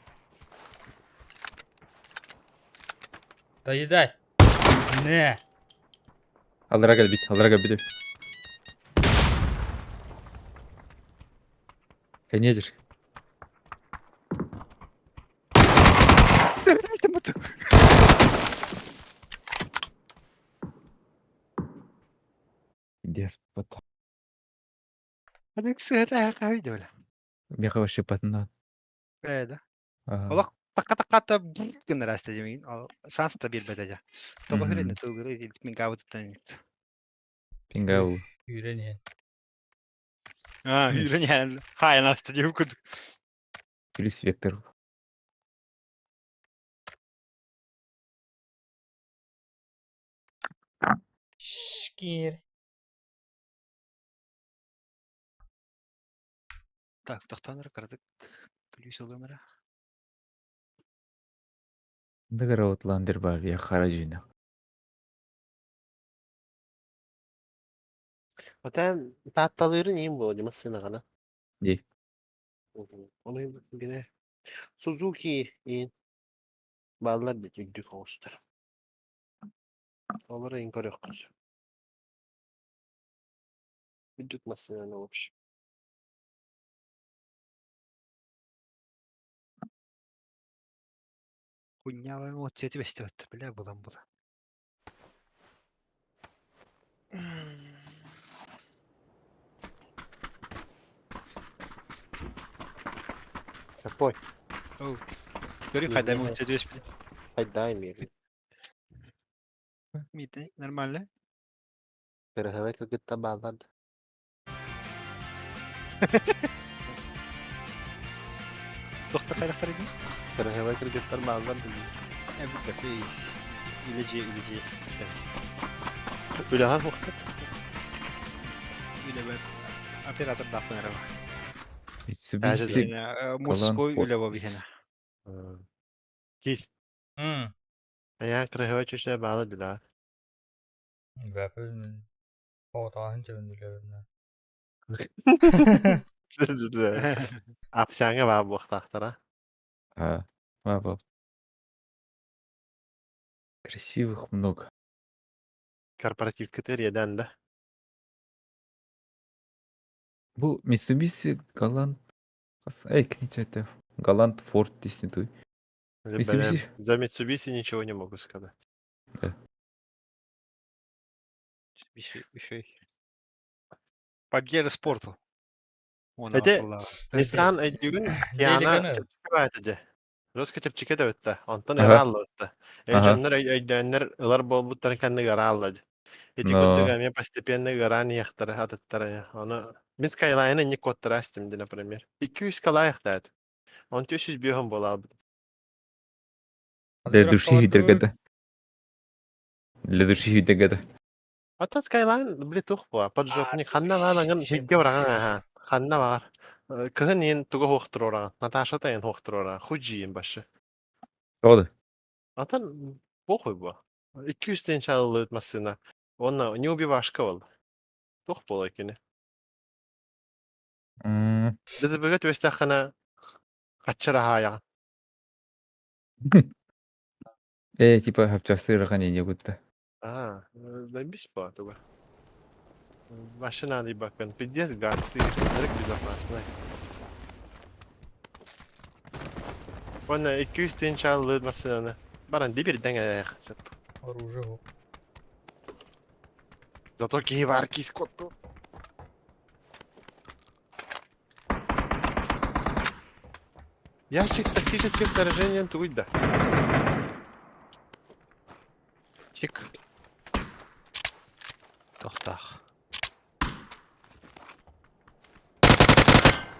S1: Доедай. Не.
S7: Аллара кэлбит, аллара кэлбит эбит. Конедер. Деспот. Меха вообще патна.
S2: Ээ да. Олох такка-такката гыннар аста димин. Шанс та биэрбэтэ дьэ. Тоҕо хүрэнэ тылгыры пингаабытыттан
S7: Пингау.
S1: Үүрэн иһэн.
S2: Аа, үүрэн иһэн хаайан аста диэбит курдук.
S7: Плюс вектор.
S1: Шкир.
S2: Так, тохтоон эрэ кыратык плюс ылыам эрэ.
S7: Дагар Outlander бар я харажина.
S5: Отан таатталыырын иин буо дьима сынаҕана.
S7: Дии.
S5: Оны гине Suzuki иин бааллар дит үрдүк оҕустар. Олор иин көрүөххэ сөп. Үрдүк массыынаны в общем.
S2: Хуйня эмоция түбэстибэт, бля, булан була.
S5: Какой?
S2: Көрү хайда эмоция түбэспит.
S5: Хайда имеет.
S2: Мите, нормально.
S5: Кырыһабай кыргытта бааллар да.
S2: Тохтор хайдахтар ини?
S5: Кырыһабай кыргыттар бааллар да.
S2: Эбит Үлэдьиэ, үлэдьиэ.
S5: Үлэҕэр мухтар.
S2: Үлэбэр оператордаахпын эрэ бар.
S7: Mitsubishi
S2: Мужской үлэ бу биһинэ.
S5: Кис. Айаа кырыһабай чүчэ баала дүлаа.
S1: Бэпин оҕотоҕоһун чэбин
S5: Апсяҥа баа буохтаахтара.
S7: А, а, Красивых много.
S5: Корпоративка иэдээн да.
S7: Бу Mitsubishi Galant Эй, это Галант Форд десни туй. Mitsubishi.
S5: За Mitsubishi ничего не могу сказать.
S7: Да.
S2: Еще Победа спорту.
S5: Эти Nissan өйдүүгүн Тиана чэпчэки баайта дии. Роска чэпчэки да бүттэ. Онтон ыраалла бүттэ. Дьоннор өйдөөннөр ылар буолбуттарын кэннэ ыраалла дии. Ити курдук эмиэ постепенно ыараан иһиэхтэрэ атыттара. Ону мин Skyline-ы инник куоттара истим дии, например. 200 калаайахтаат. Он 305 буолаабыт.
S7: Для души видергада. Для души видергада.
S5: Ата Skyline били тух буа поджопник ханна баар анган сиргэ быраҕан аха ханна баар. Кыһын иин туга суох туруораҕын. Наташата иин суох туруораҕын. Худжи иин башы.
S7: Тоҕо да?
S5: Атын похуй бу. 200 тыһыынча ыллыбыт массыына. Уонна неубивашка ол. Туох буолар кини? ДТП-га түбэстэххинэ хаччыраһаайаҕын.
S7: Типа хапчастыырахан ине будто.
S5: А, бис по туга. Машина бакын. Пиздец газ, ты рынок безопасный. Уонна 200 тыһыынча ыллыыр массыынаны. Баран дибирдэн ээх сөп.
S1: Оружие суох.
S5: Зато киһи баар киис куотту. Ящик с тактическим снаряжением тугуй да.
S2: Чик. Тохтах.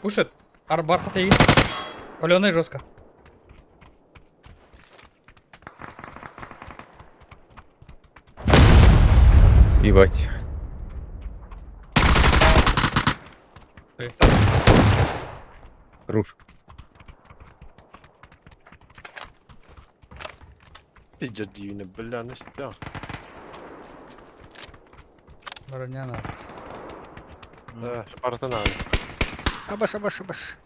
S1: Пушит. Ар бархат егин. Паленый жестко.
S7: Ебать. Руш.
S5: Сидя дивно, бля, ну что?
S1: Броня надо.
S5: Да, шпарта надо.
S2: Абас, абас, абас.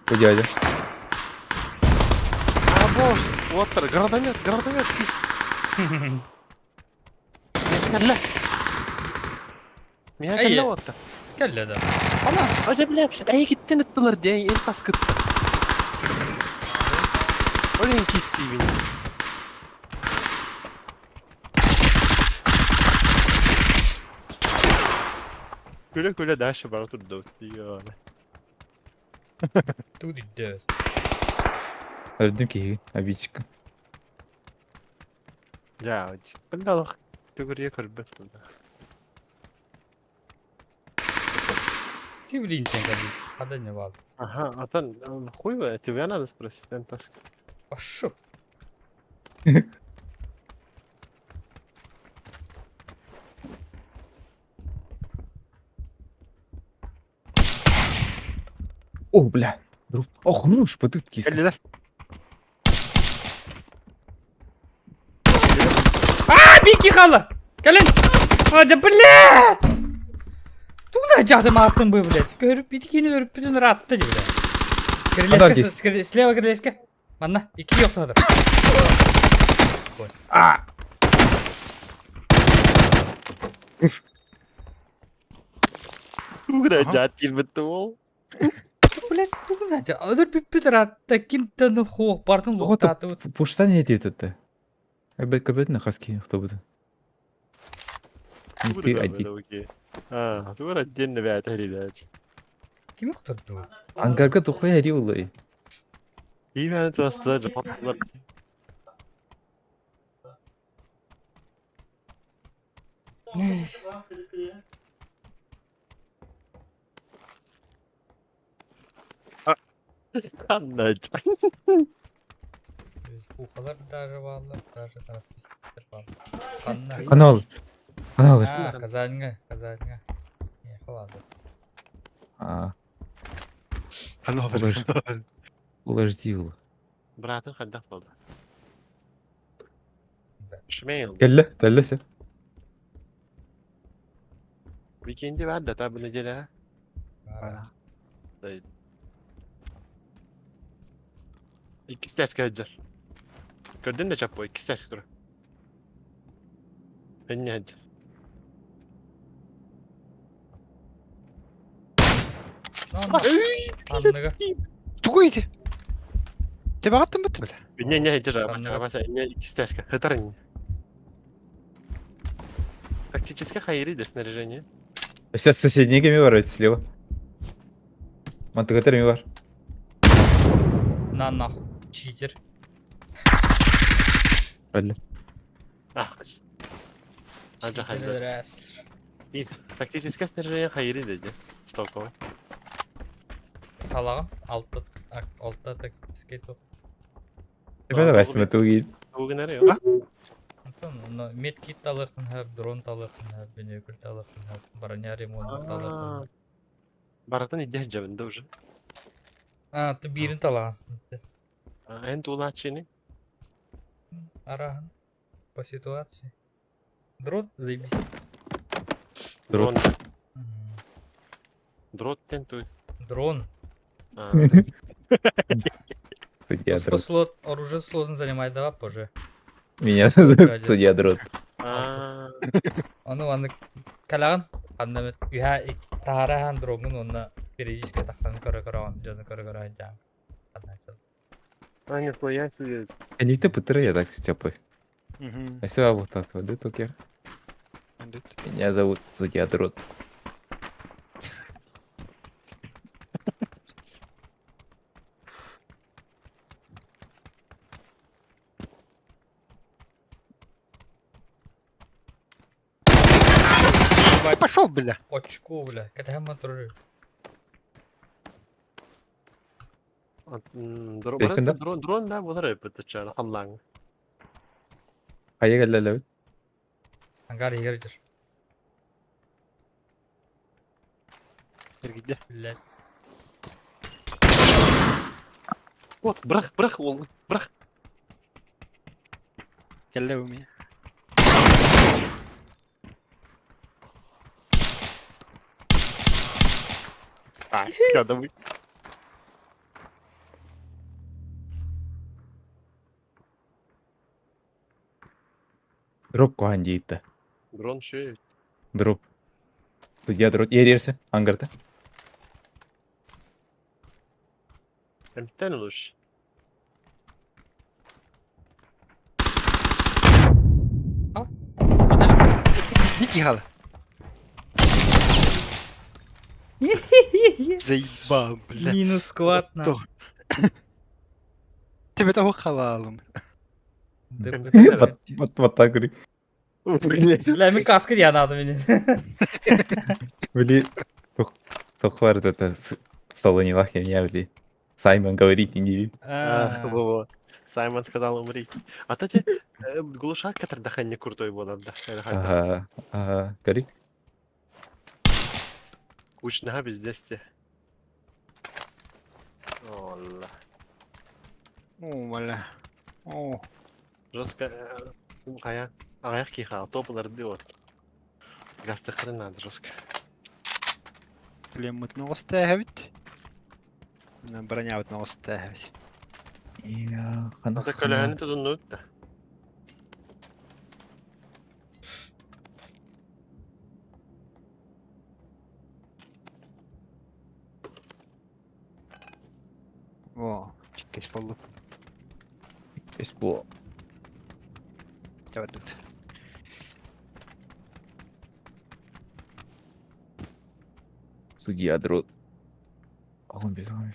S7: Бу дядя.
S5: А, босс! Вот, гранатомет, гранатомет, кис. Миэхэ кэллэ. Миэхэ
S1: Эй,
S5: кэллэ уотта.
S1: Кэллэ да. Ана.
S5: Оже, бля, эйигиттэн ыттылар диэн ил таскытта. Ол иһин кистиибин. Күлэ-күлэ дальше бара турдубут дии
S1: Тут идет.
S7: Өлдүм киһи, обидчик.
S5: Дьэ, бля, төгүрүйэ көрбөт буолла.
S1: Ким блин кэлли? Хада не вал.
S5: Ага, атын хуй его, тебя надо спросить, эн таск.
S1: Пошел.
S7: О, бля. Друг. Ох, руш, потут киска.
S2: Кэллилэр.
S1: А, бики хала! Кэлин! А, да блядь! Туда жадым аттым бы, блядь. Көрүп, битикини көрүп, бүтүн ратты, блядь.
S7: Ана
S1: Кирилеска, слева кирилеска. Манна, икки yok надо.
S7: А! Руш.
S5: Бля, дьэ, тиэрбит ол.
S1: Блядь, тугуна жа. Ödür бүппүт ратта, ким-то ну хуох бартын
S7: Ого,
S1: луктаты.
S7: Пушта не этит. Эбет көбөтүн хаски кто будет. Не ты один.
S5: А, тугар отдельно бэт хэридээч.
S1: Ким охторду?
S7: Ангарга тухуя риулай.
S5: Именно тасса жапалар. Анна.
S1: Ухалар даже валлар, даже трансвеститтер бар. Ханна.
S7: Канал. Канал.
S1: А, Казаньга, Казаньга. Не, ладно.
S7: А,
S2: Алло,
S7: Подожди. Улаждил.
S5: Братың хайдах болды.
S1: Да.
S5: Шмейл.
S7: Кэллэ, кэллэ се.
S5: Викенди бар да та бу неделя.
S1: Бара.
S5: Иккис тэскэ сылдьар. Көрдүн да чаппой, иккис тэскэ турар. Энньэ сылдьар.
S1: Анныга.
S2: Тугу ити? Тебаҕаттан бытты бля.
S5: Энньэ энньэ сылдьар,
S1: Анныга.
S5: баса энньэ иккис тэскэ. Хытар энньэ. Тактически хайри да снаряжение.
S7: Сейчас соседний кеми бар эти слева. Мантыгатар ми бар.
S1: На нахуй. Читер.
S7: Кэллэ.
S5: Ах. Анжа хайда. Тактическое снаряжение хайри деди. Столковый.
S1: Талагын алты алты тактический топ.
S7: Тебе давай смотри.
S5: Тугунары yok.
S1: Онно медкит талыаххын сөп, дрон талыаххын сөп, бинокль талыаххын сөп, броня ремонт талыаххын
S5: Аа.
S1: сөп.
S5: Барытын илдьэ сылдьабын да уже.
S1: А, ты биирин талаҕын.
S5: А, эн туулааччыны?
S1: Арааһын. По ситуации. Дрон заебись.
S7: Дрон.
S5: Дрон. Дрот диэн туй.
S1: Дрон.
S5: А,
S7: Судья
S1: Туспа
S7: дрот.
S1: слот, оружие слотун занимай давай позже.
S7: Меня
S1: Ради.
S7: судья дрот.
S5: а,
S1: Ону маннык кэлэҕин ханна эмит үһэ таһара иһэн дроҥҥун уонна периодически тахсан көрө-көрө дьону көрө-көрө сылдьаҕын. Ханна сыл.
S5: а, нихуя себе.
S7: Никто пытыры я так тёпы.
S2: Мгм.
S7: А все, вот так вот, токер.
S2: Эндит.
S7: Меня зовут судья Дрот.
S2: Ты пошел, бля!
S1: Очко, бля, кэтэһэн турар.
S5: Дрон,
S7: Бэйкин да?
S5: дрон, дрон да буолар эбит чаана халлааҥ.
S7: Хайа кэллэлэбит?
S1: Ангар иһигэр дьэр.
S2: Эргийдэ.
S1: Блядь.
S5: Вот, бырах, бырах, уол, бырах.
S2: Кэллэ бу миэ.
S5: А, кадавый.
S7: Дроп куһаан диэйдэ.
S5: Дрон шею.
S7: Дроп. Судья Дрот. Иэриэрсэ, ангарта.
S5: Эмтэн улуш.
S2: Ники хала. Заебал, бля.
S1: Минус сквад на.
S2: То. Тебе того халалым.
S7: Вот, вот, вот так говори.
S1: Бля, мин каска диэн надо мне.
S7: Били, тохвар это стало не лах, я не били. Саймон говорит не
S5: А, во-во. Саймон сказал умри. А то те глушак, который дыхание крутой был, да.
S7: Ага, ага, говори.
S5: Кучного бездействия. Ола.
S2: О, бля. О,
S5: Жестко. Хая. Аяқ киха, топлар бьет. Гастыхры надо жестко.
S2: блин, мы новостей ведь. Броня вот новостей ведь.
S7: Я,
S5: Ата көлөһөнү тудуннут да.
S2: О, чекай, болду.
S7: Бу.
S2: Давай тут.
S7: Судья Дрот. Он без он.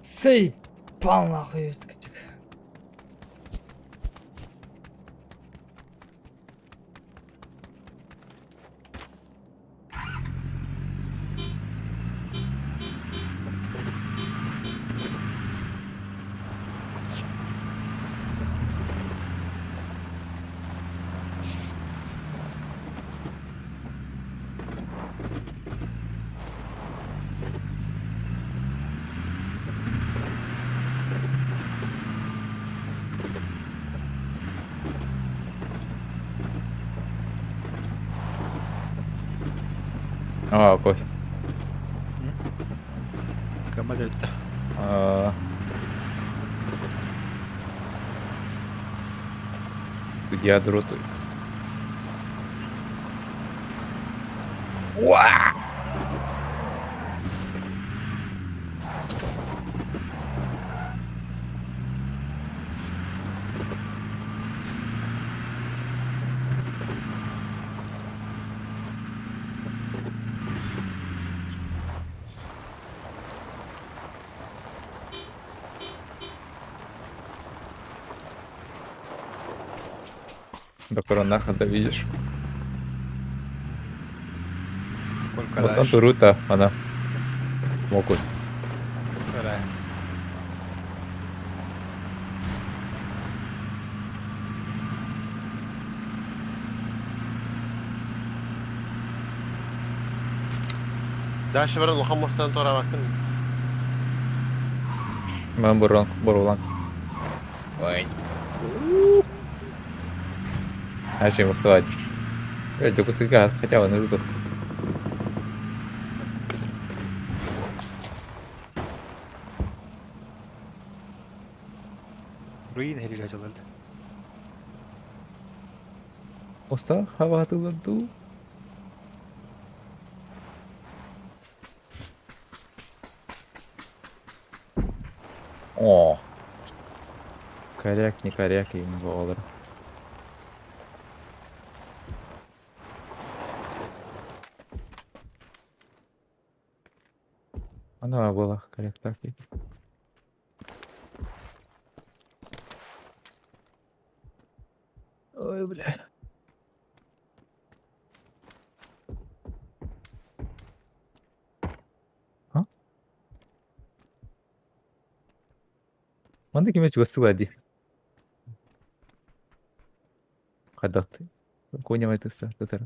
S1: Сейпал нахуй.
S7: А, кофе.
S2: Команда это.
S7: А. Судья Дрот. Уа! До коронаха видишь.
S2: Сколько
S7: Бастан
S2: дальше?
S7: турута, она. Могут.
S2: Вторая.
S5: Дальше баран улахан муостаны туораабаккын.
S7: Мен бурун, бурулан. Ой. А чем уставать? Дьокуускайга хотя бы тут.
S2: Руин херил хачаларды.
S7: Уста хаватылар ду. О. Коряк, не коряк, им болар. Она была коряк так. Ой, бля. А? Манна ким чугастыга дии. Хайдах Коня тыста тытар.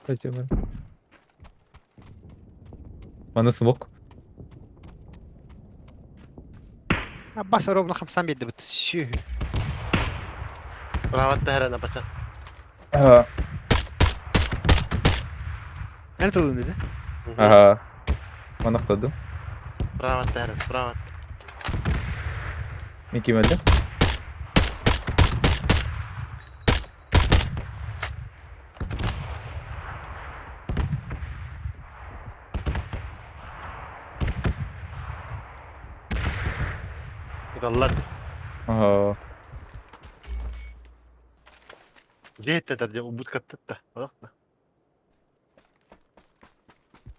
S7: Спасибо. Маны смок.
S2: Аббас ровно хамсам берди бит. Шү.
S5: Браво тэһэрэн апаса.
S7: Ага.
S2: Эн тылын dedi.
S7: Ага. Маны ақтады.
S5: Справа тэһэрэн, справа.
S7: Мен ким өлді?
S5: Ыталлар.
S7: Ага.
S5: Дьиэ иттэтэр убут каттытта. Олохта.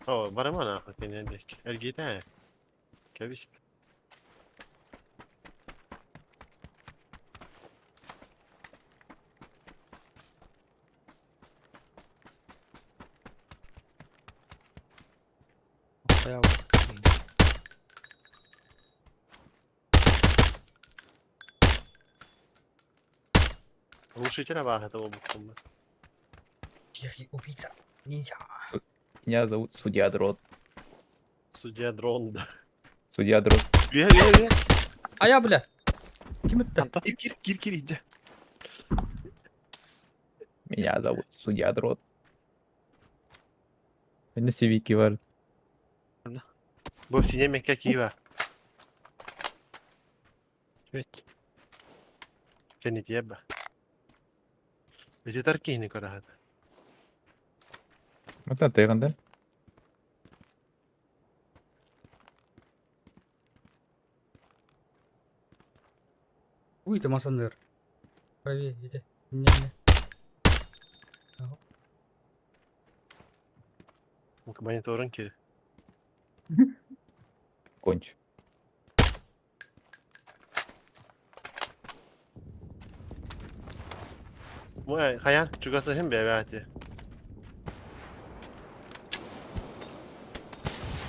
S5: О, барыман аха кенендек. Эргитэ. Кэбис.
S2: Стоял.
S5: Глушитель абаха обуттум.
S1: Тихий убийца. Ниндзя.
S7: Меня зовут Судья Дрот.
S5: Судья дрон, да.
S7: Судья Дрот.
S5: Бе, бе, бе.
S1: А я, бля. Ким это?
S2: Антон.
S5: Кир, кир, кир, кир, иди.
S7: Меня зовут Судья Дрот. На сивики var.
S5: Бу сине какие
S2: Evet.
S5: Кенит ебба. Бити таркихни көрөһөт.
S7: Мата тайгандар.
S1: Уй, ты масаныр. Правее, иди. Не, не.
S5: Мониторын кир.
S7: Конч.
S5: Мой хаян чугасыһын бэбэти.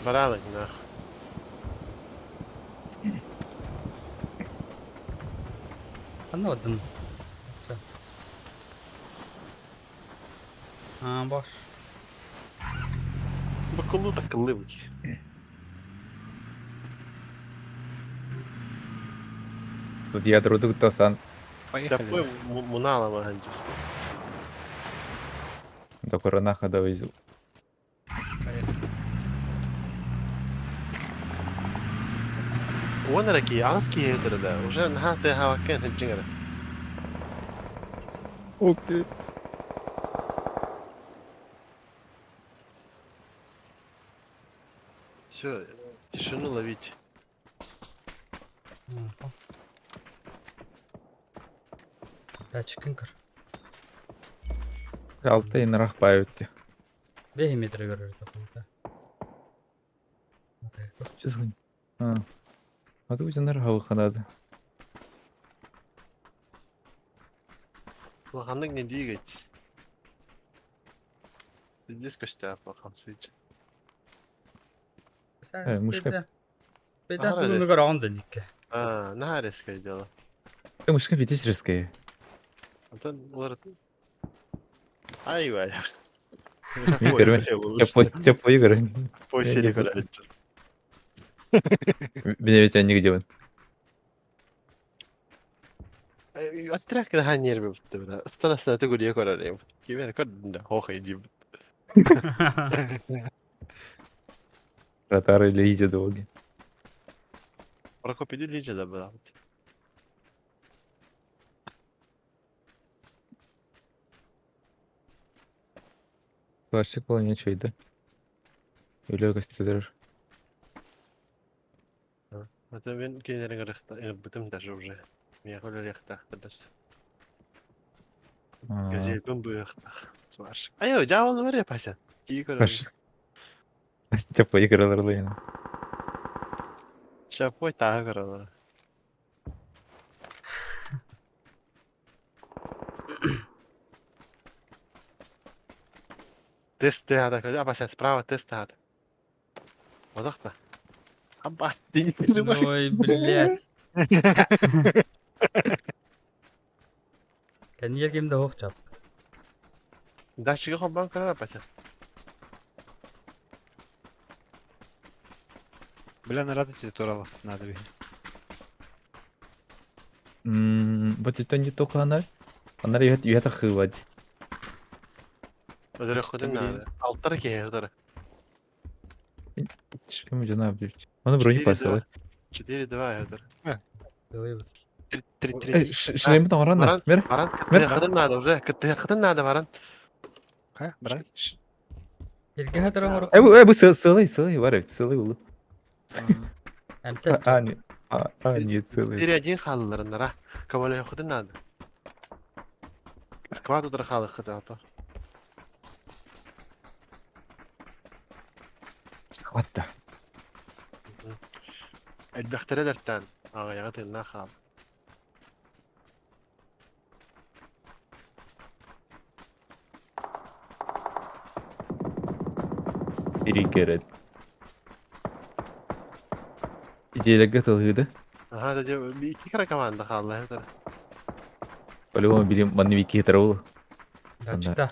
S5: Баралык нах.
S1: Анна одын. А, баш.
S5: Бакулу так кыллыбык.
S7: Судья Дроту тосан.
S2: Поехали.
S5: Такой мунала маханчы.
S7: До коронаха довезу.
S5: Уон раки аски хедер да. Уже нахаты хавакен хеджингер.
S7: Окей.
S5: Все, тишину ловить.
S1: Датчик инкер.
S7: Алта инрах баайбыт.
S1: 5 метр көрөр такута.
S7: Чувствую. А. А ты ученар хавханады.
S5: Улаханнык не двигайтесь. Здесь көстө хамсыч.
S7: Э, мышка.
S1: Беда
S5: Ага,
S1: бүгүнүгөр оонда дикке.
S5: А, наһаа резкое дело.
S7: Ты мышка битис резкая.
S5: Антон улар Ай, вай.
S7: Мен көрмін. Чапой көрін.
S5: Пой сели көрәчү.
S7: Меня ведь они где он?
S5: Астрах наһаа нервы бутты бына. Ыстан астына түгүлүө көрөр эм. Кимер көрдүн да хох иди.
S7: Ротары или иди долги.
S5: Прокопиди лиже да бына.
S7: Сварщик был ничего, да? Или гостидер.
S5: Это мен кейнерин рыхта, бытым даже уже. Мен хөлөр яхтахтырдас. Газель буяхтах. Сварщик. Айо, жабын бар пася. Кии көрөр.
S7: Чапой көрөлөр.
S5: Чапой тағы көрөлөр. Тест тehada, апася справа тест тehada. Одохта. Аба, ты не переживай.
S1: Ой, блядь. Кэнниер ким да ох чап.
S5: Дальше хоббан көрөр апася.
S2: Бля, нарад тебе туралов надо бе.
S7: Вот это не только она. Она это хывать.
S5: Өдөрө хотун надо. Алтар ке өдөрө.
S7: Кем жана блядь. Он брони пасал.
S5: 4-2 өдөрө.
S1: Целый вот.
S2: 3-3.
S7: Шлем там рано. Мер.
S5: Баран кытты надо уже. Кытты надо баран.
S2: Ха, брат.
S1: Ирге хатырам
S7: Э, бу целый, целый, варь, целый улы.
S1: Әмтә.
S7: А, не. А, не целый.
S5: 4-1 халларынара. Кабале хотун надо. Сквад өдөрө халы хыты ато.
S7: Схватта.
S5: Элбэхтерелертен ағаяға тыынна хаал.
S7: Перегерет. Идея тылгыды.
S5: Аха, да икки кара команда хаалла өдөрө.
S7: По-любому берем манневики хитроулы.
S1: Датчикта.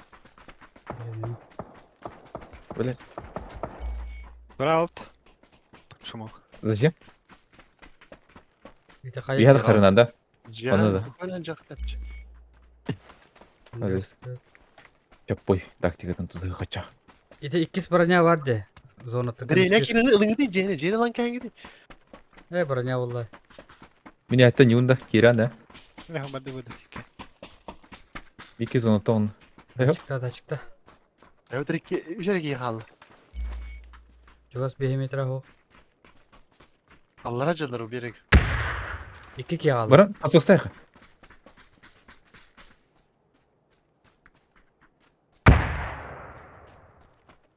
S7: Бля.
S2: Бралт. Шумок.
S7: Зачем?
S1: Ите хайа.
S7: Я харна, да?
S5: Жихан
S7: да.
S5: спокойно жактапчы.
S7: Чапой. Тактика там туда хочу.
S1: Ите иккис броня бар де. Зона
S5: Бирейне кинини ылыңыты жени, жени лан кәңгити.
S1: Э, броня болла.
S7: Меня это не унда, Киран, да?
S2: Бля, бады выдать.
S7: Вики зона тон.
S1: Датчикта, датчикта.
S5: Өдөрө ики үжер ки хаалла.
S1: Жугас 5 метр хо.
S5: Аллара жылар уберек.
S1: Икки ки алды.
S7: Баран, асостайха.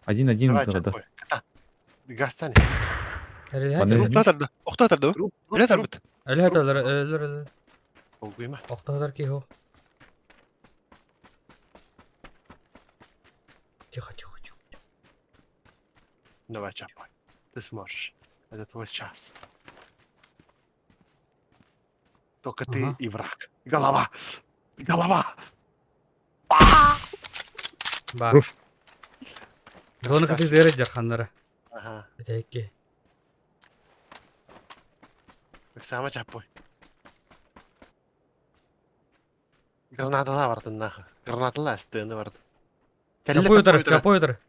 S7: Один один
S5: Давай,
S7: да.
S5: чапой. Ката. Гастан.
S7: Маны-
S2: Охтатарды. Охтатарды. Бля, тарбыт.
S1: Әлі хаталар, әлі әлі.
S5: Олгуйма.
S1: Охталар ки хо. Тихо, тихо, тихо.
S5: Давай, чапой. Ты сможешь. Это твой час. Только ты
S1: Ага.
S5: и враг. Голова. Голова.
S1: Бар.
S7: Руш.
S1: Зона кыты бере жарханнары.
S5: Ага.
S1: Ите икки.
S5: Сама чапой. Гранатала бардын нахуй. Гранатала астыны барды.
S1: Чапой утар, чапой утар.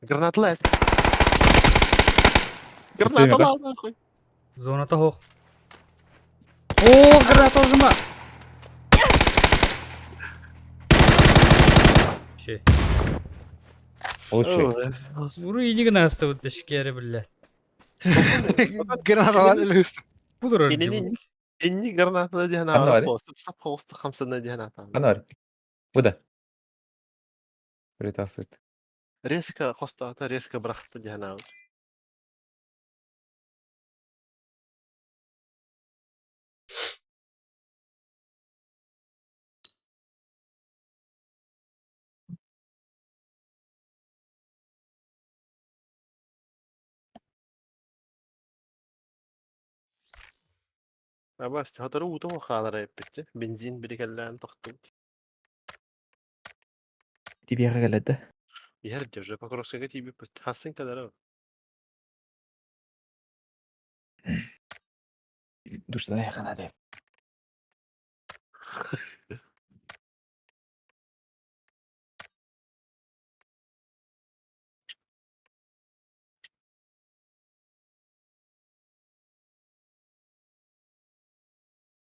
S5: Гранатала аст. Гранатала нахуй.
S1: Зона тохох. О, граната ужыма. Ши.
S7: Лучше.
S1: Уру иниги насты вот тешкери, блядь.
S2: Граната лүст.
S1: Пудр
S5: Не-не-не. Инник гранатана диэн
S7: Ханна
S5: аҕала
S7: барый?
S5: буолсуп сап хоҕустук хамсанна диэн аатаан.
S7: Ханна барый? Бу да. Притасывает.
S5: Резко хостоото, резко бырахта диэн аабыт. Абас, сотору уута хаалара эппитчэ. Бензин бирикэллээн тохтубут.
S7: Тибиэхэ кэлэрдэ.
S5: Иһэр дьэ уже Покровскайга тиийбиппит. Хассын кэлэрэ.
S7: Душтан айханады.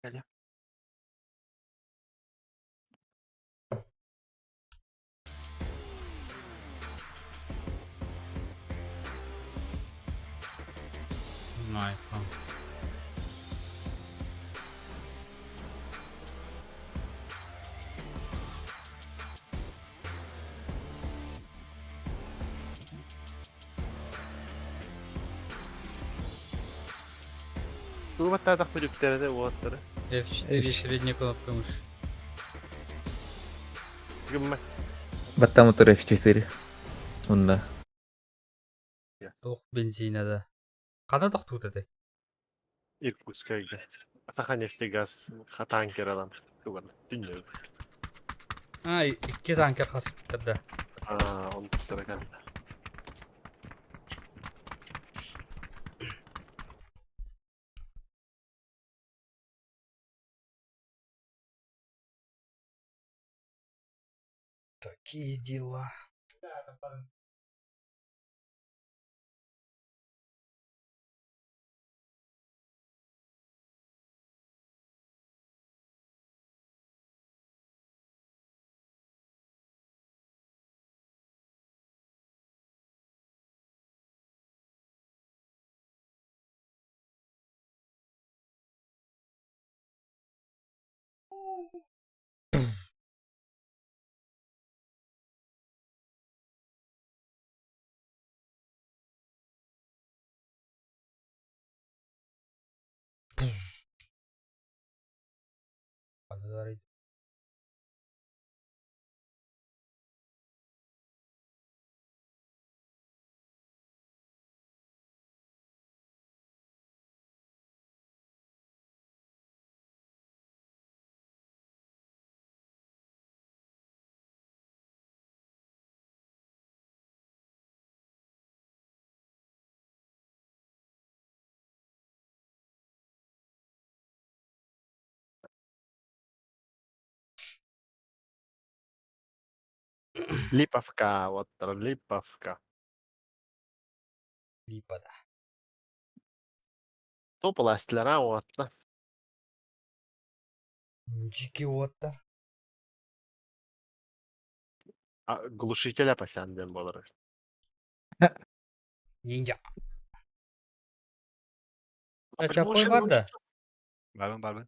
S2: Кэлэ.
S1: Найка.
S5: Тугу баттаатахпыт үктэрэ уолаттары.
S1: F4 средняя кнопка мыши.
S5: Гыммат.
S7: Баттам утары F4. Онно.
S1: Туох бензина да. Хана тохтуут этэй?
S5: Иркутскайга. Саханефтегаз танкер алан. Туган. Түннү.
S1: А, икки танкер хасыптар да.
S5: Аа, онтуктара кэллэ.
S1: Такие дела. Ханналар
S5: Липовка, уолаттара, Липовка.
S1: Липада.
S5: Тополастилара уолаттар.
S1: Дьики уоттар.
S5: Глушитель апасян диэн буолар.
S1: Ниндзя. Чапой бар да?
S2: Барбын, барбын.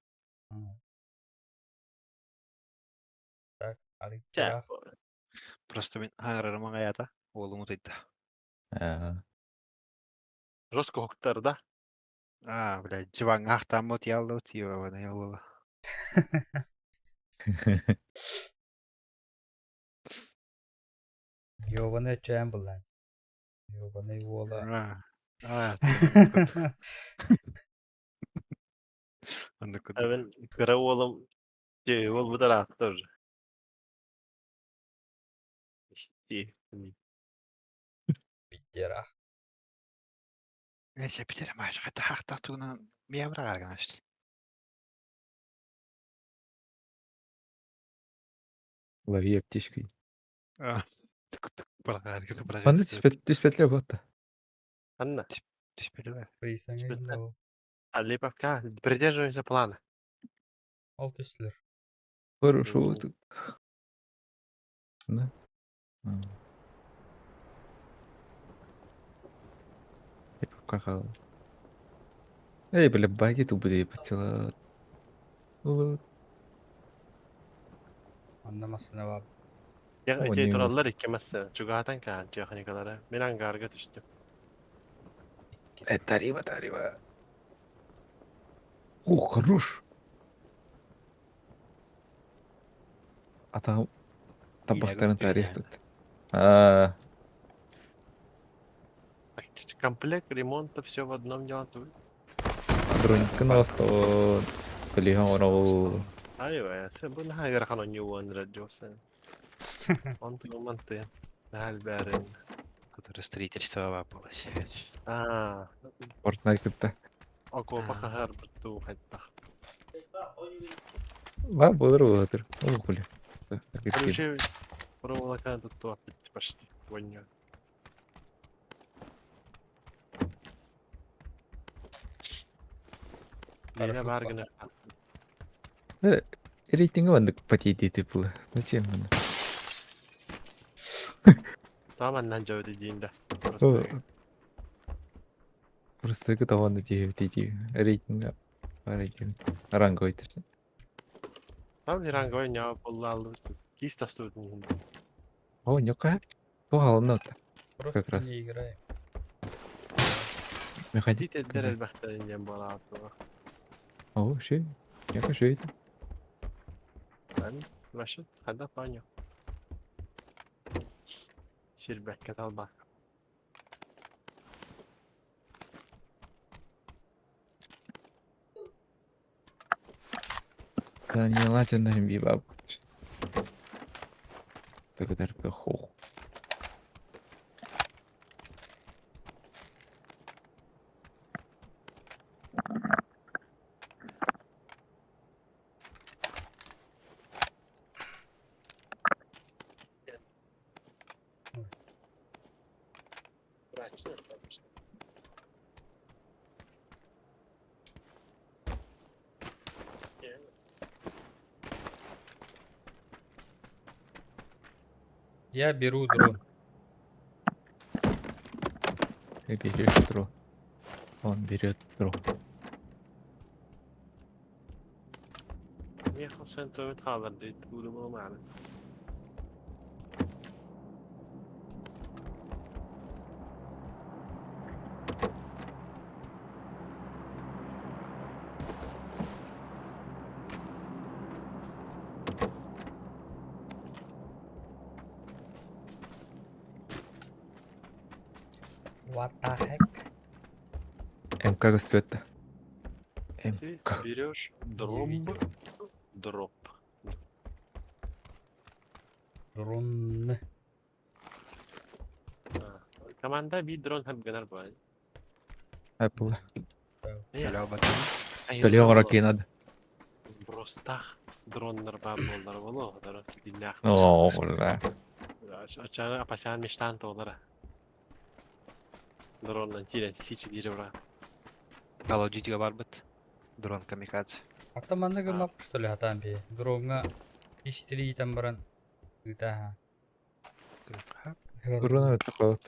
S1: Так, арыйчаах.
S2: Просто мин хаҥырарым аҕайаата, уолум утуйда.
S7: Аа.
S5: Жестко уһуктар да?
S2: Аа, блядь, дьыбаҥҥа ахтааммыт яллыбыт, ебаный уола.
S1: Ёбаный чээн буллаан. Ёбаный уола.
S2: Аа, аа, оннук курдук. Оннук курдук.
S5: Эбэн кыра уолум уолбут ыраатта уже. Истии.
S1: Биттера.
S2: Э, сэпитер маашка таһаахтаах тугунан миэмэ гынашты.
S7: Лови аптечкой.
S2: Аа,
S7: Манна түспэт түспэтлэр буолта.
S5: Анна,
S2: Түспэтилэр.
S1: Присаңа
S5: Липовка, придерживаемся плана.
S1: Ол түстүлэр.
S7: Хорошо. Да. Липовка хаалла. Эй, бля, баги тупые потела.
S1: Онно массыына баар.
S5: Ити тураллар икки массыына. Чугаһатан каан техникалара. Мин ангарга түстүм.
S7: Это Рива, это Рива. О, хорош! Атаҕым табахтарын таарыйастыт. Аа,
S5: Комплект ремонта все в одном дело.
S7: Бронькын оҕостон көлүһэ оҥоробун.
S5: Айва, бу наһаа ыарахан оонньуу радиосан. Онтун мантыйан. Наһаа элбээрин.
S2: Который строительство бааппалась.
S5: Аа,
S7: Fortnite кытта.
S5: окуопа хаһар дуу хайдах.
S7: Баар буолар буолар. Ол хули.
S5: Короче, проволока тут почти вонью. Лена
S1: Парашют
S5: баар
S1: баар.
S5: гына.
S7: Рейтинги маннык потеть было. Зачем мне?
S5: Там дьэ диин да.
S7: Просто готова тиһи рейтинг рейтинг ранговый точнее.
S5: Там ранговый не буолла киис тастыбытын.
S7: О, нюка. Туһалын ота.
S1: Просто
S7: Как раз.
S1: не играй.
S7: Механик.
S5: Тиит элдер элбэхтэрин диэн буолаабыт.
S7: О, ши. Я ши.
S5: Вообще, хада понял. Сирбэккэ талбак.
S7: Данила дьоннорун биба. Благодарка хох.
S1: Я беру дрон.
S7: Ты берешь дрон. Он берет дрон.
S5: Миэхэ сентовит хаалар диит уулумааны.
S1: What the heck?
S7: МК көстүөттэ.
S5: Ты
S7: МК.
S5: берешь
S1: Не
S5: дроп,
S1: видел.
S5: дроп.
S1: Дрон.
S5: Команда би дрон хабганар буолар.
S7: Apple.
S5: Э,
S7: Төлөй оҥоро надо.
S5: Сбростах дроннар баар буоллар боло, дара диннах.
S7: Оо, ура.
S5: Ачана апасян мечтан толара. Дроннан тирен сичи дире ура.
S2: Call of Duty барбыт. Дрон камикадзе.
S1: Ата маннык
S5: А.
S1: мап что ли хатаан би. Дроҥҥа ис тириитэн баран ыытааха.
S7: Уруна өттө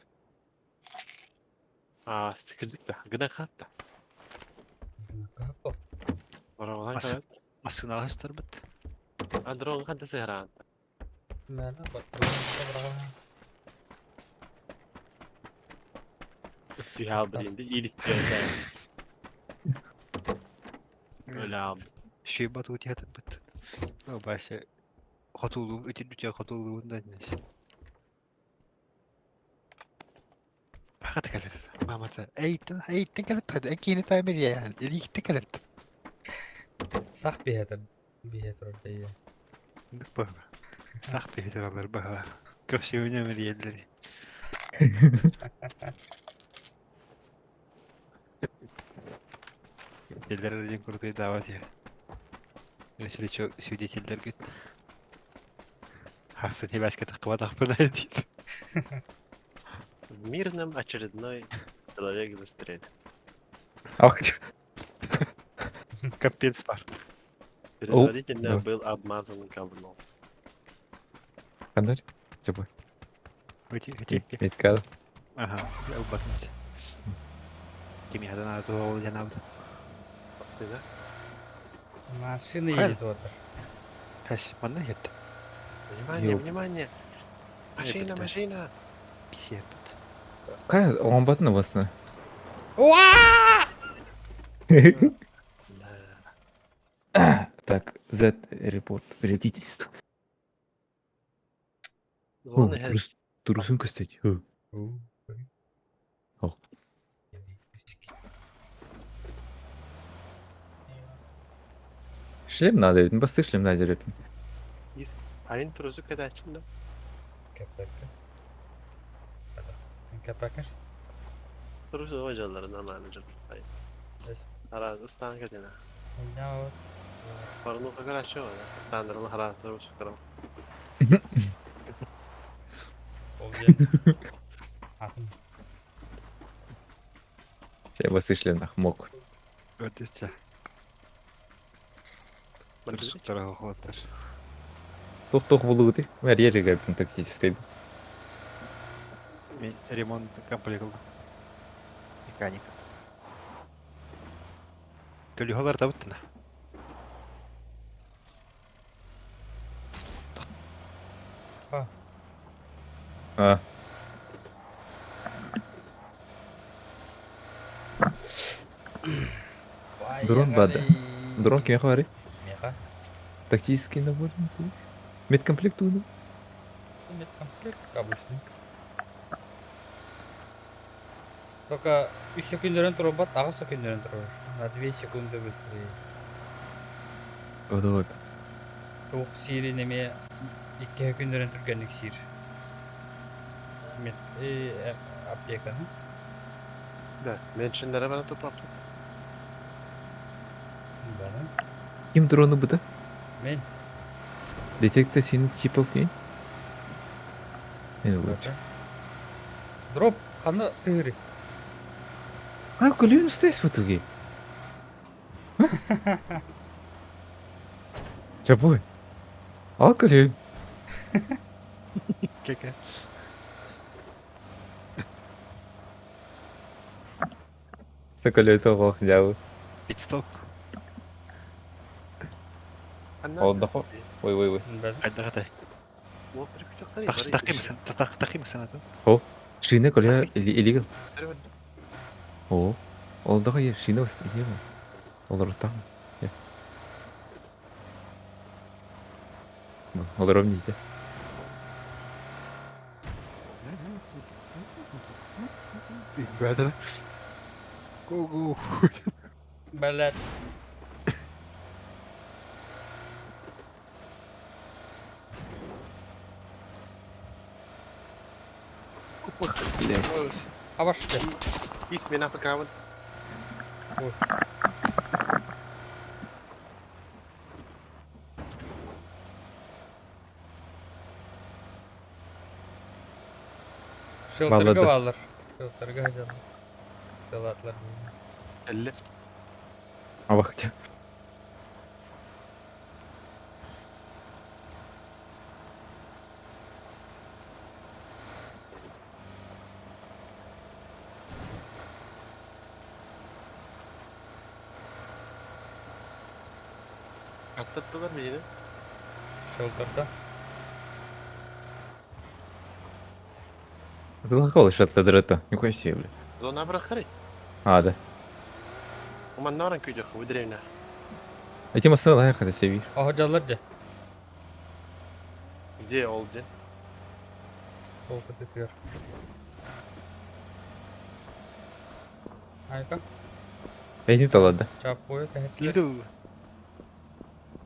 S5: А, стикидик гына хатта. Барабалан
S2: Мас-
S5: карат.
S2: Массыналастарбыт.
S5: А дрон хатта сыһараан.
S1: Мэла патрон браҕа.
S5: Тиһал билинди иликтер. Өләм.
S2: Шүйбат утиатарбыт. О, Вася. Хотулу, үтүрдүтэ хотулуун да динес. Хата кэлэр. Мамата. Эйтен, эйтен кэлеп тады. Эн киини таймер яан. Илихте кэлеп.
S1: Сах биһэтэр биһэтэр дейе.
S2: Дук ба. Сах бихтер алар ба. Көпсүнө мериеллери. Еллер один крутой давать я. Если что, свидетельдер говорит. Хаса не васька тахква дейт.
S5: В мирном очередной человек застрелен.
S7: Ах,
S2: Капец бар.
S5: Предварительно
S7: да.
S5: был обмазан говном.
S7: Хандар. Чапа.
S2: Эти, эти.
S7: Метка.
S2: Ага, я убатымся. Кими хада надо ол жанабыт.
S5: Пацаны, да?
S1: Машина
S2: Хайа.
S1: едет вот.
S2: Хэс, манна иһэрдэ.
S5: Внимание,
S7: Ёп.
S5: внимание! Машина,
S2: Эбэтэ.
S5: машина!
S2: Кисиэрбит.
S7: Кай оҥорботун убасына.
S1: Уа!
S5: Да.
S7: Так, Z репорт. Вредительство.
S5: Звон иһэр.
S7: Турусун көстөт. Ол. Шлем надо, ведь басты шлем надо репин.
S5: Айын турусу кэтээччим да.
S1: Кэппэккэ. Кэппэккэ.
S5: Турусу ожаллары нормально жыл. Айын. Араас ыстаан кэтинэ. Порнуха хорошо, ыстааннарын хараат турусу карам.
S7: Все басты шлем нах мок.
S2: Өтүччэ. Турсуктара хохуоттар.
S7: Тух-тух булугути. Мэр ерегепин тактической.
S2: Мен ремонт комплект ыллым. Механик. Көлүһэлэр табыттына.
S7: А. Дрон бада. Дрон кимиэхэ баарый?
S1: Меха.
S7: Тактический набор. Медкомплект уну.
S1: Медкомплект обычный. Только 3 секундерен турбат, 8 секундерен турар. На 2 секунды быстрее.
S7: Одой.
S1: Туох сиирин эмиэ 2 секундерен түргэнник сиир. Мед аптеканы.
S5: Да, меньшинлere бара тупаппыт.
S1: Баны.
S7: Ким дрону быта?
S1: Мен.
S7: Детектор синих чипов кей? Не лучше.
S1: Дроп ханна тыыры.
S7: А, көлүн устайс бутуги. Чапой. Ал көлүн.
S2: Кэкэ.
S7: Соколю тоҕо дьабы.
S2: Пит-стоп.
S7: Олдохо. Ой, ой, ой.
S2: Хайдах этэй? Тахи масана
S7: Шина көлү illegal. О. Олдохо ер шина ус illegal. Олор там. Олором нельзя.
S2: Бәдір. Го-го.
S1: Блядь.
S7: Блядь.
S1: А ваш что?
S5: Ис мен африкабын.
S1: Шелтерге баллар. Шелтерге хотел. Салатлар.
S5: Элли.
S7: А вахтя.
S5: Atlattılar mı yine?
S1: Шелтерда.
S7: Лохол шатладрата. Нихуя себе, бля.
S5: Зона бырахтары.
S7: А, да.
S5: Уманнаран күйдөх bu деревня.
S7: Эти масына лайық это себе.
S1: Охожалар же.
S5: Где ол ден?
S1: Толку тетер. Айка.
S7: Эти талада.
S1: Чапой кәһетлер.
S2: Иду.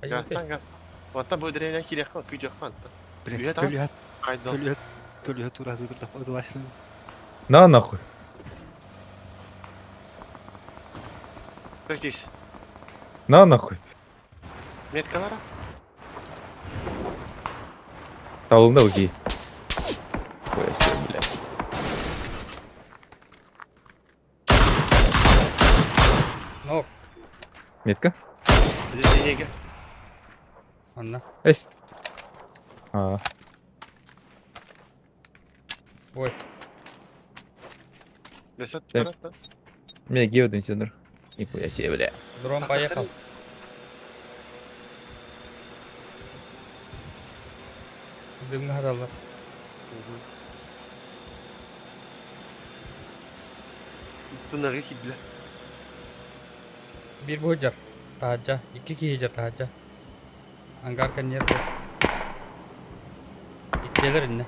S5: Гастан гастан. Вантан bu деревня кирек күйдөх вантан.
S2: Блядь,
S5: Үйе тас.
S2: көлүһэ
S5: Айдол.
S2: көлүһэ көлүһэ турааты турда ыдыласынан.
S7: На нахуй.
S5: Практис.
S7: На нахуй.
S5: Меткалара?
S7: Талында окей. Хуя себе, бля.
S1: Нок.
S7: Метка?
S5: Денеге.
S1: Анна.
S7: Эсь. А,
S1: Ой.
S5: Лесат
S7: Так.
S5: барат.
S7: меня геоденсионер. Нихуя себе, бля.
S1: Дрон поехал. Дымҥа хаталлар.
S5: Туннельга киирдилэр.
S1: Биир бу сылдьар. Таһырдьа. Икки киһи сылдьар таһырдьа. Ангар кэннигэр бу. Иккиэлэр иннэ.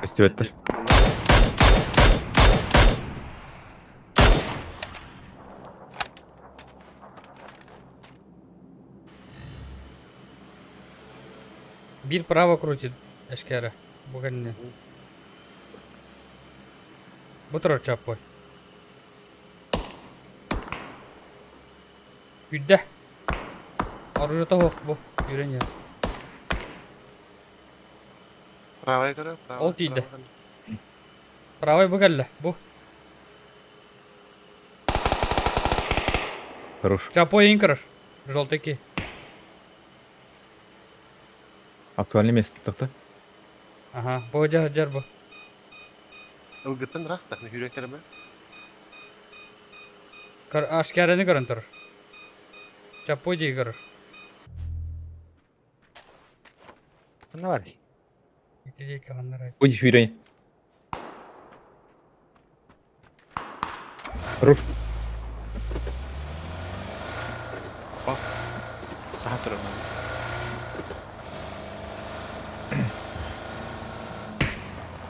S7: Көстүбэттэр.
S1: Биир право крутит эшкэрэ. Бу кэннинэн. Бу турар чаппой. Күүрдэ. Оружиета суох бу. Үүрэн иһэр.
S5: Правая көрө, правая.
S1: Ол тиийдэ. Правай бу кэллэ. Бу.
S7: Хорош.
S1: Чапой ең көрөр. Желтый ки.
S7: Актуальный место тохто.
S1: Ага, бу дьар дьар бу.
S5: Ылгыттан ыраах да, хүрэ кэрэмэ.
S1: Ашкәрәне көрөн турар. Чапой дии көрөр.
S2: Ну бар.
S1: Ити диэки ханнарай.
S7: Ой, хүрэн. Хорош.
S2: Саха турар.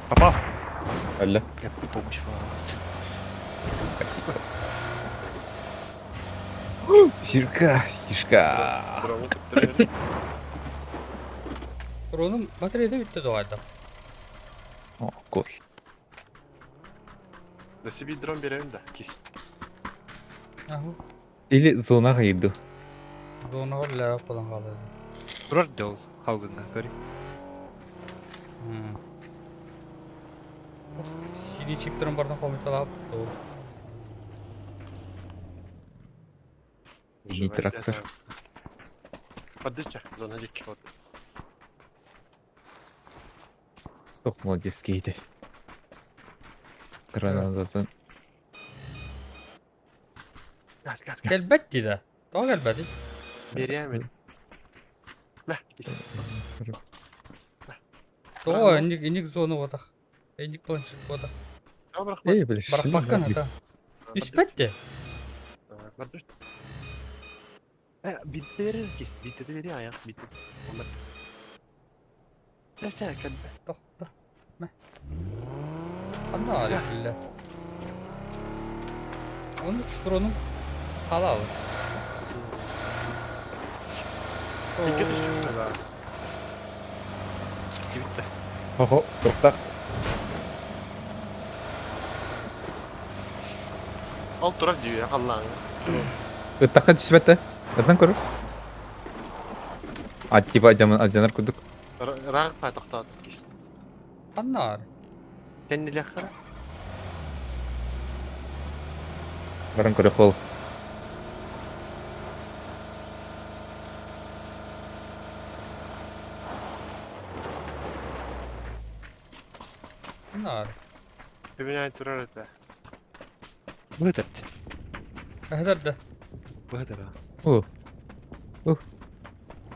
S2: Попал.
S7: Алла.
S2: Я помощь вот.
S7: Спасибо. Сишка, сишка.
S5: Дрону туттарар.
S1: Дронум батареята бүттэ доҕайда.
S7: О, кой.
S5: Да себе дрон берем да, кис.
S1: Аһу.
S7: Или зонаҕа иду.
S1: Зонаҕа үлэлээбэт буолан хаалла.
S2: Турар дьол халгынга көрү.
S1: CD чиптерин барытын хомуйталаап.
S7: Не трактор.
S5: Поддыча, зона дикки вот.
S7: Тох молодец кейти. Гранататын.
S5: Газ, газ, газ.
S1: Кэлбэт дии да. Тоҕо кэлбэтий?
S5: Берем. Мә, кис.
S1: Тоҕо инник инник зона буотах. Инник планшет буотах.
S7: Эй, блин,
S1: Барахпаккан ата. Түспэт дии.
S5: Битте берер кис, битте берер аяк, битте. Онда. Чэ, кэлбэ.
S1: Тохто. Мэ. Ханна биллэ. Ону дронум халаабыт.
S5: Икки түстүк.
S2: Кибитте.
S7: Хо-хо, тохтах.
S5: Ол турар дүйэ халлааҥ.
S7: Ыттакка түспэт Ыттан көрөр. А типа адьанар курдук.
S5: Ыраах па тохтоотук кис.
S1: Ханна
S5: Кэннилэххара.
S7: Баран көрө хол.
S1: Ханна
S5: Түбүнэ турар этэ.
S2: Быһытар.
S1: Эһэтэр да.
S2: Быһытар.
S7: О.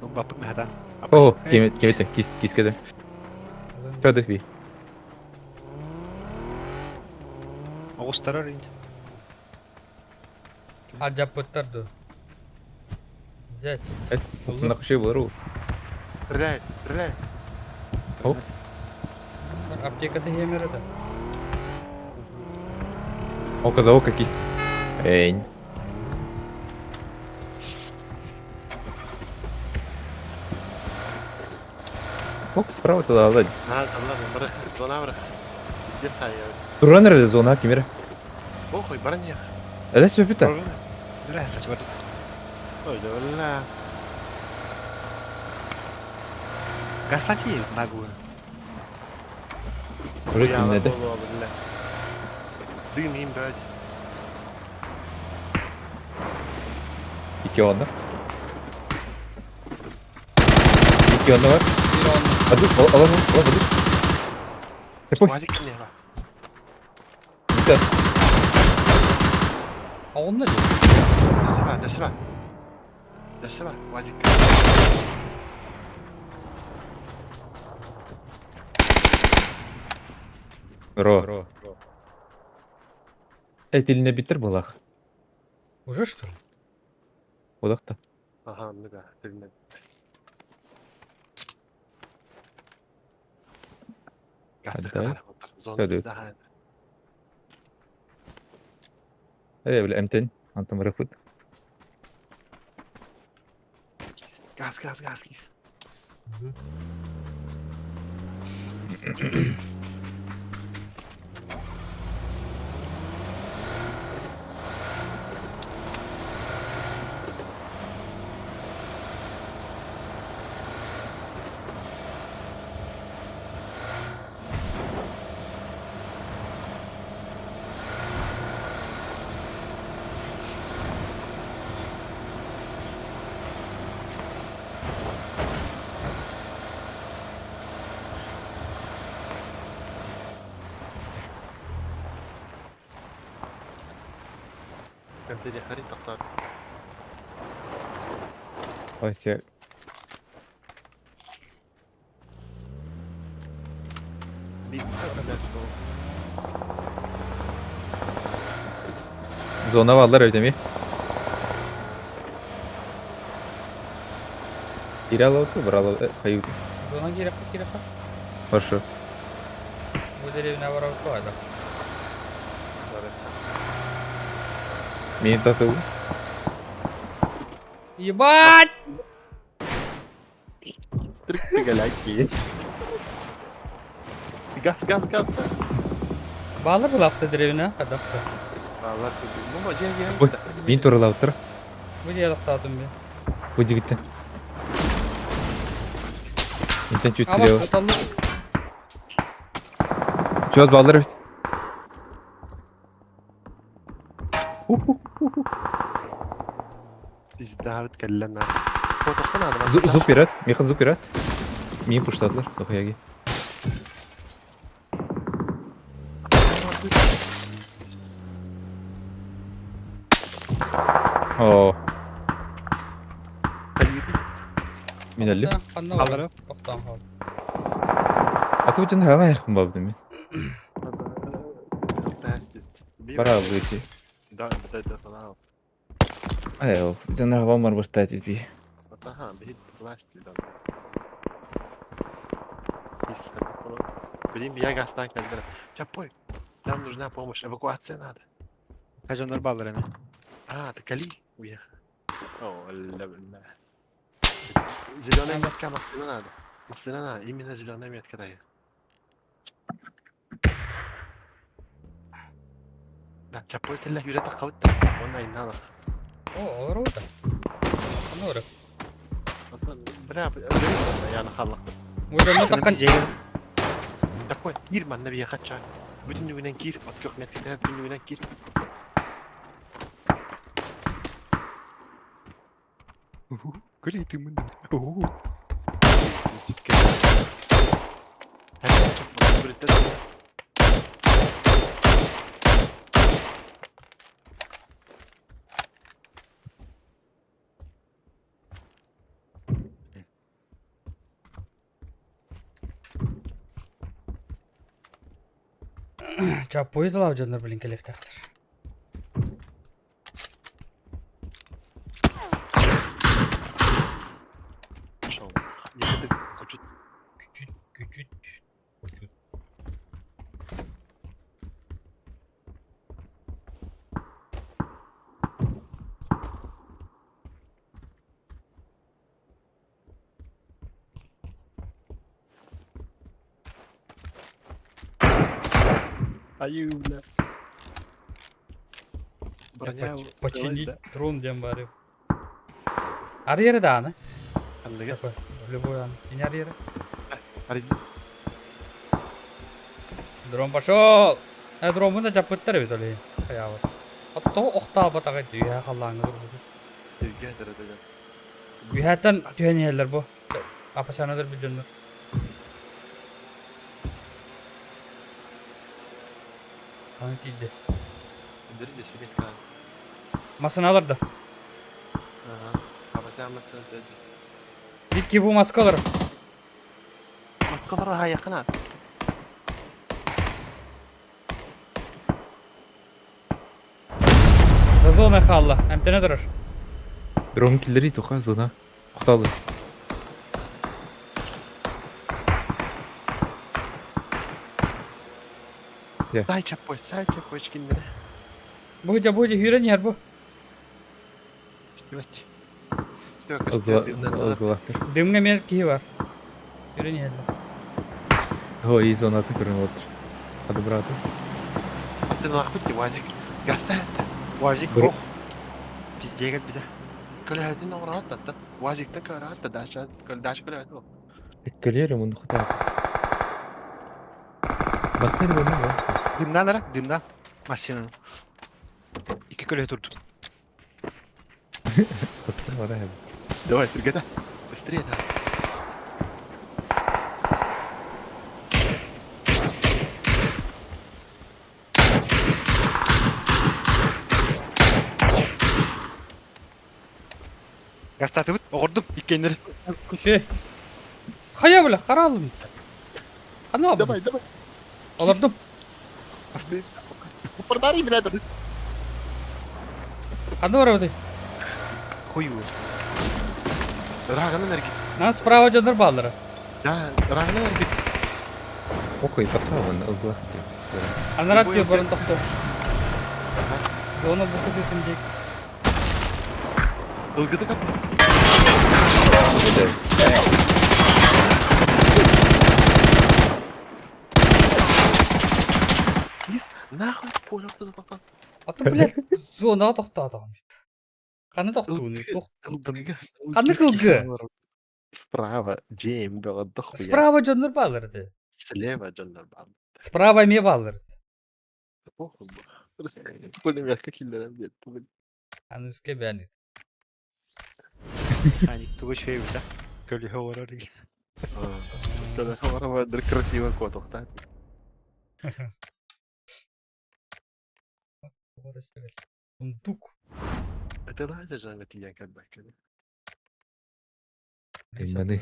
S2: Баппыт мэхата.
S7: О, кемет, кемет, кис кискеде. Чөдөх би.
S2: Оҕустарар ин.
S1: Алдьаппыттар дуу. Взять.
S7: Утунна кышый болар ол.
S5: Стреляй, стреляй.
S1: Аптеката хемер да.
S7: Ока за ока кис. Эй. Ок, справа туда, ладно.
S5: На, там ладно, бара, зона бара. Где сая?
S7: Туранер зона кимер.
S5: Охой, бараньях.
S7: Әле сөпіті.
S2: Бирэ хачы бар.
S5: Ой, да бля.
S2: Гаслати наглую.
S7: Уже кинеде.
S5: Дым им бәд.
S7: Ики онда. Ики онда бар. Аду, ал ал ал ал аду. Тепой.
S5: Мазик не бар.
S7: Битә.
S1: А онно дии.
S5: Нәрсә бар, нәрсә бар. Нәрсә бар, Вазик.
S7: Ро. Этилинэ биттер булах.
S1: Уже что ли?
S7: Улах та.
S5: Аха, ну да, тилинэ.
S7: Отдай.
S5: Зона
S7: Салют.
S5: бізде
S7: Э, бля, МТН. Антон Рахут.
S5: Газ, газ, газ, газ. Кантери харин тохтор.
S7: Ой, все. Зона varlar öyle mi? Киралла брала хаю.
S1: Зона кирепа кирепа.
S7: Хорошо.
S1: Бу деревня воровка, да.
S7: Мин тату.
S1: Ебать!
S5: Стрикты галяки. Газ, газ, газ.
S1: Балы булапты деревня, кадапты.
S5: Алар бу же же.
S7: Ой, Мин туралаптыр.
S1: Бу диялактадым мен.
S7: Бу дигиттен. Интен чуть
S1: Ама
S7: слева.
S1: оталлы.
S7: Чё баллар бит?
S5: Пизда бит кэллэн. Фотохан надо.
S7: Зуб пират. Миха зуб пират. Мин пуштадылар. Дохуяги. О, мин әлле.
S2: Алырып.
S1: Тоқтан қал.
S7: А ты үтен рава яқын бабды мен. Бара выйти.
S5: Да, да, да, да.
S7: Ай, үтен рава мар баштать би.
S5: Аха, бит власти, да. Блин, я гастан кэллэр. Чапой, нам нужна помощь, эвакуация надо.
S2: Хажандар баллар эми.
S5: А, ты Кали уехал. О, ля, бля. Зеленая метка, машина надо. Машина надо, именно зеленая метка дает. Да, Чапой кэллэ юрэ тахабыт. Он айналах.
S1: О, олар ота. Аны оры.
S5: Бля, бля, я нахаллах.
S1: Уже таққан
S5: Такой, кир манна бияхат чай. Бүтүн нүгүнэн кир, от көх метка бүтүн нүгүнэн кир.
S2: Көрей ты мында.
S1: Чапой талап жандар блин келектактыр. Күчүт, күчүт, күчүт.
S5: Аю, бля. Броня
S1: Починить трон дем бары. Арьеры да аны.
S5: Ханныга.
S1: Такой, любой аны. И не арьеры. Дрон пошел. Э, дрон мында жапыттар бит олей. Хаябы. Ата то охта батага дүйә халлаңы бу. Үйәттен түйән еллер бу. Апасанаdır билдинdir. Аны тиде. Масына алыр да. Битки бу маскалар.
S5: Маскалар якына.
S1: зона хаалла. Эмтэнэ турар.
S7: Дрон киллэрий туха зона. Хоталы.
S5: Сай чаппой, сай чаппой кинилэри.
S1: Бу дьэ бу дьэ сүүрэн иһэр бу.
S2: Ебать.
S5: Все, костер дымнан.
S1: Дымҥа эмиэ киһи бар. Сүүрэн иһэллэр.
S7: Ой, зонатын көрөн отыр. Хады браты.
S5: Асыналаахпыт дии, Уазик. Газта этэ.
S2: Уазик
S7: Бро.
S2: ох. Пиздец кэлбитэ.
S5: Көлөһөтүн оҥороот таттан. Уазиктан көрөөт да Даша, Даша көлөһөтүн ол.
S7: Кэлиэр муну хата. Бастар буну бу.
S2: Дымнан ара, дымнан. Машинаны. Икки көлөһө турду.
S7: Бастар бара хәб.
S5: Давай, түргэтэ. Быстрее давай.
S2: Гастатыбыт, оҕордум, иккиэннэри.
S1: Үчүгэй. Хайа бля, хараалым. Ханна
S5: Давай, давай.
S1: Олордум.
S5: Упордарый, блядь.
S1: Ханна барабытай?
S2: Хуй его.
S5: Рагынан эргит.
S1: Нас справа дьоннор бааллара.
S5: Да, рагынан эргит.
S7: Охой, тохтоо ылгылах диэн.
S1: Анарат диye баран тохтоо. Оны бу көтүтүн диэк.
S5: Ылгыды кап. Ис, нахуй, понял, кто
S1: А то, блядь, зона тохтоотоҕум. Ханна тохтууну? Туох
S5: Ылгыга.
S1: Ханна кылгы?
S5: Справа, Джейм было дохуя.
S1: Справа дьоннор бааллар этэ.
S5: Слева дьоннор баар.
S1: Справа эмиэ бааллар.
S5: Похуй. Пулемет киллэрэн биэрдим.
S1: Аныска бэни.
S2: Аник тугу үчүгэй эбит, а? Көлүһэ олорор игин.
S5: Красиво куотуохтаах.
S1: Сундук.
S5: Это нравится жанга тиийэн кэлбэккэ.
S7: Айманы.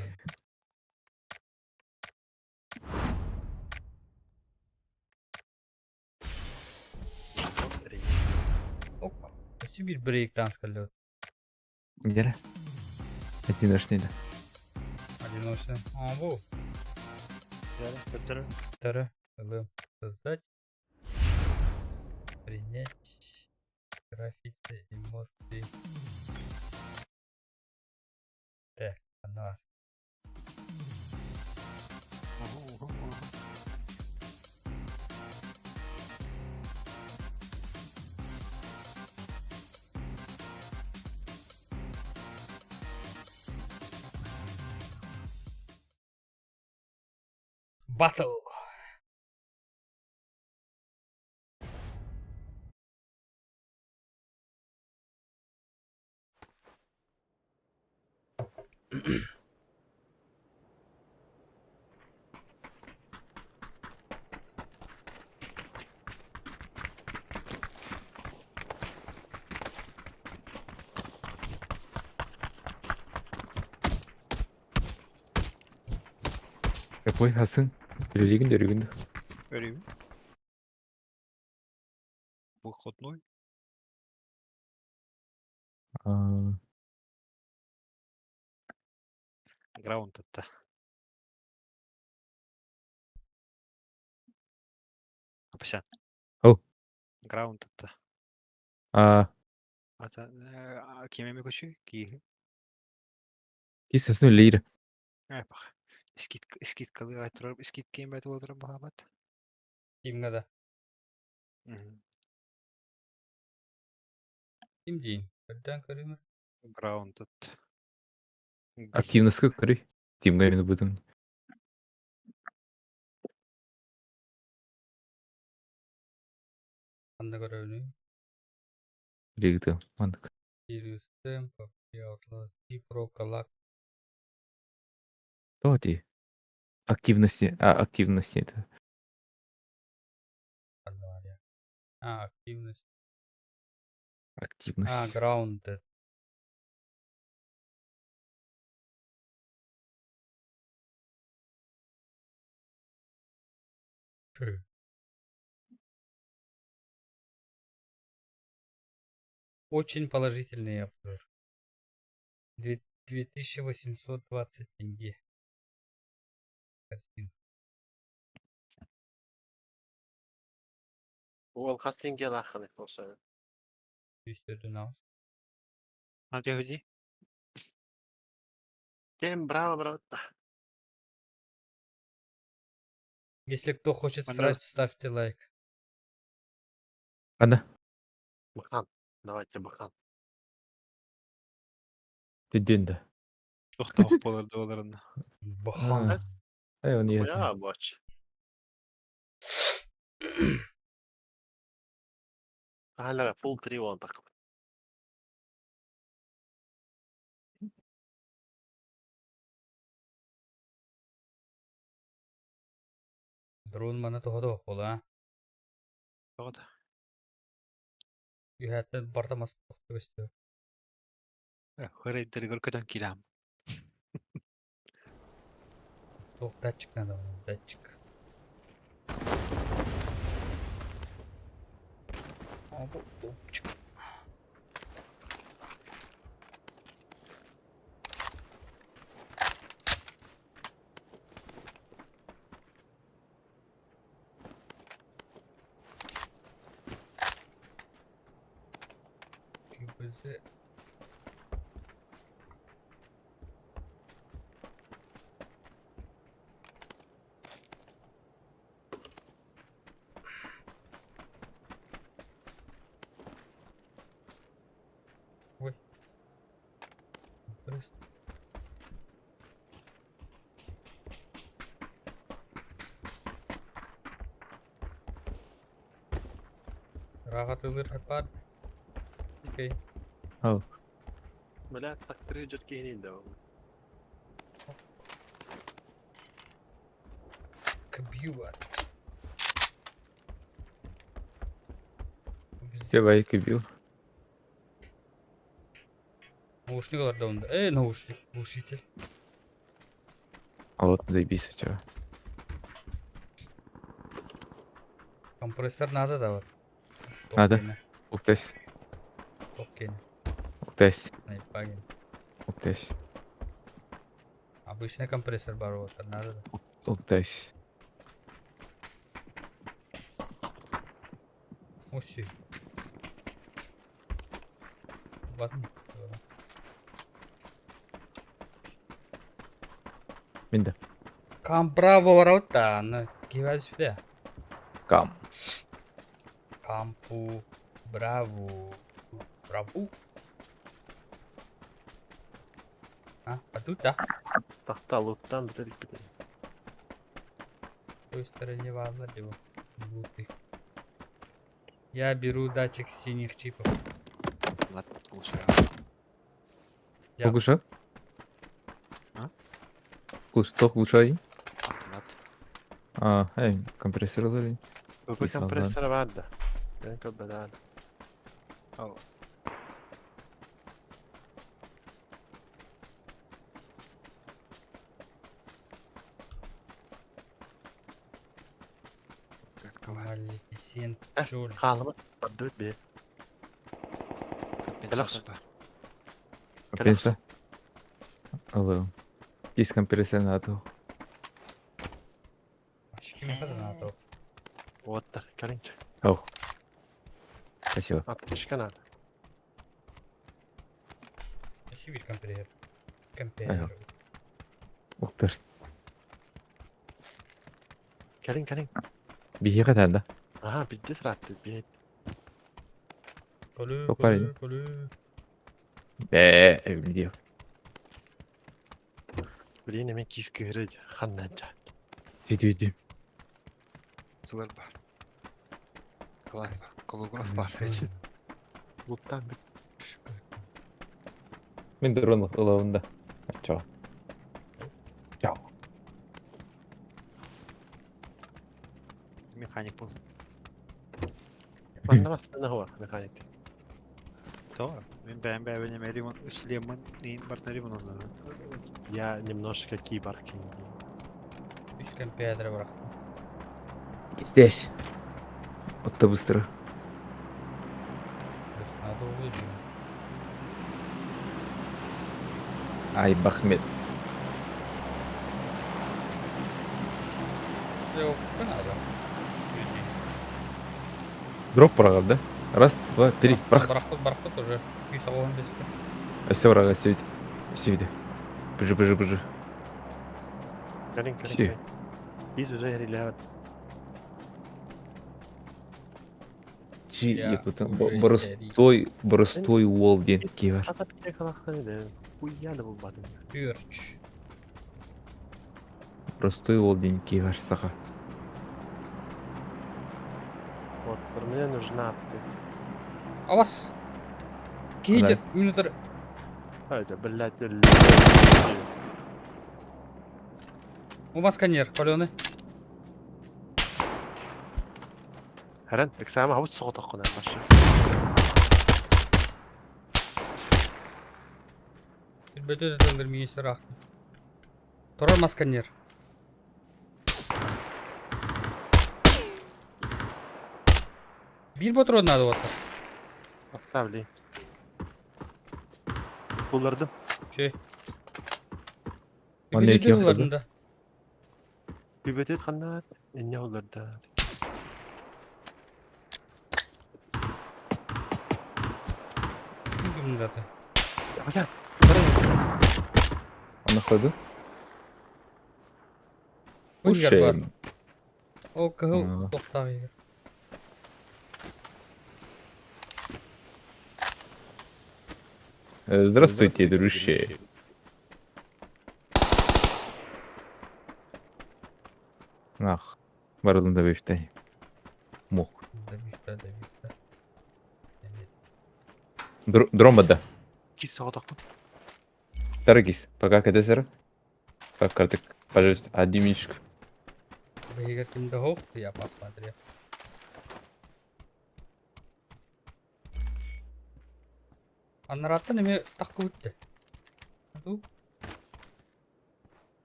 S1: Ок. Өссө биир брейк данс кэллэ.
S7: Геле. Одиночный да.
S1: Одиночный. А, бу. Второй. Л. Создать. Принять. Граффити, эмоции. Так, она. Battle.
S7: Какой хасын? Өрүлүгүн өрүгүн.
S2: Көрүүбүн. Выходной.
S7: Аа,
S2: Граунд это. Апася.
S7: Оу.
S2: Граунд это.
S7: Аа,
S2: Ата кимеми көчү ки.
S7: кис хасын үлэлиир.
S2: Э пах. Скид скидкалыы турар скид ким бэт уотура баһабат.
S1: Кимҥэ да? Ким диин? Көрдөөн көрүүмэр.
S2: Граунд это.
S7: Активностька көрүй. Тимга мин бутум.
S1: Ханна көрөбүнүй?
S7: Лигды. Мандык.
S1: Sirius M, PUBG Outlaws, Pro Galactic.
S7: То ти. Активности. А, активности это.
S1: А, активность. А,
S7: Активность.
S1: Grounded. True. Очень положительный обзор. 2820 тенге. Картина.
S5: Уол хас тенге лааххыный болсо?
S1: 104
S2: А ты где?
S5: Кем браво брат.
S1: Если кто хочет
S2: Манна-
S1: срать, ставьте лайк.
S7: Ана,
S5: Бахан. Давайте бахан.
S7: түддүн да.
S2: Тохтоох буолар дуоларына.
S1: Бахан.
S7: А. Ай, он ехал.
S5: Я боч. Халера full 3 он так.
S1: Дрон мана тоһо хола.
S2: Тоҕо
S1: Үһәттен бартамас тохту.
S2: Хөрөйдөргөр көтөн килам.
S1: Тох датчик надо, датчик. Опчик. КБЗ. Ой. Плюс. Рағатылыр хапар. Окей.
S7: Ау.
S5: Блядь, сактыры жер кейінен да.
S1: Кбьюар.
S7: Все, байк убил.
S1: Наушник алар да онда. Эй, наушник, глушитель.
S7: А вот заебись, чё.
S1: Компрессор надо да вот.
S7: Надо. Уктась,
S1: Окей.
S7: уктась,
S1: Найпаген.
S7: уктась,
S1: Обычный компрессор бар вот, надо да.
S7: уктась.
S1: Уси. Ладно.
S7: Минда.
S1: Кам браво ворота, на кивать сюда.
S7: Кам.
S1: Кампу браву. Браву. А, а тут да.
S5: Тахта луттан бітірік бітірік.
S1: В той стороне ваза его. Глупый. Я беру датчик синих чипов. Я.
S7: Глуша?
S2: А?
S7: Глуш, тох глушай.
S2: Автомат.
S7: А, эй, компрессор лори.
S5: Бұл
S7: Ислам, да.
S5: компрессор бар да. Мен көп бәдән.
S2: Ау.
S1: Малефисент
S5: Э,
S1: Джоли.
S5: Қалымы барды бе.
S2: Компенсатор бар.
S7: Компенса. Алло. Кис компрессор надо.
S1: Ашки надо.
S5: Вот так, кәрінчі.
S7: Ау. Спасибо.
S5: Аптечка надо.
S1: Ищи бир компрессор. Компрессор.
S7: Ух ты.
S5: Кәрін, кәрін.
S7: Бихи да?
S5: Ага, бидде сұратты. Бе.
S1: Колю,
S7: Тоқ бар еді.
S1: колю, колю.
S7: Э, не
S5: Блин, мен кис кіреді. Ханнан жа.
S7: Иди, иди.
S2: Сулар бар. Клай бар. Колограф бар.
S5: Луттан бит.
S7: Мен дрон ылауында. Чао. Чао.
S2: Механик был.
S5: Манна бастана хуа, механик.
S2: То. Мен бәйін бәйін ремонт шлемын, нейін бартына ремонт алды.
S5: Я немножко киборг.
S1: Үш компьютер бар.
S7: Здесь. Вот то быстро.
S1: Надо улучшить.
S7: Айбахмет. Дроп быраҕар да? Раз, два, три, бырах.
S1: Бырахпыт, бырахпыт уже. Күүс оҕуһун бэскэ.
S7: Өссө быраҕа, өссө бүт. Өссө бүт. Быжы, быжы, быжы.
S5: Кэлин, кэлин,
S7: Все.
S5: кэлин. Биир уже эрилээбит.
S7: Чи
S1: Я
S7: якутын
S1: уже
S7: боростой, боростой уол диэн киһи бар.
S5: Хас аптекалааххын да хуйя да булбатым.
S1: Түөрч.
S7: Простой уол диэн киһи бар саха.
S5: Вот, мне нужна аптека.
S1: Авас! Киһи минутар
S5: Это, блядь,
S1: У вас сканер, паленый.
S5: Харан, экзамен хабыс соҕотоххуна башы.
S1: Билбөтө да министр ахтым. Турар масканер. Биир патрон надо вот.
S5: Оставли. Буллардым.
S1: Чей.
S7: Манна екі яқтады.
S1: Да.
S5: Бүбөтөт ханнаат, энне улларда. Ата.
S7: Аны қойды.
S1: Ушей. Ол кыһыл
S7: А.
S1: тоқтағы егер.
S7: Здравствуйте, дружище. Нах. Барылын да бөптәй. Мох.
S1: Добивта, добивта.
S7: Дрон бада.
S5: Кис соҕотохпун.
S7: Таргис. Пока кәдесер. Так, картык. Пожалуйста, один минуточку.
S1: Егер кимде хоқ, я посмотрел. Анараттан эме таққы өтті.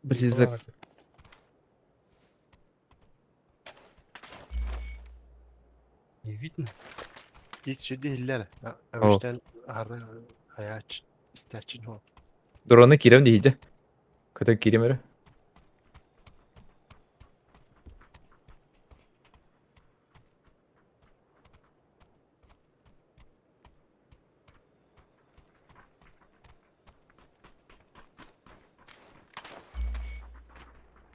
S7: Близок.
S1: Не видно.
S5: Кис чүдү хиллер. Әмештен ары хаяч истәчин хо.
S7: Дроны кирем дейді. Көтө кирем әрі.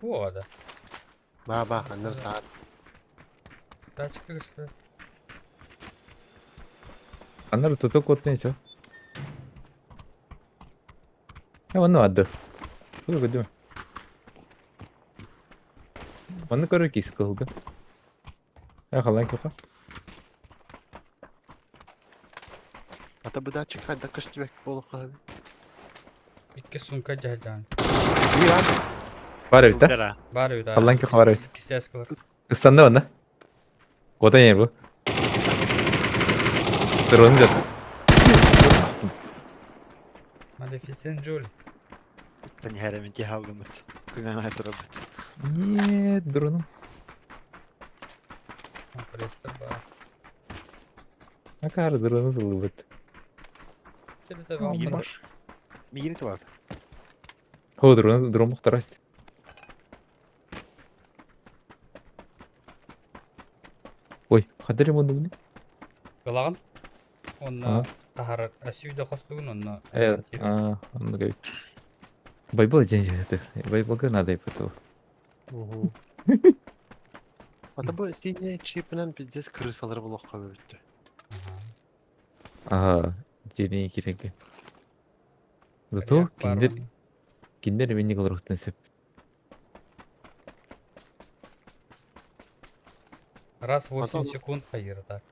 S1: О, да.
S5: Ба ба, аннар саат.
S1: Тачка кіші.
S7: Анар туту кот не чо. Я ванну адды. Куда көдүм. Манны көрө кис кылгы. Я халан кёха.
S5: Ата бу датчик хайда көстүбэк болуққа.
S1: Икки сумка жаһаан.
S7: Бар бит, да?
S1: Бар бит.
S7: Халан кёха бар бит.
S1: Икки стяжка бар.
S7: Ыстанды ванна. Кота не бу. Дрон жат.
S1: Малефисент Джоли.
S2: Тань мен тихалгымыт. Күнән айтырабыт.
S7: Нет, дрону.
S1: Компрессор бар.
S7: Акар дрону зылыбыт.
S1: Тебе
S2: Мигин бар.
S7: Хо дрон дрон мухтараст. Ой, хадыр монду буну.
S1: Кылагын. Онна тахар асүйдө костугун онна.
S7: Э, а, он говорит. Байбол день это. Байболга надо и потом.
S5: Ата бу сине чипинен пиздец крысалар болуққа бөттү.
S7: Ага, дени керек. Зато киндер киндер мени кылырыктан сеп.
S1: Раз в 8
S5: Потом-
S1: секунд хайыр так.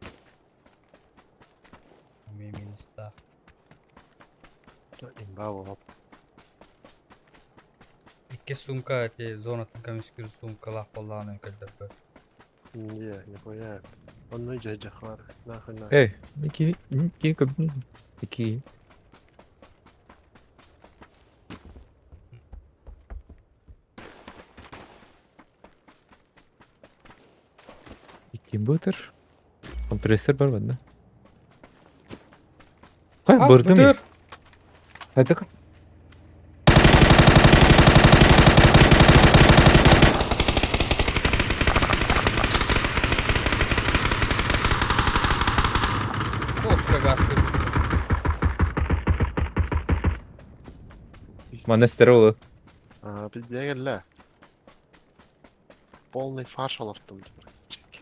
S1: Ми минус так.
S5: Имба болуп.
S1: Икки сумка эти зонатын көмүскүр сумкалаах боллааны көлдөрбө.
S5: Не, нихуя. Онну жажахар. Нахуй на.
S7: Эй, мики, мики, мики. Икки бутер. Компрессор бар банда. Кай
S1: А,
S7: бұрдым.
S1: бутер!
S7: Хайда.
S1: гастыр.
S7: Манна стере олу.
S5: А, пиздец, кэллэ. Полный фарш олортум практически.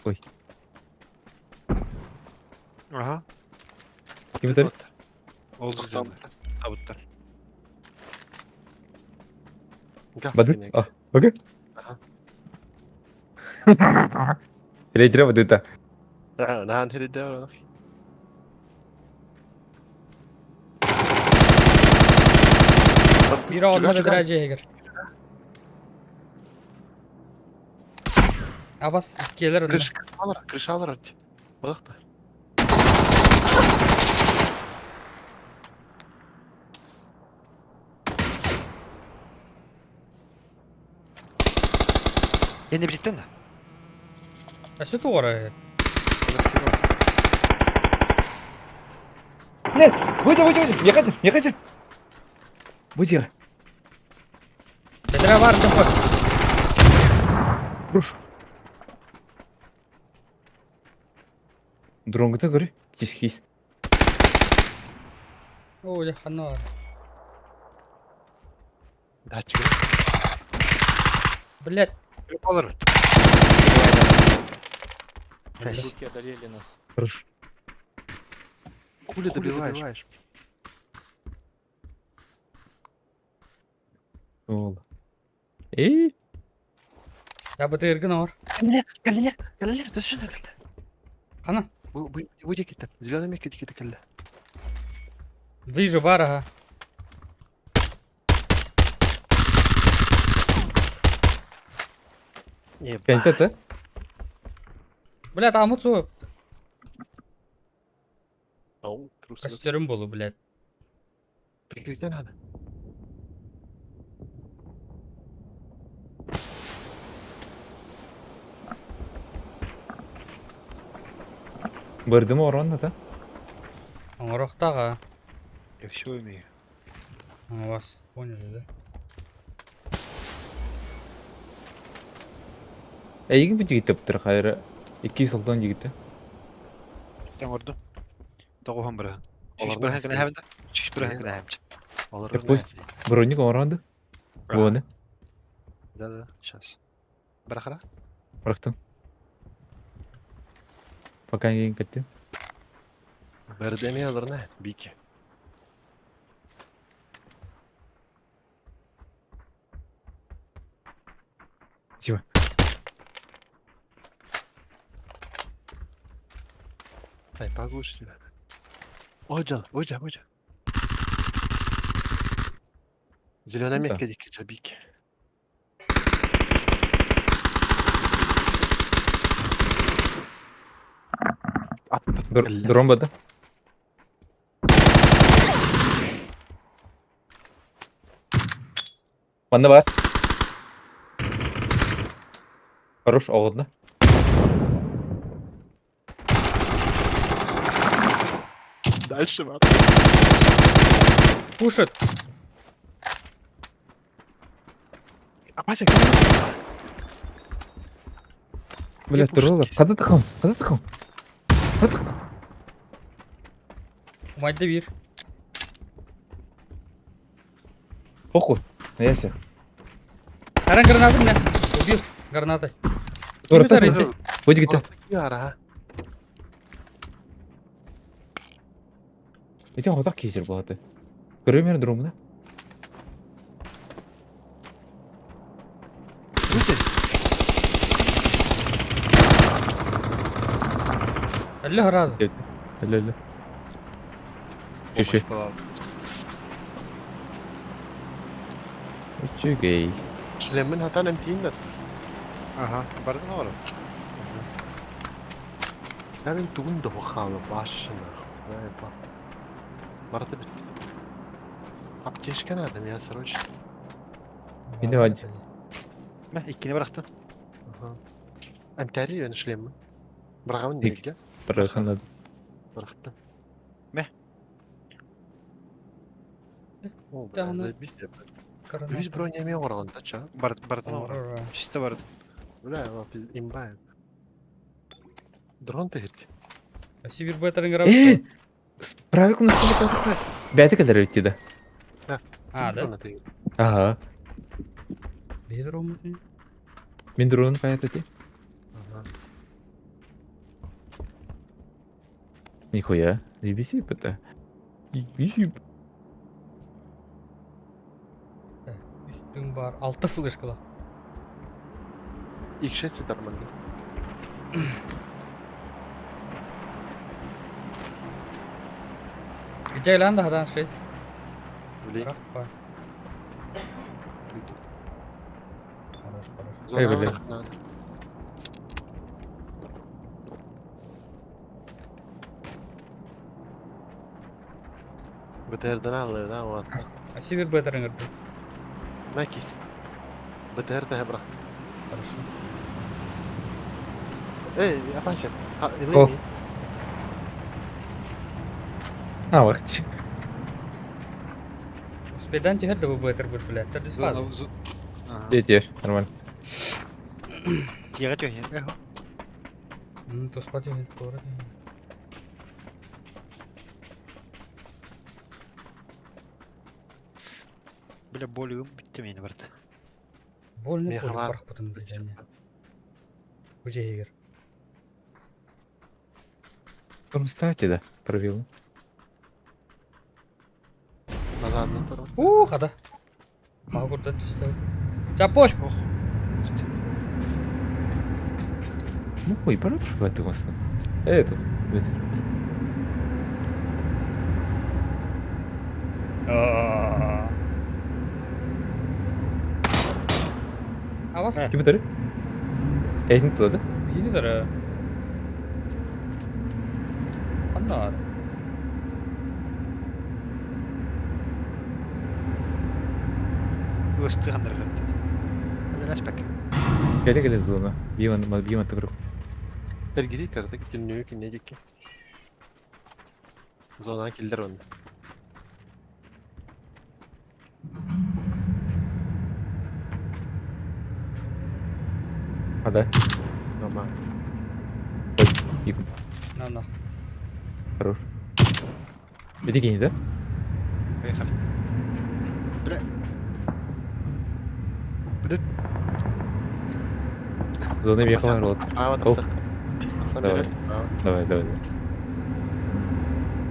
S7: Ой.
S2: Ага.
S7: Ким это?
S2: Ол дьоннор. Табыттар.
S5: Газ
S7: Бады?
S5: кинег.
S7: А, окей.
S5: Ага.
S7: Рейдера бадыта.
S5: Да, наhan хириде олорох.
S1: Biri onunla da derece gir. Abas gelir önüne.
S5: Крыша алар, крыша алар. Балыкта.
S2: Yine birlikte de.
S1: Өссө туора.
S2: Красиво.
S7: Нет, выйди, выйди, выйди. Не хочу, не хочу. Выйди.
S1: Бедре бар чапа.
S7: Руш. Дронгыта көрі. Кис кис.
S1: О, я ханна бар.
S5: Датчик.
S1: Блять.
S2: Olur.
S8: Руки одолели нас.
S7: Хорошо.
S5: Хули добиваешь?
S7: Ол. Эй,
S1: Я бы тыргын ор.
S5: Кэлле, кэлле, кэлле, төшүнө кэлле.
S1: Хана.
S5: Бу бу бу деките. Зеленый мекке деките кэлле.
S1: Вижу бар ага.
S7: кәнті та?
S1: Блять, амут су.
S5: Ау, трус.
S1: Костюм болу, блять.
S5: Прикрытие надо.
S7: Барды ма оранна та?
S1: Оңорохтага.
S2: Я все умею.
S1: А, вас поняли, да?
S7: Әйгін бұл жігітті бұтыр қайры. 200 солтан жігітті.
S2: Sen vurdum. Тоғухан бір.
S5: Олар
S2: Шеш бір хәкін әмді. Шеш бір хәкін әмді.
S5: Алар
S7: Ой. Броник оранды. Бұны.
S2: Да, да, сейчас. Бір қара.
S7: Бұрақтым. Пока кейін кеттім.
S5: Бердеме алар не? Бики.
S7: Спасибо.
S5: Дай поглушитель. Ой, жал, ой, жал, ой, жал. Зеленая
S7: Да.
S5: метка дикий, бики.
S7: Дрон бады. Манна бар. Хорош, оғыдна.
S5: Дальше, брат.
S1: Пушит.
S5: Опасен,
S7: Бля, туралар. Қада тұқым? Қада тұқым? Қада тұқым?
S1: Madde bir.
S7: Похуй. Наяся.
S1: Аран гранаты мне. Убил гранатой.
S7: Тура,
S1: Ким
S7: тура.
S1: это?
S7: Выйди гите.
S5: Яра.
S7: Итен хотақ кейсер болады. Көремер дромына.
S1: Аллах разы.
S7: Әлі, әлі. Кеше. Үчүгей.
S5: Шлемин хатан эмтиин да.
S2: Ага, бардың оғырым.
S5: Мен тугун да бахалы башына. Ай, бар. Барты бит. Аптечка надо, меня срочно.
S7: Yine hadi.
S2: Мә, иккені бұрақтым.
S5: Ага. Эмтәри мен шлемин. Бірағамын
S7: Тик.
S5: неге?
S7: Бірақанады.
S5: Бірақтым.
S2: Мә.
S5: О,
S1: Да,
S5: бля,
S1: ну.
S5: заебись я, блядь.
S1: Граната.
S5: Үз броня мен оралында, ча?
S2: Бардың оғырым.
S1: Ура.
S2: Чисто бардың.
S5: Бля, имба. Дрон тэһирди.
S1: Сибир бэтэрин
S7: Э! Правый кнопку Бэйэтэ кэлэр эбит да.
S1: А, да?
S7: Ага.
S1: Биһи дроммутун.
S7: Мин дронун хайата ти. Нихуя. BBC это. BBC.
S1: Үстүң бар. Алты флешкала.
S5: X6 нормально.
S1: Жайлан да хадан 6.
S5: Блин.
S1: Рахпа. Хорош, хорош.
S7: Эй,
S5: Зона
S7: блин.
S5: надо. БТР-ден алды, да, вот.
S1: А Сибир бэтэрин ырды.
S5: Макис. БТР тэһэ бырахты.
S1: Хорошо.
S5: Эй, опасен. А,
S7: О. А, вахти.
S1: Успейдан түһэр да бу бэтэр бут, блядь. Төрдүс фаза.
S2: Зона, зона. Ага.
S7: Детер, нормально.
S2: Тиэҕэ түһэн.
S1: Туспа түһэр, туора түһэр.
S2: Бля, болюм бүттэ миэнэ барда.
S1: Больно
S5: Меха
S1: поле
S5: бар.
S1: барахпытын билдэнне. Бу дьиһигэр.
S7: Кстати, да, провел.
S5: Назад на тормоз.
S1: Уу, хата. Маһы курдат түстэ. Чапой!
S2: Ох.
S7: Ну, ой, барат в масно. Это, бит.
S1: А вас?
S7: Ким битер? Эйхин туда, да?
S1: Бихини дара. Аннар.
S2: Ыстыган дыргырты. Адыр аспак.
S7: Келе келе зона. Биман, биман тыгрык.
S5: Эргири кырдык түннүгү кинне дикки. Зона киллер онда.
S7: А, да?
S5: Нормально.
S7: Ой,
S1: На на.
S7: Хорош. Иди гений, да?
S2: Поехали. Бля. Бля.
S7: Зона въехала, рот.
S5: Право тахсах. Тахсан
S7: Давай.
S5: берет. Право.
S7: Давай, давай, давай.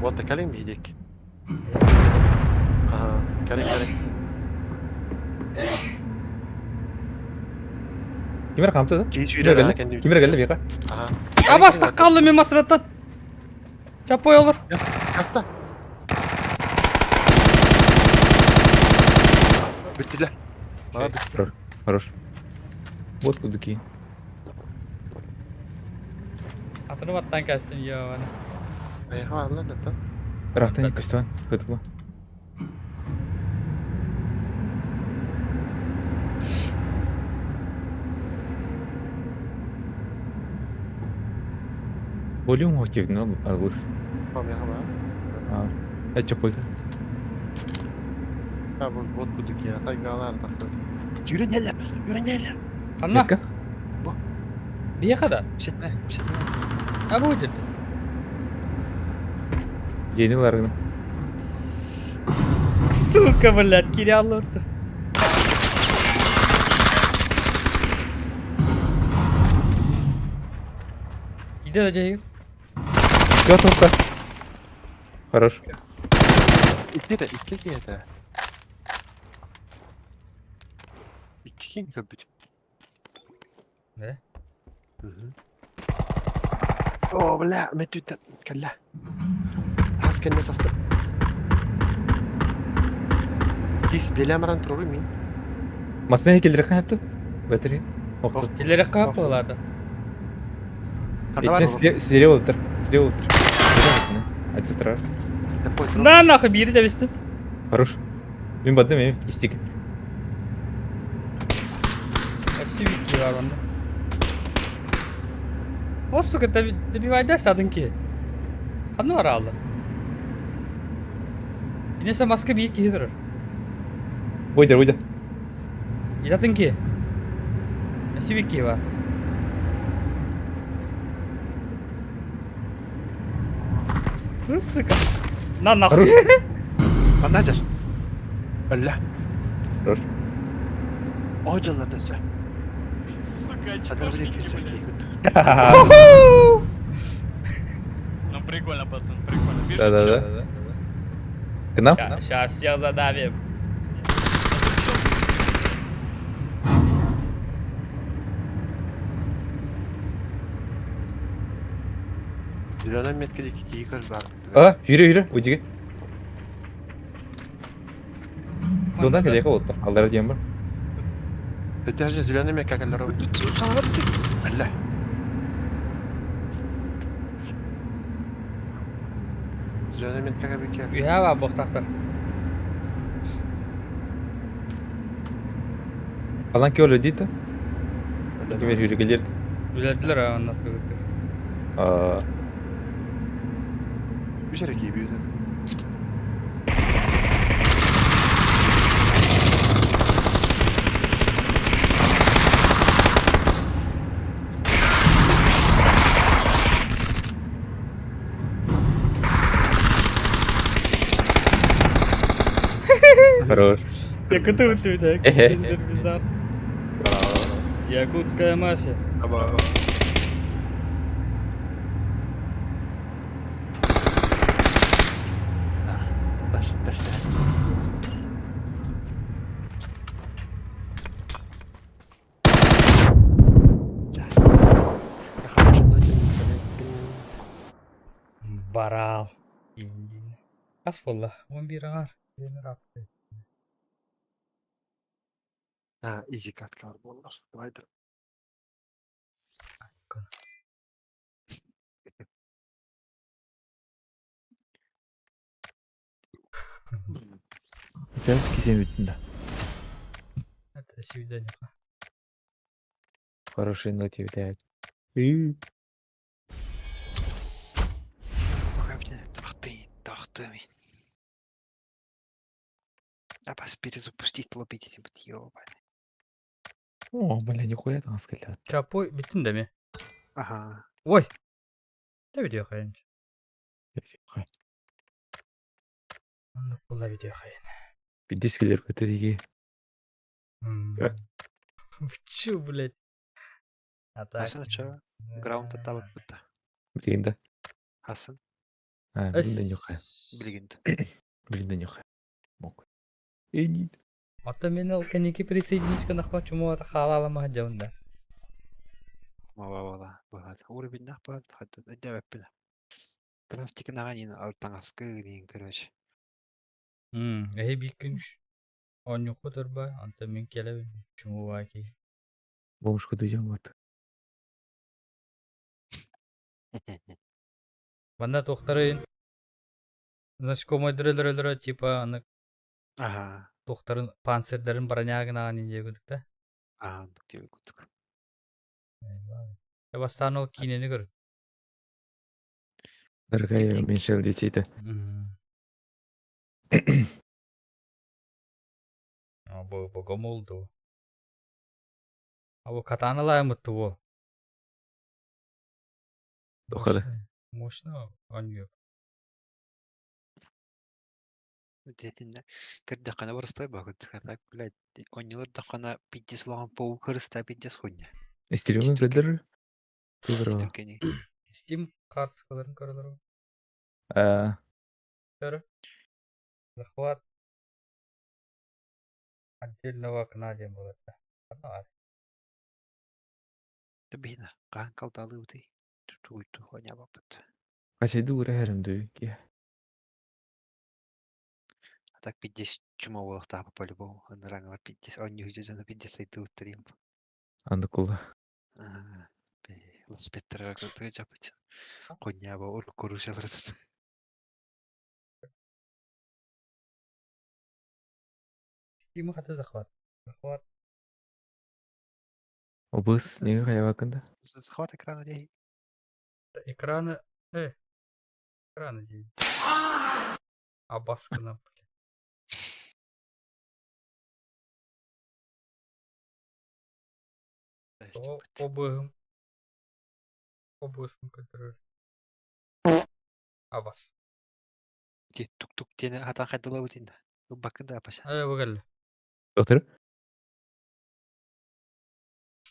S5: Вот калин биһидик. Ага, калин калин.
S7: Кимер камты да?
S5: Киһи
S7: Кимер
S5: сүүрэр,
S7: келди? Кимер келди бияка?
S5: Ага.
S1: Абас қалды мен масыраттан. Чапой olur.
S5: Каста. Бүттүлэр. Молодец.
S7: Хорош. Вот кудуки.
S1: Атыны баттан кәстін, ебаны.
S5: Аяха барлар да.
S7: Рахтан костюм. Хытма. Волюм хотів, ну, алыс.
S5: Вам яха бар.
S7: А, это что, пойду?
S5: Ha bu bot buduk ya. Saygalar тахсан. Yürünелер, yürünелер.
S1: Анна,
S7: Метка?
S1: бияқада.
S2: Псетме, псетме.
S1: А будет.
S7: Дени ларгына.
S1: Сука, блядь, Кирилл. Иди да жайы.
S7: Готов, Хорош.
S5: Икки de, икки киһи Икки киһи көрбүт.
S1: Не?
S5: О, бля, метүтен кэллэ. Таас кэннэ састым. Кис белэмэрэн туру мин.
S7: Масына келдірек қаяпты? Батарея. Оқты.
S1: Келерек қап болады.
S2: Ханда бар.
S7: Слева отыр. Слева отыр. Ати тұра.
S1: На нахуй, бири де бістім.
S7: Хорош. Мен бадым, мен истик.
S1: Сивики бар онда. О, сука, добивай садын ки. Ханны бар алды. Инесе маска бийик киһи турар.
S7: Ойдер, ойдер.
S1: Итатын ки. Сивики бар. Ну, сука. На нахуй.
S2: Манна дьэр.
S5: Өллө.
S7: Хорош.
S5: О дьылларда сэ.
S3: Сука,
S5: Садыр блин кирсэки.
S3: Ну прикольно, пацан, прикольно. Бежит
S7: Да-да-да. К нам?
S1: Сейчас всех задавим.
S5: Зеленый метка диэки киһи көрбөр.
S7: А, yürü yürü, удиги. Дунда кэлиэхэ буолта. Аллара диэн бар.
S5: Өтөһө зеленый метка кэллэр. Өллө. Зеленый метка кэбикэ.
S1: Үһэ бар буохтаахтар.
S7: Алан ки өлө диит. Кимер yürü келер.
S1: Үлэлдилэр онно.
S7: А,
S5: Үс эрэ киһи бүүтэ.
S7: Хорош.
S1: Якуты үтүбүтэ.
S7: Эхе.
S1: Якутская мафия.
S2: Аба.
S5: Таш, таш,
S1: Барал. Хас буолла? 11 аҥар.
S5: А, изи каткалар буоллар. Давай да.
S7: Дьэ, кисем бүттүн да.
S1: Это свидание.
S7: Хорошие ноты витают.
S2: Табахты, табахты. Абас перезапустить лобить этим, ёбаный.
S7: О, бля, нихуя там сказать.
S1: Чапой бүттүн да ми?
S2: Ага.
S1: Ой. Да видео хайын. Оннук буолла видео хайын.
S7: Бидис келер көтө диги.
S1: Вы чё, блядь? А так.
S2: Хасан, чё? Граунд табак будто.
S7: Билигин да.
S2: Хасан,
S7: А, блин да нюхай.
S2: билигин.
S7: Блин да нюхай. Мог. Энит.
S1: Ата мен ол кэнники присоединись нахма чуму ата хаалаалама дьаунда.
S2: Ма бала. Уровень нах бала, хатта өйдөөбөппүн. Графтика наганин алтаңаскы диин короче.
S1: Эһи биир күн оонньуохха турба, онтон мин кэлэбин чуму баки.
S7: Бомжку дүйен вот.
S1: Манна туохтарын знакомайдыр өлөр типа аны
S2: Ага.
S1: туохтарын панцирдарын бронягын диэбитик да.
S2: Ага, диэбит курдук.
S1: Бастаан ол киинэни көр.
S7: Дорогая, уменьшил детей-то.
S1: Бу богомолду. А бу катаналааймыт буол.
S7: Дохада.
S1: Мощно оонньуур.
S2: Дэтинне кырдахана барыстай багыт. Так, блядь, оннилар дахана пиздец улахан паук хырыста пиздец хуйня.
S7: Стримы көдөр. Көдөр.
S2: Истүркени.
S1: Steam карточкаларын көрөлөр.
S7: А,
S1: Көрө. Захват отдельного окна диэн буолар да. Ана
S2: Табина, каан калталы ути. Туйту хоня бапыт.
S7: качайды ура хэрэмдүү.
S2: А так пиздец чума буолахтаапа по-любому. Ыныраңалар пиздец онньуу дьоно пиздец сайты уттарим.
S7: Андыкула.
S2: Велосипедтер көтүгө жапыт. Хуйня ба ур курусялар.
S1: Steam хата захват. Захват.
S7: Обыс неге хаябакында?
S2: Захват экрана дей.
S1: Экраны. Экраны дии. Абаскына. Обыгым. Обыскын көтөрөр. Абас.
S2: Тук-тук диэни хатан хайдалабыт инна. Ылбаккын да апаса.
S1: Э, бу кэллэ.
S7: Отыр.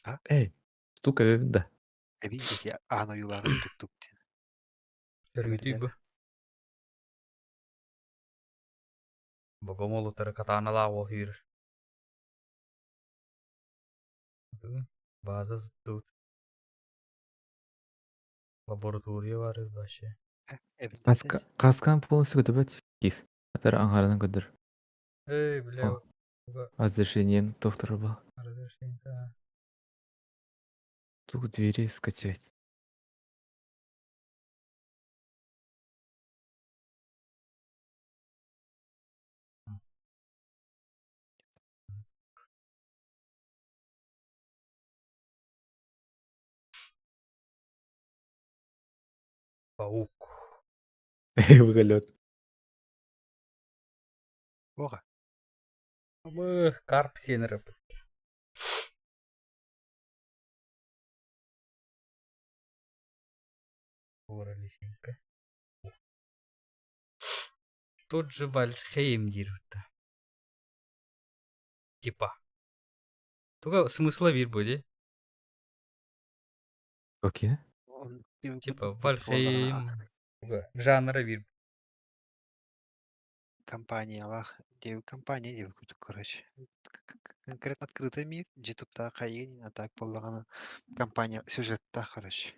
S2: А?
S7: Эй, тук эбэбин да.
S2: Эбии ити аан ойуулааҕын тук-тук диэн.
S1: Өргүтүй бу. Богомол утары катаналаах уол сүүрэр. База туттубут. Лаборатория бар вообще.
S7: Каска, каскан полностью көтөбөт кис. Атар аңарынан көдөр.
S1: Эй, бля,
S7: Разрешениен доктор был.
S1: разрешение. Да.
S7: Тут двери скачать.
S1: Паук.
S7: Выголет.
S2: Оҕа.
S1: Бых, карп сиэнэр. Лисенька. Тот же Вальхейм диир да. Типа. Только смысла биир будет.
S7: Окей.
S1: Типа Вальхейм. Жанра биир.
S2: Компаниялаах компания диэбит курдук, короче. Конкретно открытый мир, дьэ туттаах хайыын, а так буоллаҕына компания сюжеттаах, короче.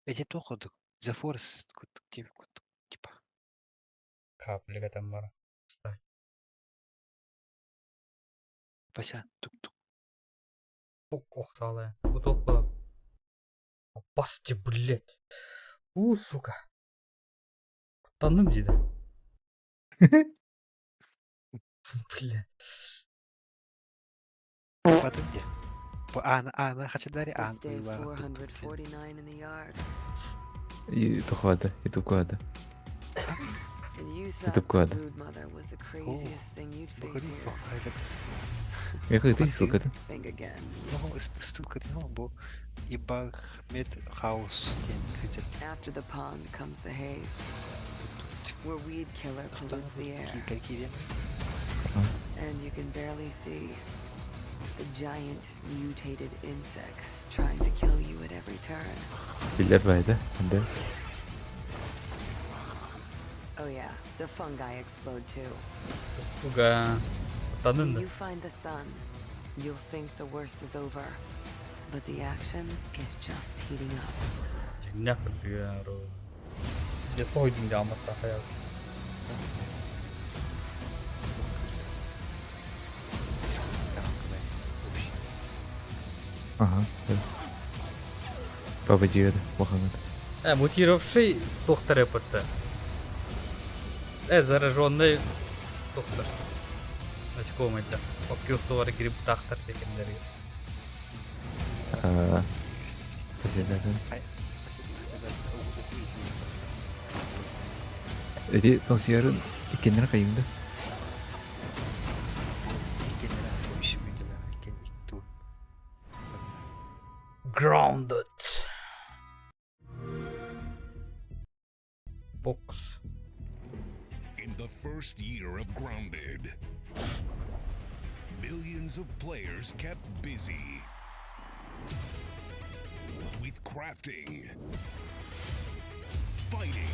S2: Эти туох курдук, The Force курдук диэбит курдук, типа.
S1: Капля там бар.
S2: Пася, тук-тук.
S1: Ох, саалая. Бу туох буолар? Опасти, блядь. У, сука. Куттанным дии. Бля.
S2: Батын дии. Бу аана, аана хачадари аан
S9: It's day
S2: ойуулааҕын тук-тук диэн.
S9: 449 in the yard.
S7: И тухвада, и туквада.
S9: And you
S7: Это
S9: thought the
S7: правда.
S9: broodmother was the craziest thing you'd
S2: Бу
S9: face
S2: көрүү
S9: here.
S2: туох хайдах.
S7: Я как ты ссылка
S9: Think again.
S2: Оһо, ссылка диэн бу Ибахмет Хаус диэн хачат
S9: After the pond comes the haze,
S2: тук-тук.
S9: where weed killer pollutes the air,
S2: Киирэн киирэн.
S9: and you can barely see the giant mutated insects trying to kill you at every turn.
S7: Биллэр байды. Да.
S9: Oh yeah, the fungi explode too.
S1: Туга. Куттанным
S9: When
S1: да.
S9: you find the sun, you'll think the worst is over, but the action is just heating up.
S1: Дьиҥнээх кырдьыга. Дьэ сойдум дьэ аммастаах хайа.
S7: Ага. Баба Диода, Мухаммед.
S1: Э, мутировавший доктор ЭПТ. Э, зараженный доктор. Насекомый да. Оккюхтуар гриб тахтар декендери.
S7: А, Спасибо. Эти тоҥсуйарын иккиэннэрэ хайыҥда.
S2: Иккиэннэрэ үс мүнүүтэлээх, иккиэн икки
S1: Grounded. Box.
S10: In the first year of Grounded, millions of players kept busy with crafting, fighting,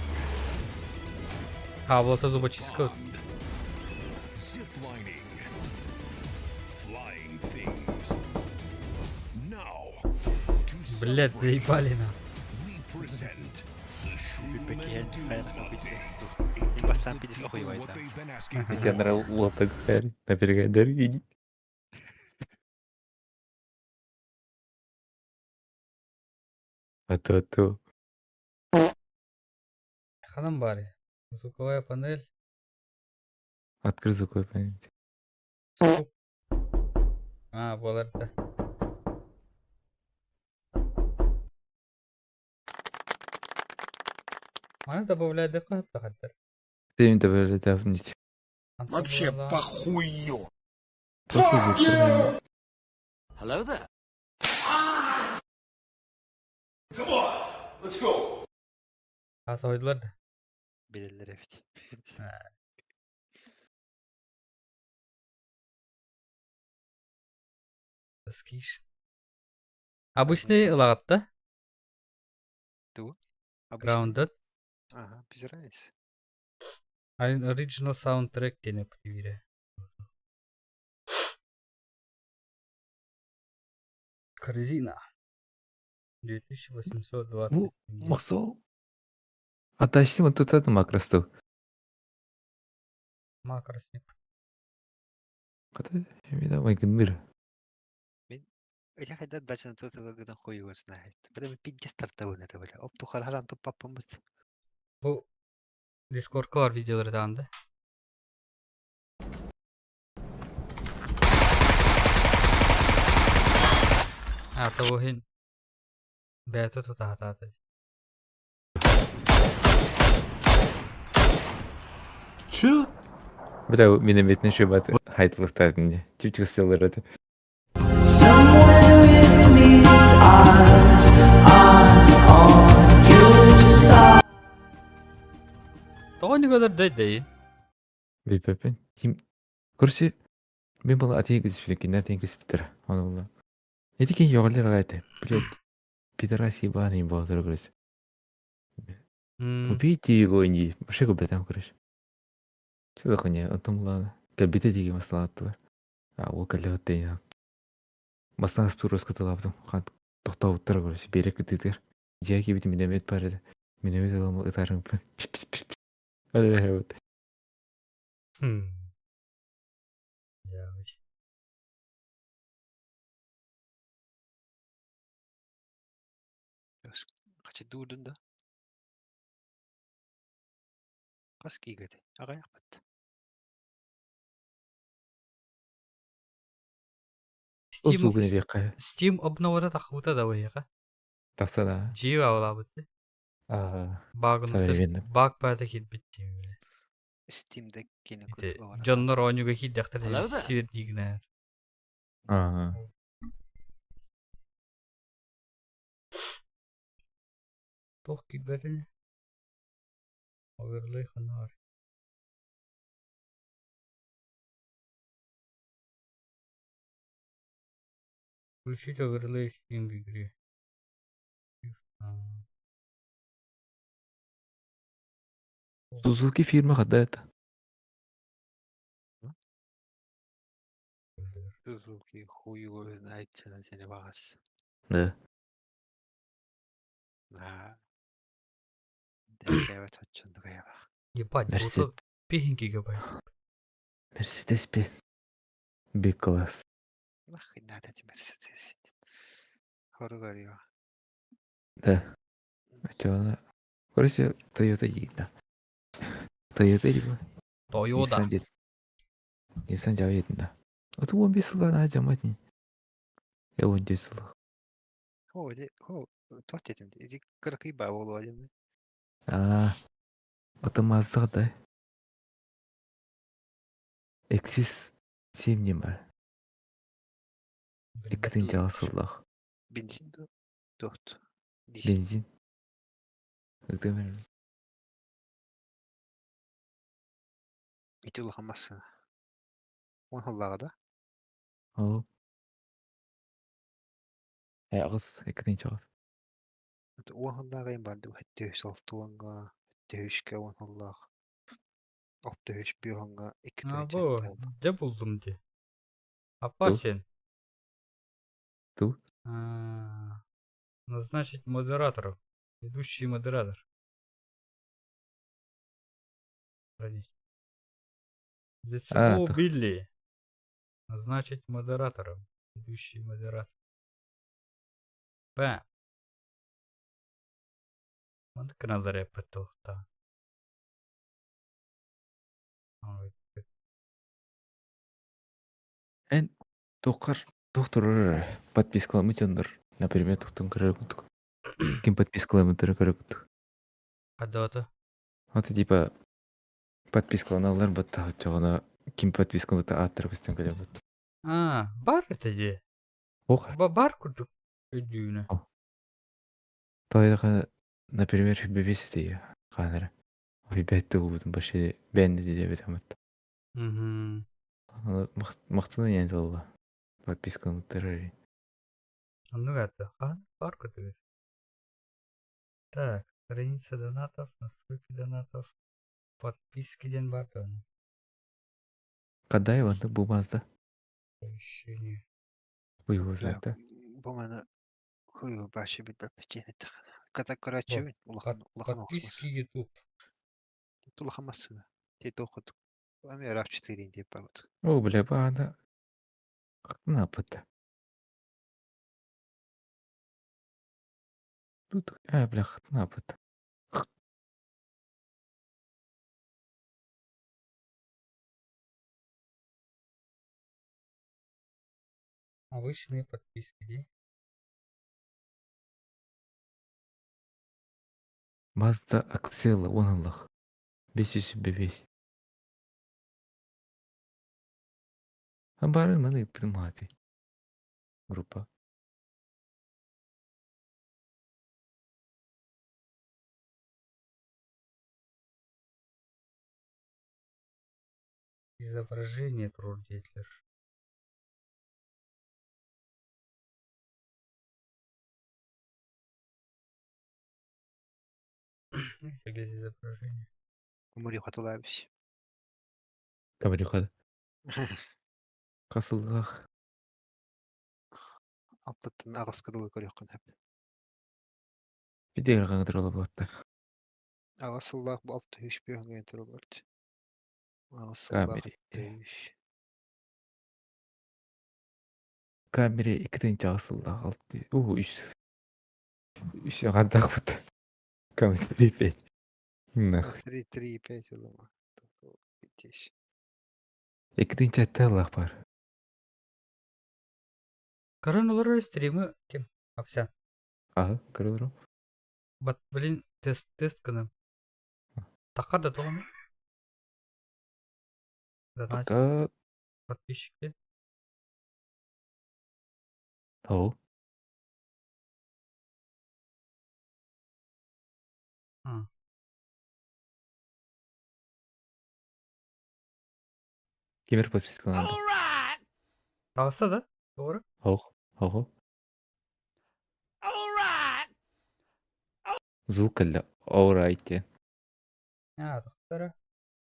S1: Хаблата зубочистка.
S10: pond, ziplining, flying things. Now, to
S1: Блять,
S10: celebrate,
S1: заебали на.
S10: we present the Shroom
S2: Бүппэкиһэн
S10: and Doom
S2: хайах
S10: update.
S2: It
S10: It gives
S2: бастаан
S10: the
S2: пидис
S10: people
S2: охуйбайта.
S10: what they've been asking
S7: Иккиэннэрэ
S10: for.
S7: улатык хэр. Наберегайдар иди. А то, а то.
S1: Ханам бари. Звуковая панель.
S7: Открой звуковой панель.
S1: Звук. А, буолар да. Маны добавлять хаттар.
S7: Ты им добавляй давнить.
S1: Вообще
S10: похую!
S7: Просто звук.
S8: Hello there.
S1: А, сойдулар да.
S2: Билэллэр эбит.
S1: Скиш. Обычный ылаҕатта?
S2: Ту? Обычный?
S1: Grounded.
S2: Ага, без разницы.
S1: Original soundtrack диэн эппитибиирэ. Корзина. 2820.
S7: Ну, Махсол. А тащи вот тут это макросту.
S1: Макросник.
S7: Ката, я майгынныр.
S2: Я хотя дача на тут гына хуй его знает. Бля, мы пиздец стартовый это, бля. Оп, тухархадан туп папамыт.
S1: Бу Discord'ка бар видеолар даҕаны. А того иһин бэйэтэ тутаһатаата.
S7: Чё? Бля, минометный шибат хайтлыхтар не. Чуть-чуть сделал это.
S9: Somewhere in these eyes, I'm on your side.
S1: Тоҕо николар дөйдөйүн?
S7: Бипепин. Тим. Короче, мен была атеин көспүтүн, кинилэр атеин көспүттэр. Оны була. Эти кин йоҕаллар аҕай Блядь, пидорас ебаный боотур, короче. Убейте его, не. Вообще губетам, короче. Что за хуйня? Онтон була. Кэлбитэ диги маслааттылар. А ол кэллэҕит тэйин. Бастаан спирускатылаабытым. Хан тохтообуттар, короче, биэрэк кытыытыгар. Дьиэ киирбитим миномет баар этэ. Миномет ылан ытарым. Вот.
S1: Дьээбит.
S2: Хачы дуурдун да? Хас киигэтэ? Аҕыйахпыт.
S1: Steam,
S7: Услуганы биэххэ.
S1: Steam обновата таххыбыта да быһыыха.
S7: Тахса да.
S1: Дьиэ аҕалаабыт.
S7: Аа,
S1: Багын
S7: современно.
S1: баг баата киирбит диэн.
S2: Steam'de кини
S1: Ити
S2: курдук оҕолор.
S1: дьоннор оонньууга киирдэхтэр
S8: Hello there.
S1: сиэрдиигинээр.
S7: Аа.
S1: Туох киирбэтин? Оверлей ханаар. Включить оверлей Steam в игре.
S7: Сузуки фирма хада это.
S2: Сузуки хуй его знает, что на деле вас.
S7: Да.
S2: На. Дэвид Хочундугаева.
S1: Ебать,
S7: Мерсед.
S1: вот 5 гигабайт.
S7: Мерседес Б. Б-класс.
S2: Нахуй надо эти Мерседесы. Хору говорю.
S7: Да. А чё она? Короче, Toyota едет. Toyota либо
S1: Toyota.
S7: Nissan дед. Nissan жаа еден да. Вот 15 сылга наа жамат ни. Я 15 сыл.
S2: Хо, де, хо, туох диэтим, ити кыракый баа буолуо диэн.
S7: Аа. Одоо Mazda да. Exis 7 диэн бар. 2008 сыллаах.
S2: Бензин ду? Туохт. Дизель.
S7: Бензин. Ыктымер.
S2: Ити улахан массыына. Уон сыллааҕа да?
S7: Ол. Э аҕыс 2008.
S2: Уон сыллааҕы им баар дуу, сэттиһис алтуоҥҥа, сэттиһискэ уон сыллаах. Алтыһыс биэһоҥҥа икки
S1: А,
S2: тыһыынча
S1: бу,
S2: сэттэ сыл.
S1: дьэ буллум дии. Опасен.
S7: Ту?
S1: А, Назначить модераторов. Ведущий модератор. Хранить.
S7: А,
S1: ЗЦО
S7: то-
S1: Билли. Назначить модератором. Ведущий модератор. Б. Маны каналлар эппет.
S7: Эн тоххар туох турар подпискаламмыт дьоннор, например, тухтун көрөр курдук. Ким подпискаламмыттары көрөр курдук.
S1: Хадота.
S7: Вот типа подпискаланаллар баттаҕа оччоҕуна ким подпискаламмыта ааттара көстөн кэлэр бут.
S1: А, бар это дии.
S7: Ох,
S1: Бар курдук өйдүүнэ.
S7: Тоҕо например, бибис дии хаанара. Ой, бэт тугубутун вообще бэнди диэбит амат.
S1: Мгм.
S7: Махтана диэн тылла. Подписканыттар.
S1: Оннук это. Хаһан баар көтүгэр. Так, страница донатов, настройки донатов, подписки диэн баар даҕаны.
S7: Кадай ванта бу базда.
S1: Оповещение.
S7: Бу его знает, да?
S2: Бу маны хуй вообще билбэппит Ката көрөөччүбүн улахан улахан
S1: Подписки YouTube.
S2: Улахан массыына. Те тоқут. Ами RAV4 деп багыт.
S7: О, бля, баана. Напыт. Тут, а, бля, напыт.
S1: Обычные подписки, дии.
S7: Mazda Axela он Аллах. Бес бес. Бары маны пымати. Группа.
S1: Изображение трудитель. Без изображения.
S2: Умри хотулабис.
S7: Камерихада. Касыллах.
S2: Аптаттан ағыс кыдылы көрөккөн хөп.
S7: Бидер гаңдыр болот.
S2: Ағасыллах бу алты үш бөһөнгө турулар. Ағасыллах
S7: Камери.
S2: үш.
S7: Камере икитен чагысыллах алты. О, үс. Үс гандак бут. Камери пять. Нахуй.
S2: 3 3 5 улама. Битеш.
S7: Икитен чатталах бар.
S1: Корон олорор стримы кем? Апся.
S7: Ага, көрөлөрүм.
S1: Бат, блин, тест тест гына. Така да тоғын. Донат
S7: Пока.
S1: подписчики.
S7: О.
S1: А.
S7: Кемер подпискаланды.
S1: Тағыста да? Doğru.
S7: Ох, ого. Звук эле alright.
S1: А, тоқтара.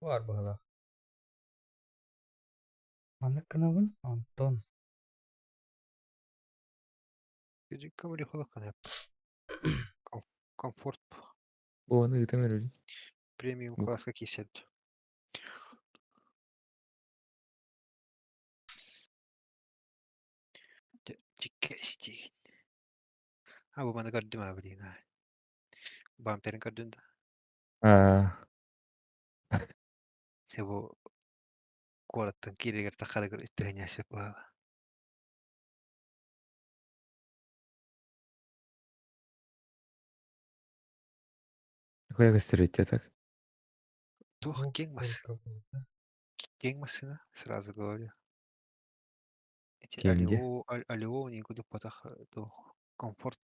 S1: Бар бағала. Маны кынабын Антон.
S2: Камери холокон хөп. Комфорт
S7: Оны гытамер өлі.
S2: премиум
S7: Бук.
S2: класска кисет. Чиккести. А бу маны көрдүм а блин. а. Бамперин көрдүм да.
S7: А,
S2: Се бу куораттан кииригэр тахарыгар үттүһэниэсэп баала.
S7: какой кастрете так?
S2: Тух
S1: Звук
S2: кең мас
S1: только был, да?
S2: кең массына, сразу говорю. Эти
S7: Кемде?
S2: алио алио никуда потах тух комфорт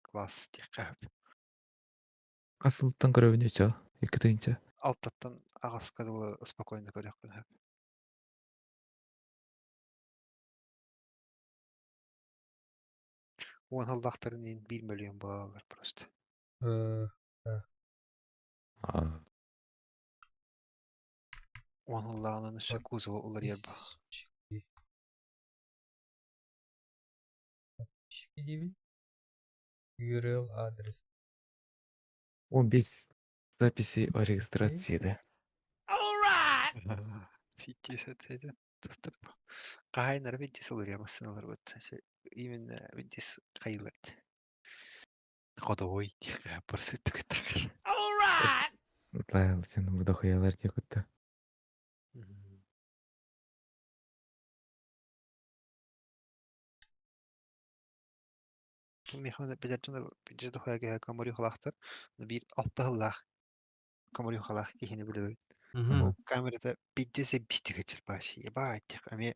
S2: класс тихкап.
S7: Касылтан көрөбүнү чо. Икитинче.
S2: Алтаттан агаска дылы спокойно көрөккүн хөп. Уон хыллахтарын ин 1 миллион балалар просто.
S7: А,
S2: Уон хыллаҕынан өссө кузова уларыйар ба.
S1: Подписчики. Подписчики дейбин. URL адрес.
S7: 15 записей о регистрации, да.
S2: Пиздец, это Кахайнар видис уларыйар массыналар вот. Именно видис кайлат. Ходовой просто түгэтэр.
S7: Да, сен бу дохуялар декутта.
S2: Механа билерден бижи дохуяга камори халахтар. Бир алты хыллах камори халах кихини билебит.
S1: Мгм.
S2: Камерата пиздец бистигечер баши. Ебать. Ами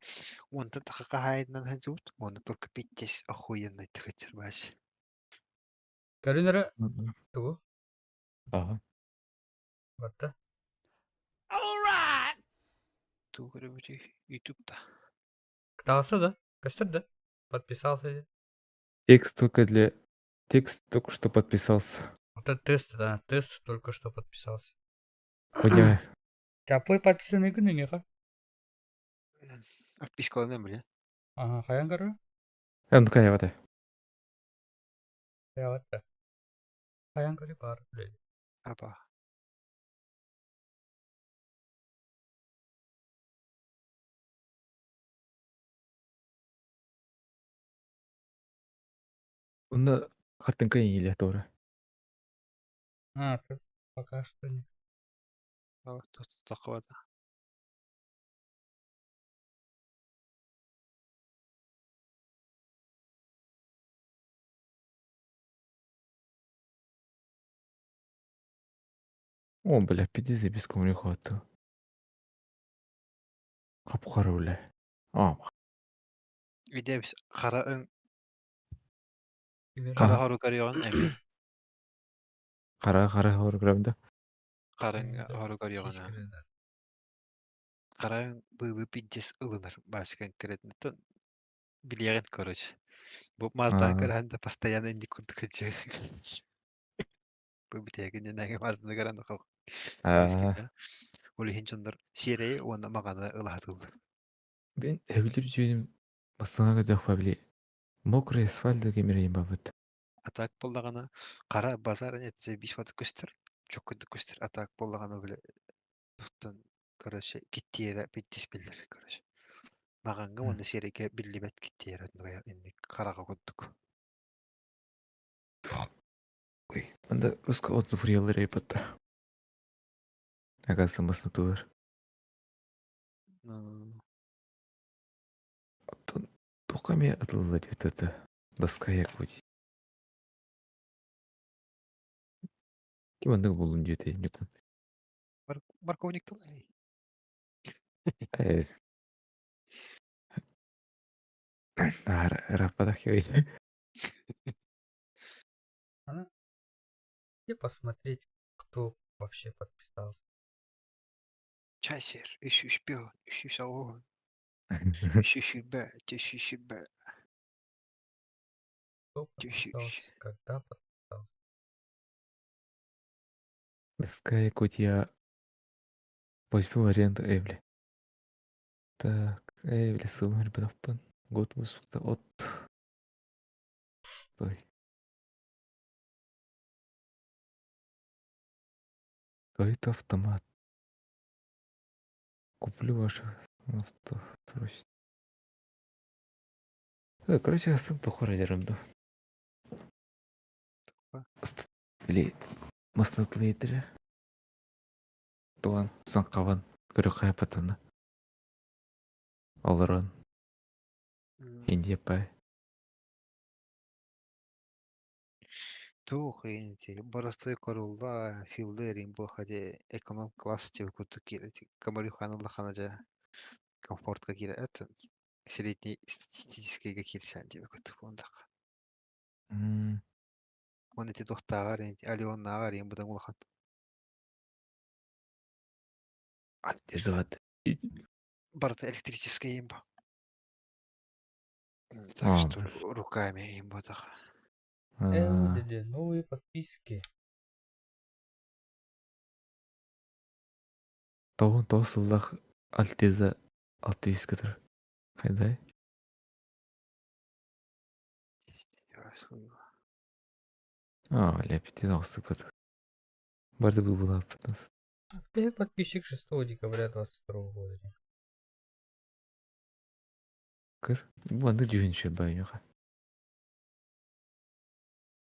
S2: онта тахакахайнан хазут, он только пиздец охуенный тихечер баши.
S1: Көрүнөрө тугу?
S7: Ага.
S1: Барда.
S2: Тугу көрөбүтүй? Ютубта.
S1: Кытаҕаста да? Көстөр да? Подписался ли?
S7: Текст только для... Текст только что подписался.
S1: Вот это тест, да, тест только что подписался.
S7: Хуйня.
S1: Чапой подписанный күн меха.
S2: Отпискаланан бile.
S1: Ага, хайан көрө?
S7: Э, ну кая вот.
S1: Хайаватта. Хайан көрө бар. блядь.
S2: Апа.
S7: Онно картинка или тоже.
S1: А, тут пока что не.
S2: Такого-то.
S7: О, бля, пиздец, без кому хватило. Кап-кара, бля. А,
S2: Видебс хара өң
S1: Кимер-
S2: хара хору көрүөҕүн эми
S7: кара кара хору көрөм да.
S2: хара
S1: М,
S2: хору көрүөҕүн аа.
S1: сиськи, да.
S2: Хара өҥ быылы пиздец ылынар баасы конкретно билиэҕин короче. Бу маастаан
S7: Аа.
S2: көрөһөн да постоянно инник курдук сылдьыа. Бу бүтээкин дьэнээҥи маастаны көрөн
S7: Аа.
S2: Ол иһин дьоннор сиэрэйи уонна маҕаны ылаһатыллар.
S7: Мен эбилир дьүөнүм бастаҥа көрдөхпө били мокрый асфальт кемерейин бабыт.
S2: А так буоллаҕына хара базар этсе биис ватык көстөр, чоккуйдук көстөр. А так буоллаҕына били туттан короче киттиэрэ биттис биллэр короче. Маҕаҥҥа уонна сиэрэйгэ биллибэт киттиэрэ инник хараҕа курдук.
S7: Ой, анда русский отзыв риэлтор епатта. Оказывается, масна туар.
S2: Ну,
S7: Оттон туохха эмиэ атылла диэт это доска Якутии. Ким оннук буллун диэтэй Ньукун?
S2: Морковник тылай.
S7: Э, Наар раппатах киһи.
S1: Она? Где посмотреть, кто вообще подписался?
S2: Часер, үс үс пион, үс үс оҕуһун, үс үс үрбэ, түс үс үрбэ,
S1: Кто
S2: түс үс.
S1: подписался? Когда подписался?
S7: Доска Якутия. Возьму в аренду Эвли. Так, Эвли, ссылка ребятоппун. Год выпуска от... Стой. Стоит автомат. Куплю ваше авто. Срочно. Э, короче, сын тохор дерем да. Или маснатлейтері. Туан, тусан қаван, көрі қайпатаны. Олорон, Индия пай.
S2: Туох инти боростуой корулла филдерин буолха дии эконом класс диэбит курдук киирэ Камарюханы улахана дьэ комфортка киирэ это средний статистическайга киирсээн диэбит курдук буоллахха. Уонна ити туохтааҕар Алионнааҕар иһин быдан улахан.
S7: Альтезоват.
S2: Барыта электрическэй имба. Так что руками им буотах.
S1: ЛДД, новые подписки.
S7: Тоғын тоғыз сыллах Альтеза алтыйскатыр. Хайдай? А, ляпите оғысыппыт. Барды был была.
S1: Ты подписчик 6 декабря 22 года.
S7: Кыр. Бу аны дүйін байнюха.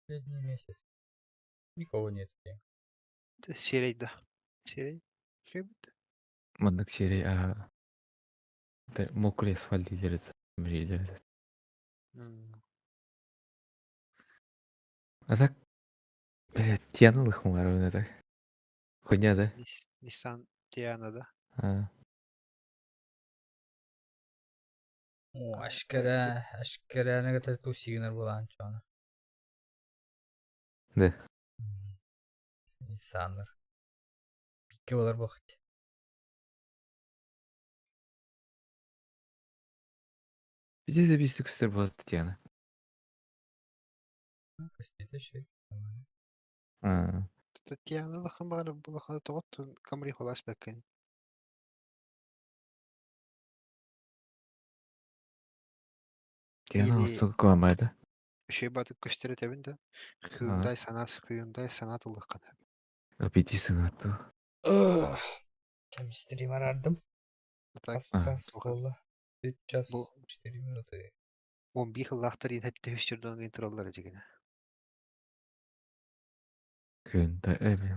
S1: Последний месяц. Никого нет.
S2: Серей да. Серей. Шебет.
S7: Маннык серия а мокрый асфальт диилэр мириилэр. А так, блядь, Тиана лыхмар так. Хуйня, да?
S2: Nissan Tiana да.
S7: А.
S1: О, ашкара, ашкара, это тусигнер была анчона.
S7: Да.
S1: Ниссанер. Икки буолар буолуохтаах.
S7: Биир да биир көстөр буолар Татьяна.
S1: Көстүүтэ үчүгэй.
S7: Аа.
S2: Татьяна улахан баҕар улахан тоҕо Камри холаас бэккин.
S7: Татьяна
S2: Или
S7: устуга куамайда.
S2: Үчүгэй баатык көстөр этэбин да
S7: Аа.
S2: Hyundai Sonata Hyundai Sonata ыллаххына.
S7: Аппетит сыҥааттыы.
S1: Кэм стрим арардым.
S2: А так
S1: Хас
S7: Аа.
S1: час
S2: туох
S1: буолла? Үс час
S2: бу
S1: 4 минуты.
S2: 11 сыллаахтар иһин үс тураллар дьигинэ.
S7: Hyundai эбин.